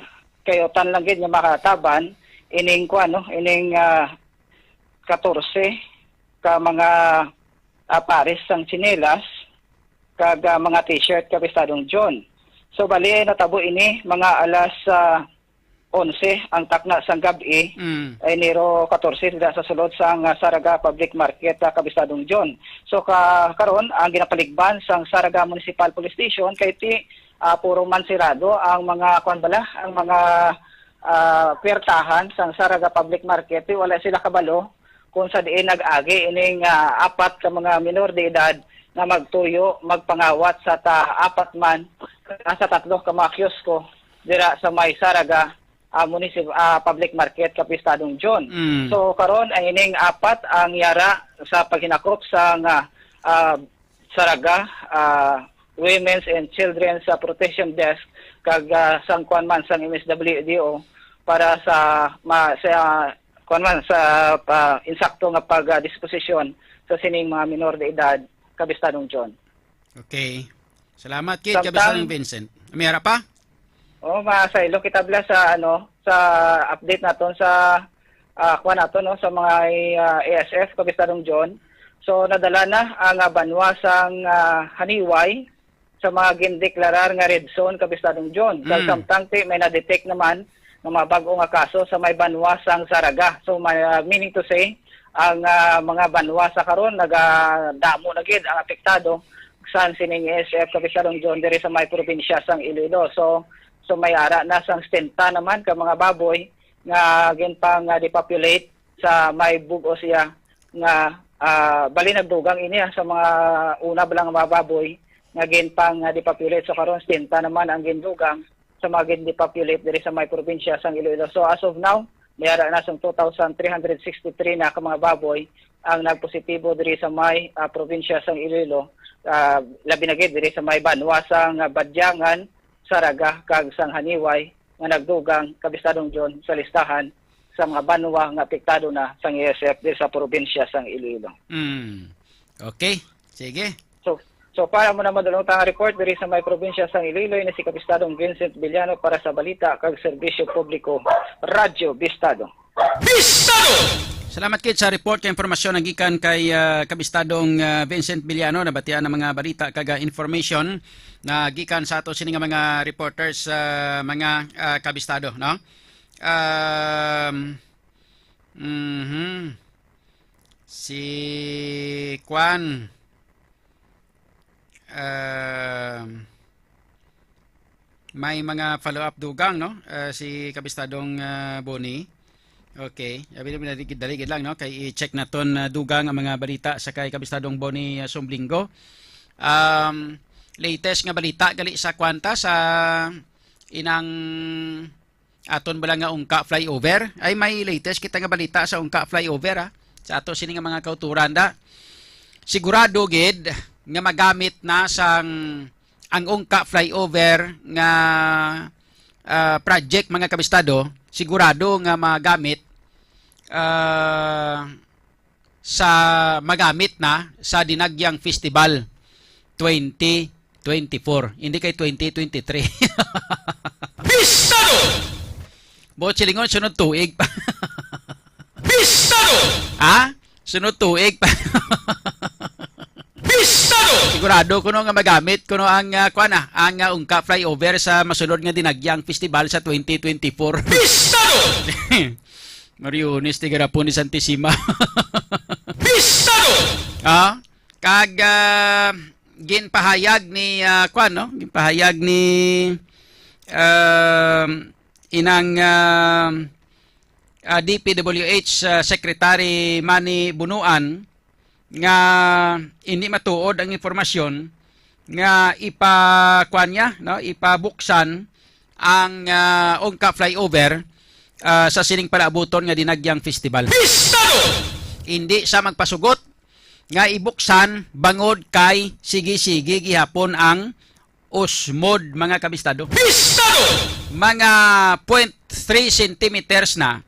kayutan lang gid nga makataban ining kuwan, no, ining, ah, katorse ka mga, ah, pares sang tsinelas kag, ah, mga t-shirt, Kapisadong John. So bali natabo ini mga alas, ah, onse ang takna sang gab-i, Mm. Enero katorse, dira sa sulod sang, ah, Saraga Public Market, ah, Kapisadong John. So ka-, karon ang ginapaligban sang Saraga Municipal Police Station kay ti, ah, puro man sirado ang mga, kuwan bala, ang mga, ah, puwertahan sang Saraga Public Market. Ti wala sila kabalo kung sa diin nag-agi ining, ah, apat ka mga minor de edad nga magtuyo, magpangawat sa ta-, apat man, ah, sa tatlo ka mga kiosko dira sa may Saraga, ah, municip-, ah, public market, Kapisadong John. Mm. So karon ang ining apat ang yara sa paghinakop sa nga, ah, Saraga, ah, Women's and Children's, ah, Protection Desk kag, ah, sang kuwan man sang M S W D O para sa ma-, sa kuwan man sa pa, insakto nga pag, ah, disposisyon sa sining mga minor de edad, Kapisadong John. Okay. Salamat, Kid, Samtang Kapisadong Vincent. May ara pa? Oh, masaylo kita bala sa, ano, sa update naton sa, ah, kuwan naton, no, sa mga, ah, A S F, Kapisadong John. So nadala na ang, ah, banwa sang, ah, Haniway sa mga gindeklarar nga red zone, Kapisadong John. Sa Mm. samtang ti may na-detect naman nga mga bag-o nga kaso sa may banwa sang Saraga. So may, ah, meaning to say, ang, ah, mga banwa sa karon nagadamo na gid ang apektado sang sining A S F, Kapisadong John, diri sa may probinsya sang Iloilo. So, so may ara na sang setenta naman ka mga baboy nga ginpang, ah, depopulate sa may bug-os iya nga, ah, bali nagdugang ini, ah, sa mga una bala nga mga baboy nga ginpang, ah, depopulate. So karon setenta naman ang gindugang sa mga gin-depopulate diri sa may probinsya sang Iloilo. So as of now, may ara na sang two thousand three hundred sixty-three na ka mga baboy ang nagpositibo diri sa may, ah, probinsya sang Iloilo, ah, labi na gid diri sa may banwa sang, ah, Badiangan, Saraga, kag sang Haniway nga nagdugang, Kapisadong John, sa listahan sa mga banwa nga apektado na sang A S F diri sa probinsya sang Iloilo. Mm. Okay. Sige. So, So, para mo na madulong ta nga report diri sa may probinsya sang Iloilo, ini si Kabistadong Vincent Villano para sa Balita kag Serbisyo Publiko, Radyo Bistado. Bistado! Salamat kit sa report kay impormasyon nga gikan kay, ah, Kabistadong, ah, Vincent Villano. Nabatian ang mga balita kag, ah, information na gikan sa ato sini nga mga reporters, ah, mga, ah, kabistado, no? Um, mhm. Si Kwan, um, may mga follow-up dugang, no? Ah, si Kabistadong, ah, Boni. Okay. Abi naman, dali, dali lang, no? Kay i-check naton, ah, dugang ang mga balita sa kay Kabistadong Boni, ah, Sumblinggo. Um, latest nga balita gali sa kwanta sa inang aton bala nga Ungka flyover. Ay, may latest kita nga balita sa Ungka flyover, ah. Sa ato sini nga mga kauturan da. Sigurado gid nga magamit na sang ang Ungka flyover nga, ah, project, mga kabistado, sigurado nga magamit, ah, sa magamit na sa Dinagyang Festival twenty twenty-four, hindi kay twenty twenty-three. Bistado! Buot silingon, sunod tuig pa. Bistado! Ha? Sunod tuig pa. Bistado! Sigurado kuno nga magamit kuno ang, ah, kuwan na, ang, ah, Ungka flyover sa masunod nga Dinagyang Festival sa twenty twenty-four. Bistado! Mariones, tigarapon ni Santissima. Bistado! Ah, kag, ah, ginpahayag ni, ah, kwan, no? Ginpahayag ni, um, inang, um, ah, D P W H, ah, Secretary Manny Bunuan nga hindi matuod ang impormasyon nga ipa-, kwan niya, no? Ipabuksan ang, ah, Ungka flyover, ah, sa sining palaabuton nga Dinagyang Festival. Bistado! Hindi siya magpasugot nga ibuksan bangod kay sige-sige gihapon ang usmod, mga kabistado. Bistado! Mga point three centimeters na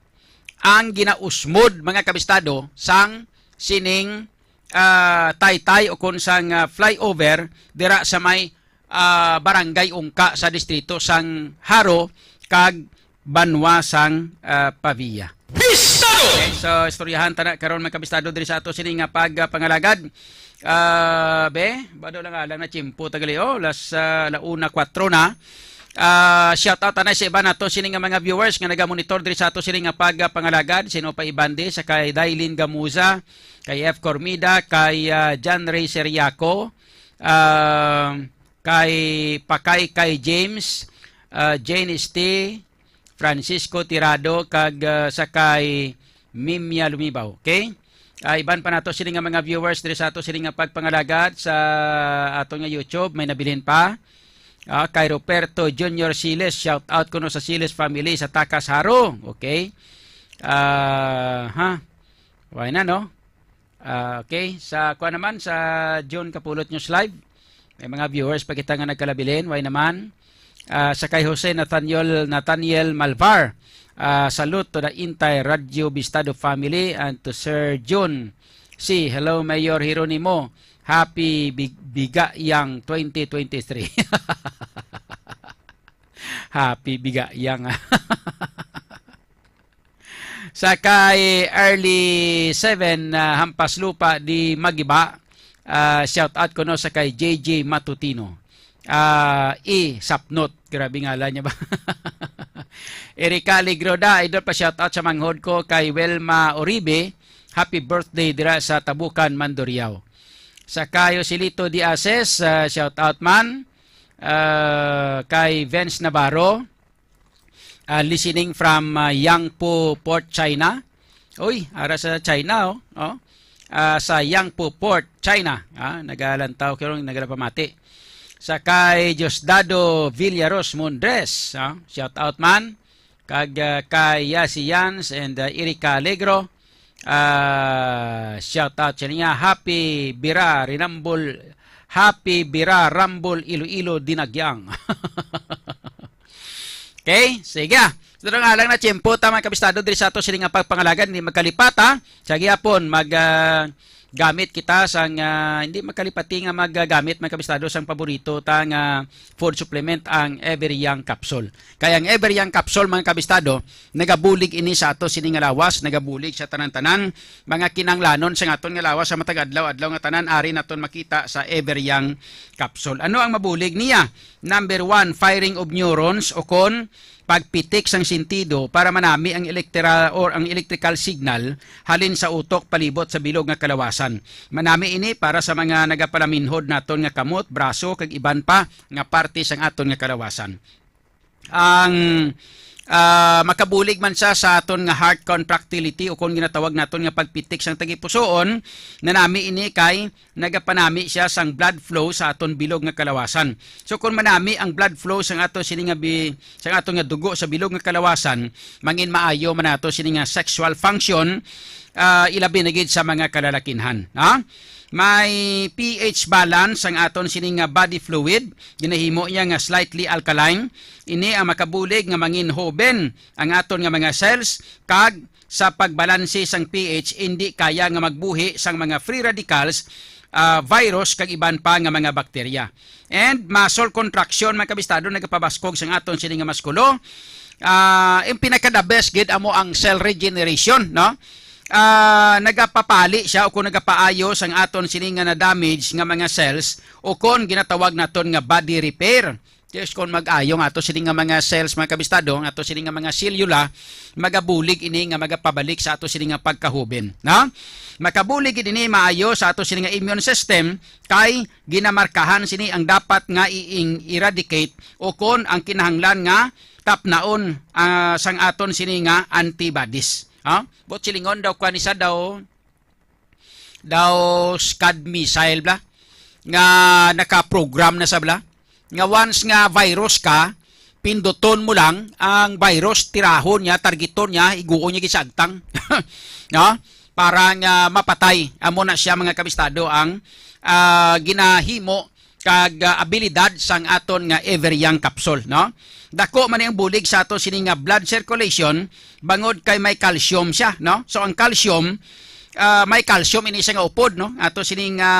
ang ginausmod, mga kabistado, sang sining, ah, taytay o kon sang, ah, flyover dira sa may, ah, Barangay Ungka sa distrito sang Jaro kag banwa sang, ah, Pavia. Bistado! Okay, so istoryahan ta na karon, mga kabistado, diri sa ato sini nga pagpangalagad. Ah, be, bado lang alang na tiyempo tagali, oh, las, ah, la una kuwatro na. Ah, shout out anay sa iban nato sini nga mga viewers nga nagamonitor diri sa ato sini nga pagpangalagad. Sino pa iban di sa kay Dailin Gamuza, kay F Cormida, kay, ah, John Ray Seriaco, ah, kay Pakay kay James, ah, Jane Este, Francisco Tirado, kag, ah, sa kay Mimia Lumibaw. Okay? Ah, iban pa nato sini nga mga viewers diri sa ato sini nga pagpangalagad sa ato nga YouTube, may nabilin pa. Ah, kay Roberto Junior Siles, shout out kuno sa Siles family sa Takas, Jaro. Okay? Ah, ha. Why na, no? Ah, okay, sa kuan naman, sa June Kapulot News Live, may mga viewers pa kita nga nagkalabilin. Why naman? Ah, sa kay Jose Nathaniel, Nathaniel Malvar, ah, salute to the entire Radyo Bistado family and to Sir June C. Hello, Mayor Jeronimo. Happy Big-, Bigayang twenty twenty-three. Happy Bigayang. Sa kay Early Seven, ah, Hampas Lupa di Magiba, ah, shout out kuno sa kay J J Matutino. Ah, i Sapnot, grabe ngalan niya ba? Erika Alegro da, idol, pa shout out sa manghod ko kay Wilma Oribe. Happy birthday dira sa Tabukan, Mandurriao. Sa kay Joselito Di Ases, ah, shout out man. Ah, kay Vince Navarro, ah, listening from, ah, Yangpu Port, China. Uy, ara sa China, oh. Oh. Ah, sa Yangpu Port, China. Ah, nagalantaw karon, nagalapamati. Sa kay Diosdado Villaros Mondres, ah, shout out man. Kag, ah, kay Yasi Yans and, ah, Erika Alegro. Ah, shout out sa niya. Happy Bira Rinambol, Happy Bira Rambol Iloilo Dinagyang. Okay, sige. Sa alang na tiyempo ta, mga kabistado, diri sa ato sini nga pagpangalagan, hindi magkalipat, ha. Sa gihapon, mag, ah, gamit kita sang, ah, hindi magkalipati nga maggamit, mga kabistado, sang paborito ta nga food supplement, ang Ever Young Capsule. Kaya ang Ever Young Capsule, mga kabistado, nagabulig ini sa ato sini nga lawas, nagabulig sa tanan-tanan mga kinahanglanon sa aton nga lawas sa matag adlaw-adlaw nga tanan, ari naton makita sa Ever Young Capsule. Ano ang mabulig niya? Number one, firing of neurons o kon pagpitik sang sentido para manami ang elektra-, or ang electrical signal halin sa utok palibot sa bilog nga kalawasan. Manami ini para sa mga nagapalaminhod naton nga kamot, braso, kag iban pa nga parte sang aton nga kalawasan. Ang, ah, makabulig man siya sa aton nga heart contractility o kon ginatawag naton nga pagpitik sang tagipusoon, nanami ini kay nagapanami siya sang blood flow sa aton bilog nga kalawasan. So, kung manami ang blood flow sang ato sini nga bi-, sang ato nga dugo sa bilog nga kalawasan, mangin maayo man nato sini nga sexual function, ah, ilabi na gid sa mga kalalakinhan, ha? May P H balance ang aton sini nga body fluid, ginahimo niya nga slightly alkaline. Ini ang makabulig nga mangin hoben ang aton nga mga cells, kag sa pagbalanse sang P H, indi kaya nga magbuhi sang mga free radicals, ah, virus, kag iban pa nga mga bakterya. And muscle contraction, mga kabistado, nagapabaskog sang aton sini nga muskulo. Ah, yung pinaka the best gid amo ang cell regeneration, no? Ah, nagapapali siya o kung nagapaayo sang aton sini nga na-damage nga mga cells o kon ginatawag naton nga body repair. Yes, kung mag-ayo nga ato sini nga mga cells, mga kabistado, nga ato sini nga mga selula, magabulig ini nga magapabalik sa ato sini nga pagkahuben, no? Makabulig gid ini maayo sa ato sini nga immune system kay ginamarkahan sini ang dapat nga i-, eradicate o kon ang kinahanglan nga tapnaon, ah, sang aton sini nga antibodies. Ha? But silingon daw, kuwan, isa daw, daw Scud missile bla, nga naka-program na sa bla, nga once nga virus ka, pinduton mo lang ang virus, tirahon niya, targeton niya, iguon niya gisagtang. No? Para nga mapatay. Amo na siya, mga kabistado, ang, ah, ginahimo kag, ah, abilidad sang aton nga Ever Young capsule, no? Dako man ang bulig sa ato sini nga blood circulation bangod kay may calcium siya, no? So ang calcium, ah, may calcium ini siya nga upod, no? Ato sini nga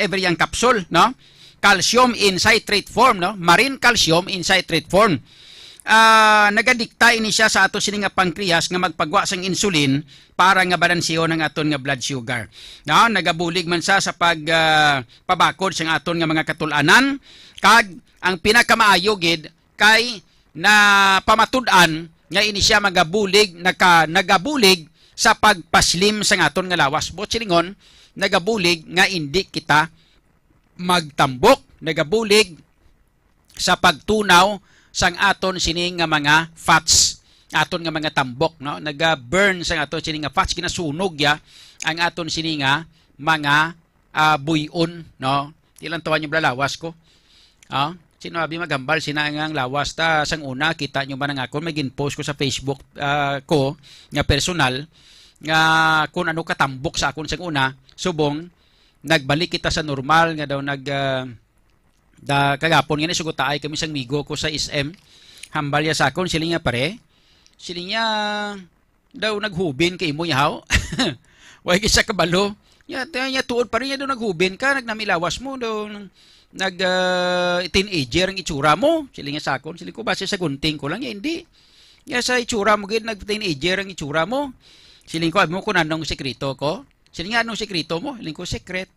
Ever Young capsule, no? Calcium in citrate form, no? Marine calcium in citrate form. Ah, nagadikta ini siya sa ato sini nga pancreas nga magpagwa sang insulin para nga balansihon ang aton nga blood sugar. No? Nagabulig man sa, sa pag, ah, pabakod sang aton nga mga katul-anan, kag ang pinakamaayo gid kay napamatud-an nga ini siya magabulig, naka-, nagabulig sa pagpaslim sang aton nga lawas. Buot silingon, nagabulig nga indi kita magtambok, nagabulig sa pagtunaw sang aton sini nga mga fats, aton nga mga tambok, no? Naga-burn sang aton sini nga fats, ginasunog ya ang aton sini nga mga, ah, buy-on, no? Ilang tuwa niyo bla lawas ko. Ah, sino abi maghambal sina nga ang lawas ta sang una, kita niyo ba nang akon may ginpost ko sa Facebook, ah, ko nga personal nga kung ano katambok sa akon sang una, subong nagbalik kita sa normal nga daw nag, ah, da, kagapon nga ni sugutaay kami sang migo ko sa S M. Hambal ya sa akon, siling niya, "Pare," siling niya, "daw naghubin ka imo, yahaw." Way gid siya kabalo. Ya, ya tuod pa rin niya daw naghubin ka, nagnamilawas mo, daw nag, ah, teenager ang itsura mo. Siling niya sa akon, siling ko, "Base sa gunting ko lang, ya, hindi. Ya sa itsura mo gid, nag-teenager ang itsura mo." Siling ko, "Abi mo kung anong sekreto ko?" Siling niya, "Anong sekreto mo?" Siling ko, "Secret."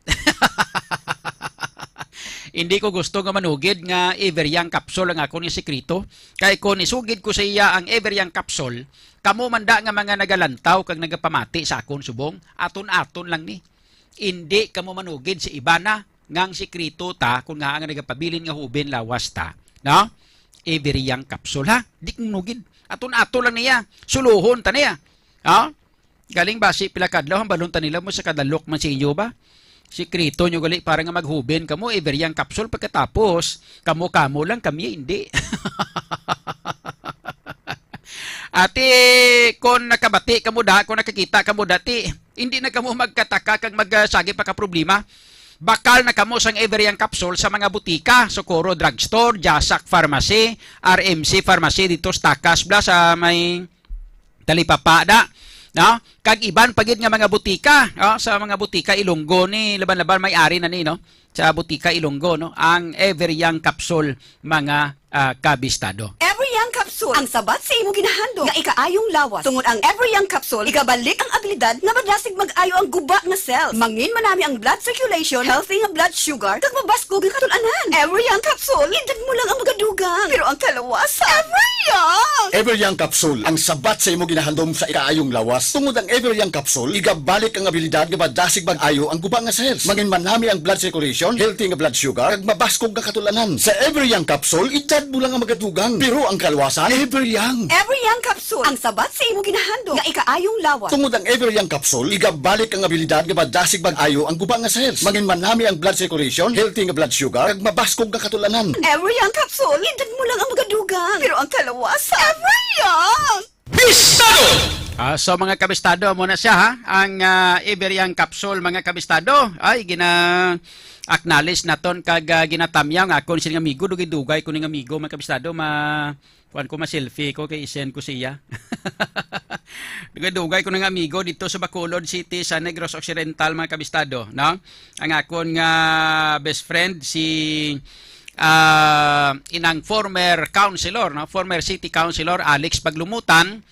Hindi ko gusto nga manugid nga Ever Young capsule ang akon nga sekreto. Kay kung isugid ko sa iya ang Ever Young capsule, kamo man da nga mga nagalantaw kag nagapamati sa akon subong, aton-aton lang ni. Hindi kamo manugid sa iba na nga ang sekreto ta, kung nga ang nagapabilin nga hubin lawas ta, no? Ever Young capsule, ha? Di ko manugid. Aton-aton lang niya. Suluhon ta niya. Ha? Galing basi pila kadlaw, hambalon ta nila mo sa kadalok man sa inyo ba? Sikreto nyo gali para nga maghubin kamo, Ever Young capsule, pagkatapos, kamo-kamo lang, kami hindi. Ati, kung nakabati kamo da, kung nakakita kamo dati, hindi na kamo magkataka kag magsagi pa ka problema. Bakal na kamo sang Ever Young capsule sa mga butika, Socorro Drugstore, Jasak Pharmacy, R M C Pharmacy dito sa Takas, bla, sa may Talipapa da. no? Kag iban pa gid nga mga butika, no? Sa mga butika Ilonggo ni, laban-laban may ari na ni, no? Sa butika Ilonggo, no? Ang Ever Young Capsule, mga, ah, kabistado. Ever Young Capsule, ang sabat sa imo ginahandom nga ikaayong lawas. Tungod ang Ever Young Capsule, igabalik ang abilidad nga madasig mag-ayo ang guba nga cells. Mangin manami ang blood circulation, healthy nga blood sugar, kag mabaskog nga katul-anan. Ever Young Capsule, idad mo lang ang magadugang, pero ang kalawasan, Ever Young! Ever Young Capsule, ang sabat sa imo ginahandom sa ikaayong lawas. Tungod ang Ever Young Capsule, igabalik ang abilidad nga madasig mag-ayo ang guba nga cells. Mangin manami ang blood circulation, healthy nga blood sugar, kag mabaskog nga katul-anan. Sa Ever Young Capsule, idad mo lang ang magadugang, pero ang kalawasan, Ever Young! Ever Young Capsule, ang sabat sa imo ginahandom nga ikaayong lawas. Tungod ang Ever Young Capsule, igabalik ang abilidad nga madasig mag-ayo ang guba nga cells. Mangin manami ang blood circulation, healthy nga blood sugar, kag mabaskog nga katul-anan. Ever Young Capsule, idad mo lang ang magadugang, pero ang kalawasan, Ever Young! Bistado! Ah, so, mga kabistado, amo na siya, ha? Ang, ah, Ever Young Capsule, mga kabistado. Ay, gina-acknowledge naton kag, ah, ginatamyaw nga akon sining amigo, dugay-dugay ko ning amigo, mga kabistado, ma-, kuwan ko, ma-selfie ko, kay i-send ko siya. Dugay-dugay ko ning amigo dito sa Bacolod City, sa Negros Occidental, mga kabistado, no? Ang akon nga best friend, si, ah, inang former councilor, no? Former city councilor Alex Paglumutan,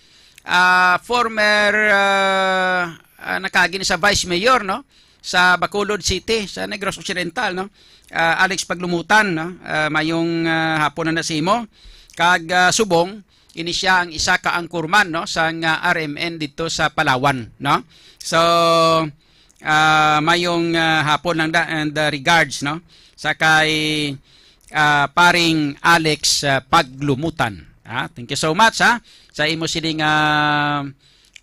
ah, former, ah, ah, nakaagi ni sa vice mayor, no? Sa Bacolod City, sa Negros Occidental, no? Ah, Alex Paglumutan, no? Ah, mayong, ah, hapon na nasimo. Kag, ah, subong, ini siya ang isa ka anchorman, no, sang, ah, R M N dito sa Palawan, no? So, ah, mayong, ah, hapon lang da, and, ah, regards, no, sa kay, ah, paring Alex, ah, Paglumutan. Ah, thank you so much, ha, sa imo sining, ah,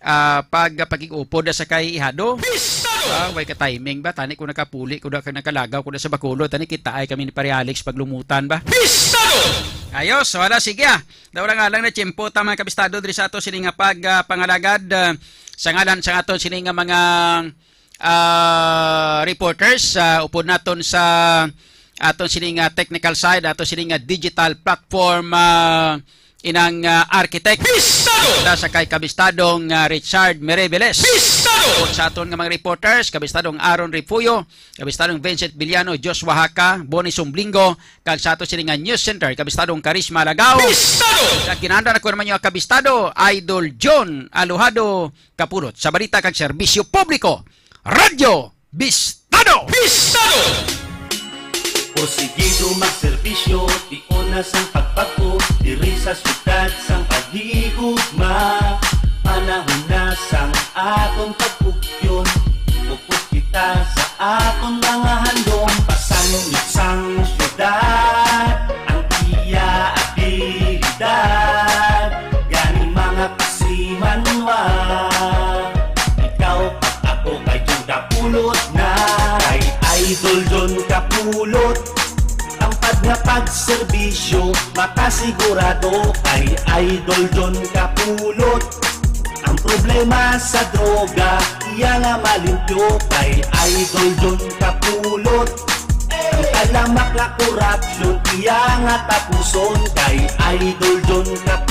ah, pag, pag-ig-upod sa kay Ihado. Bistado! Ah, way ka timing ba? Tani ko nakapuli ko na, nakalagaw ko na sa Bacolod. Tani kita ay kami ni Pare Alex Paglumutan ba? Bistado! Ayos, wala, sige, ah. Daw lang alang na tiyempo ta, mga kabistado, diri sa ato sini nga pag, ah, pangalagad, ah, sa ngalan sa ato sini nga mga, ah, reporters, ah, upod naton sa aton sini nga technical side, ato sini nga digital platform, ah, inang, ah, architect. Bistado! Ta sa kay kabistadong, ah, Richard Mereveles. Bistado! Upod sa aton nga mga reporters, kabistadong Aaron Refugio, kabistadong Vincent Villano, Joshua Haka, Bonnie Sumblingo, kag sa ato sini nga news center, kabistadong Karisma Lagao. Bistado! Sa kinahanglan ako naman yung kabistado, Idol John Alojado Kapulot, sa balita kag serbisyo publiko, Radyo Bistado! Bistado! Porsigido magserbisyo, tion na sang pagbag-o, diri sa syudad sang paghigugma. Panahon na sang aton pag-ugyon, upod kita sa aton mga handom. Pasangit sang syudad ang iya abilidad, gani mga kasimanwa. Ikaw kag ako kay John Kapulot na, kay Idol John Kapulot. Tampad nga pagserbisyo, makasigurado kay Idol John Kapulot. Ang problema sa droga, iya nga malimpyo kay Idol John Kapulot. Ang talamak nga korupsyon, iya nga tapuson kay Idol John Kapulot.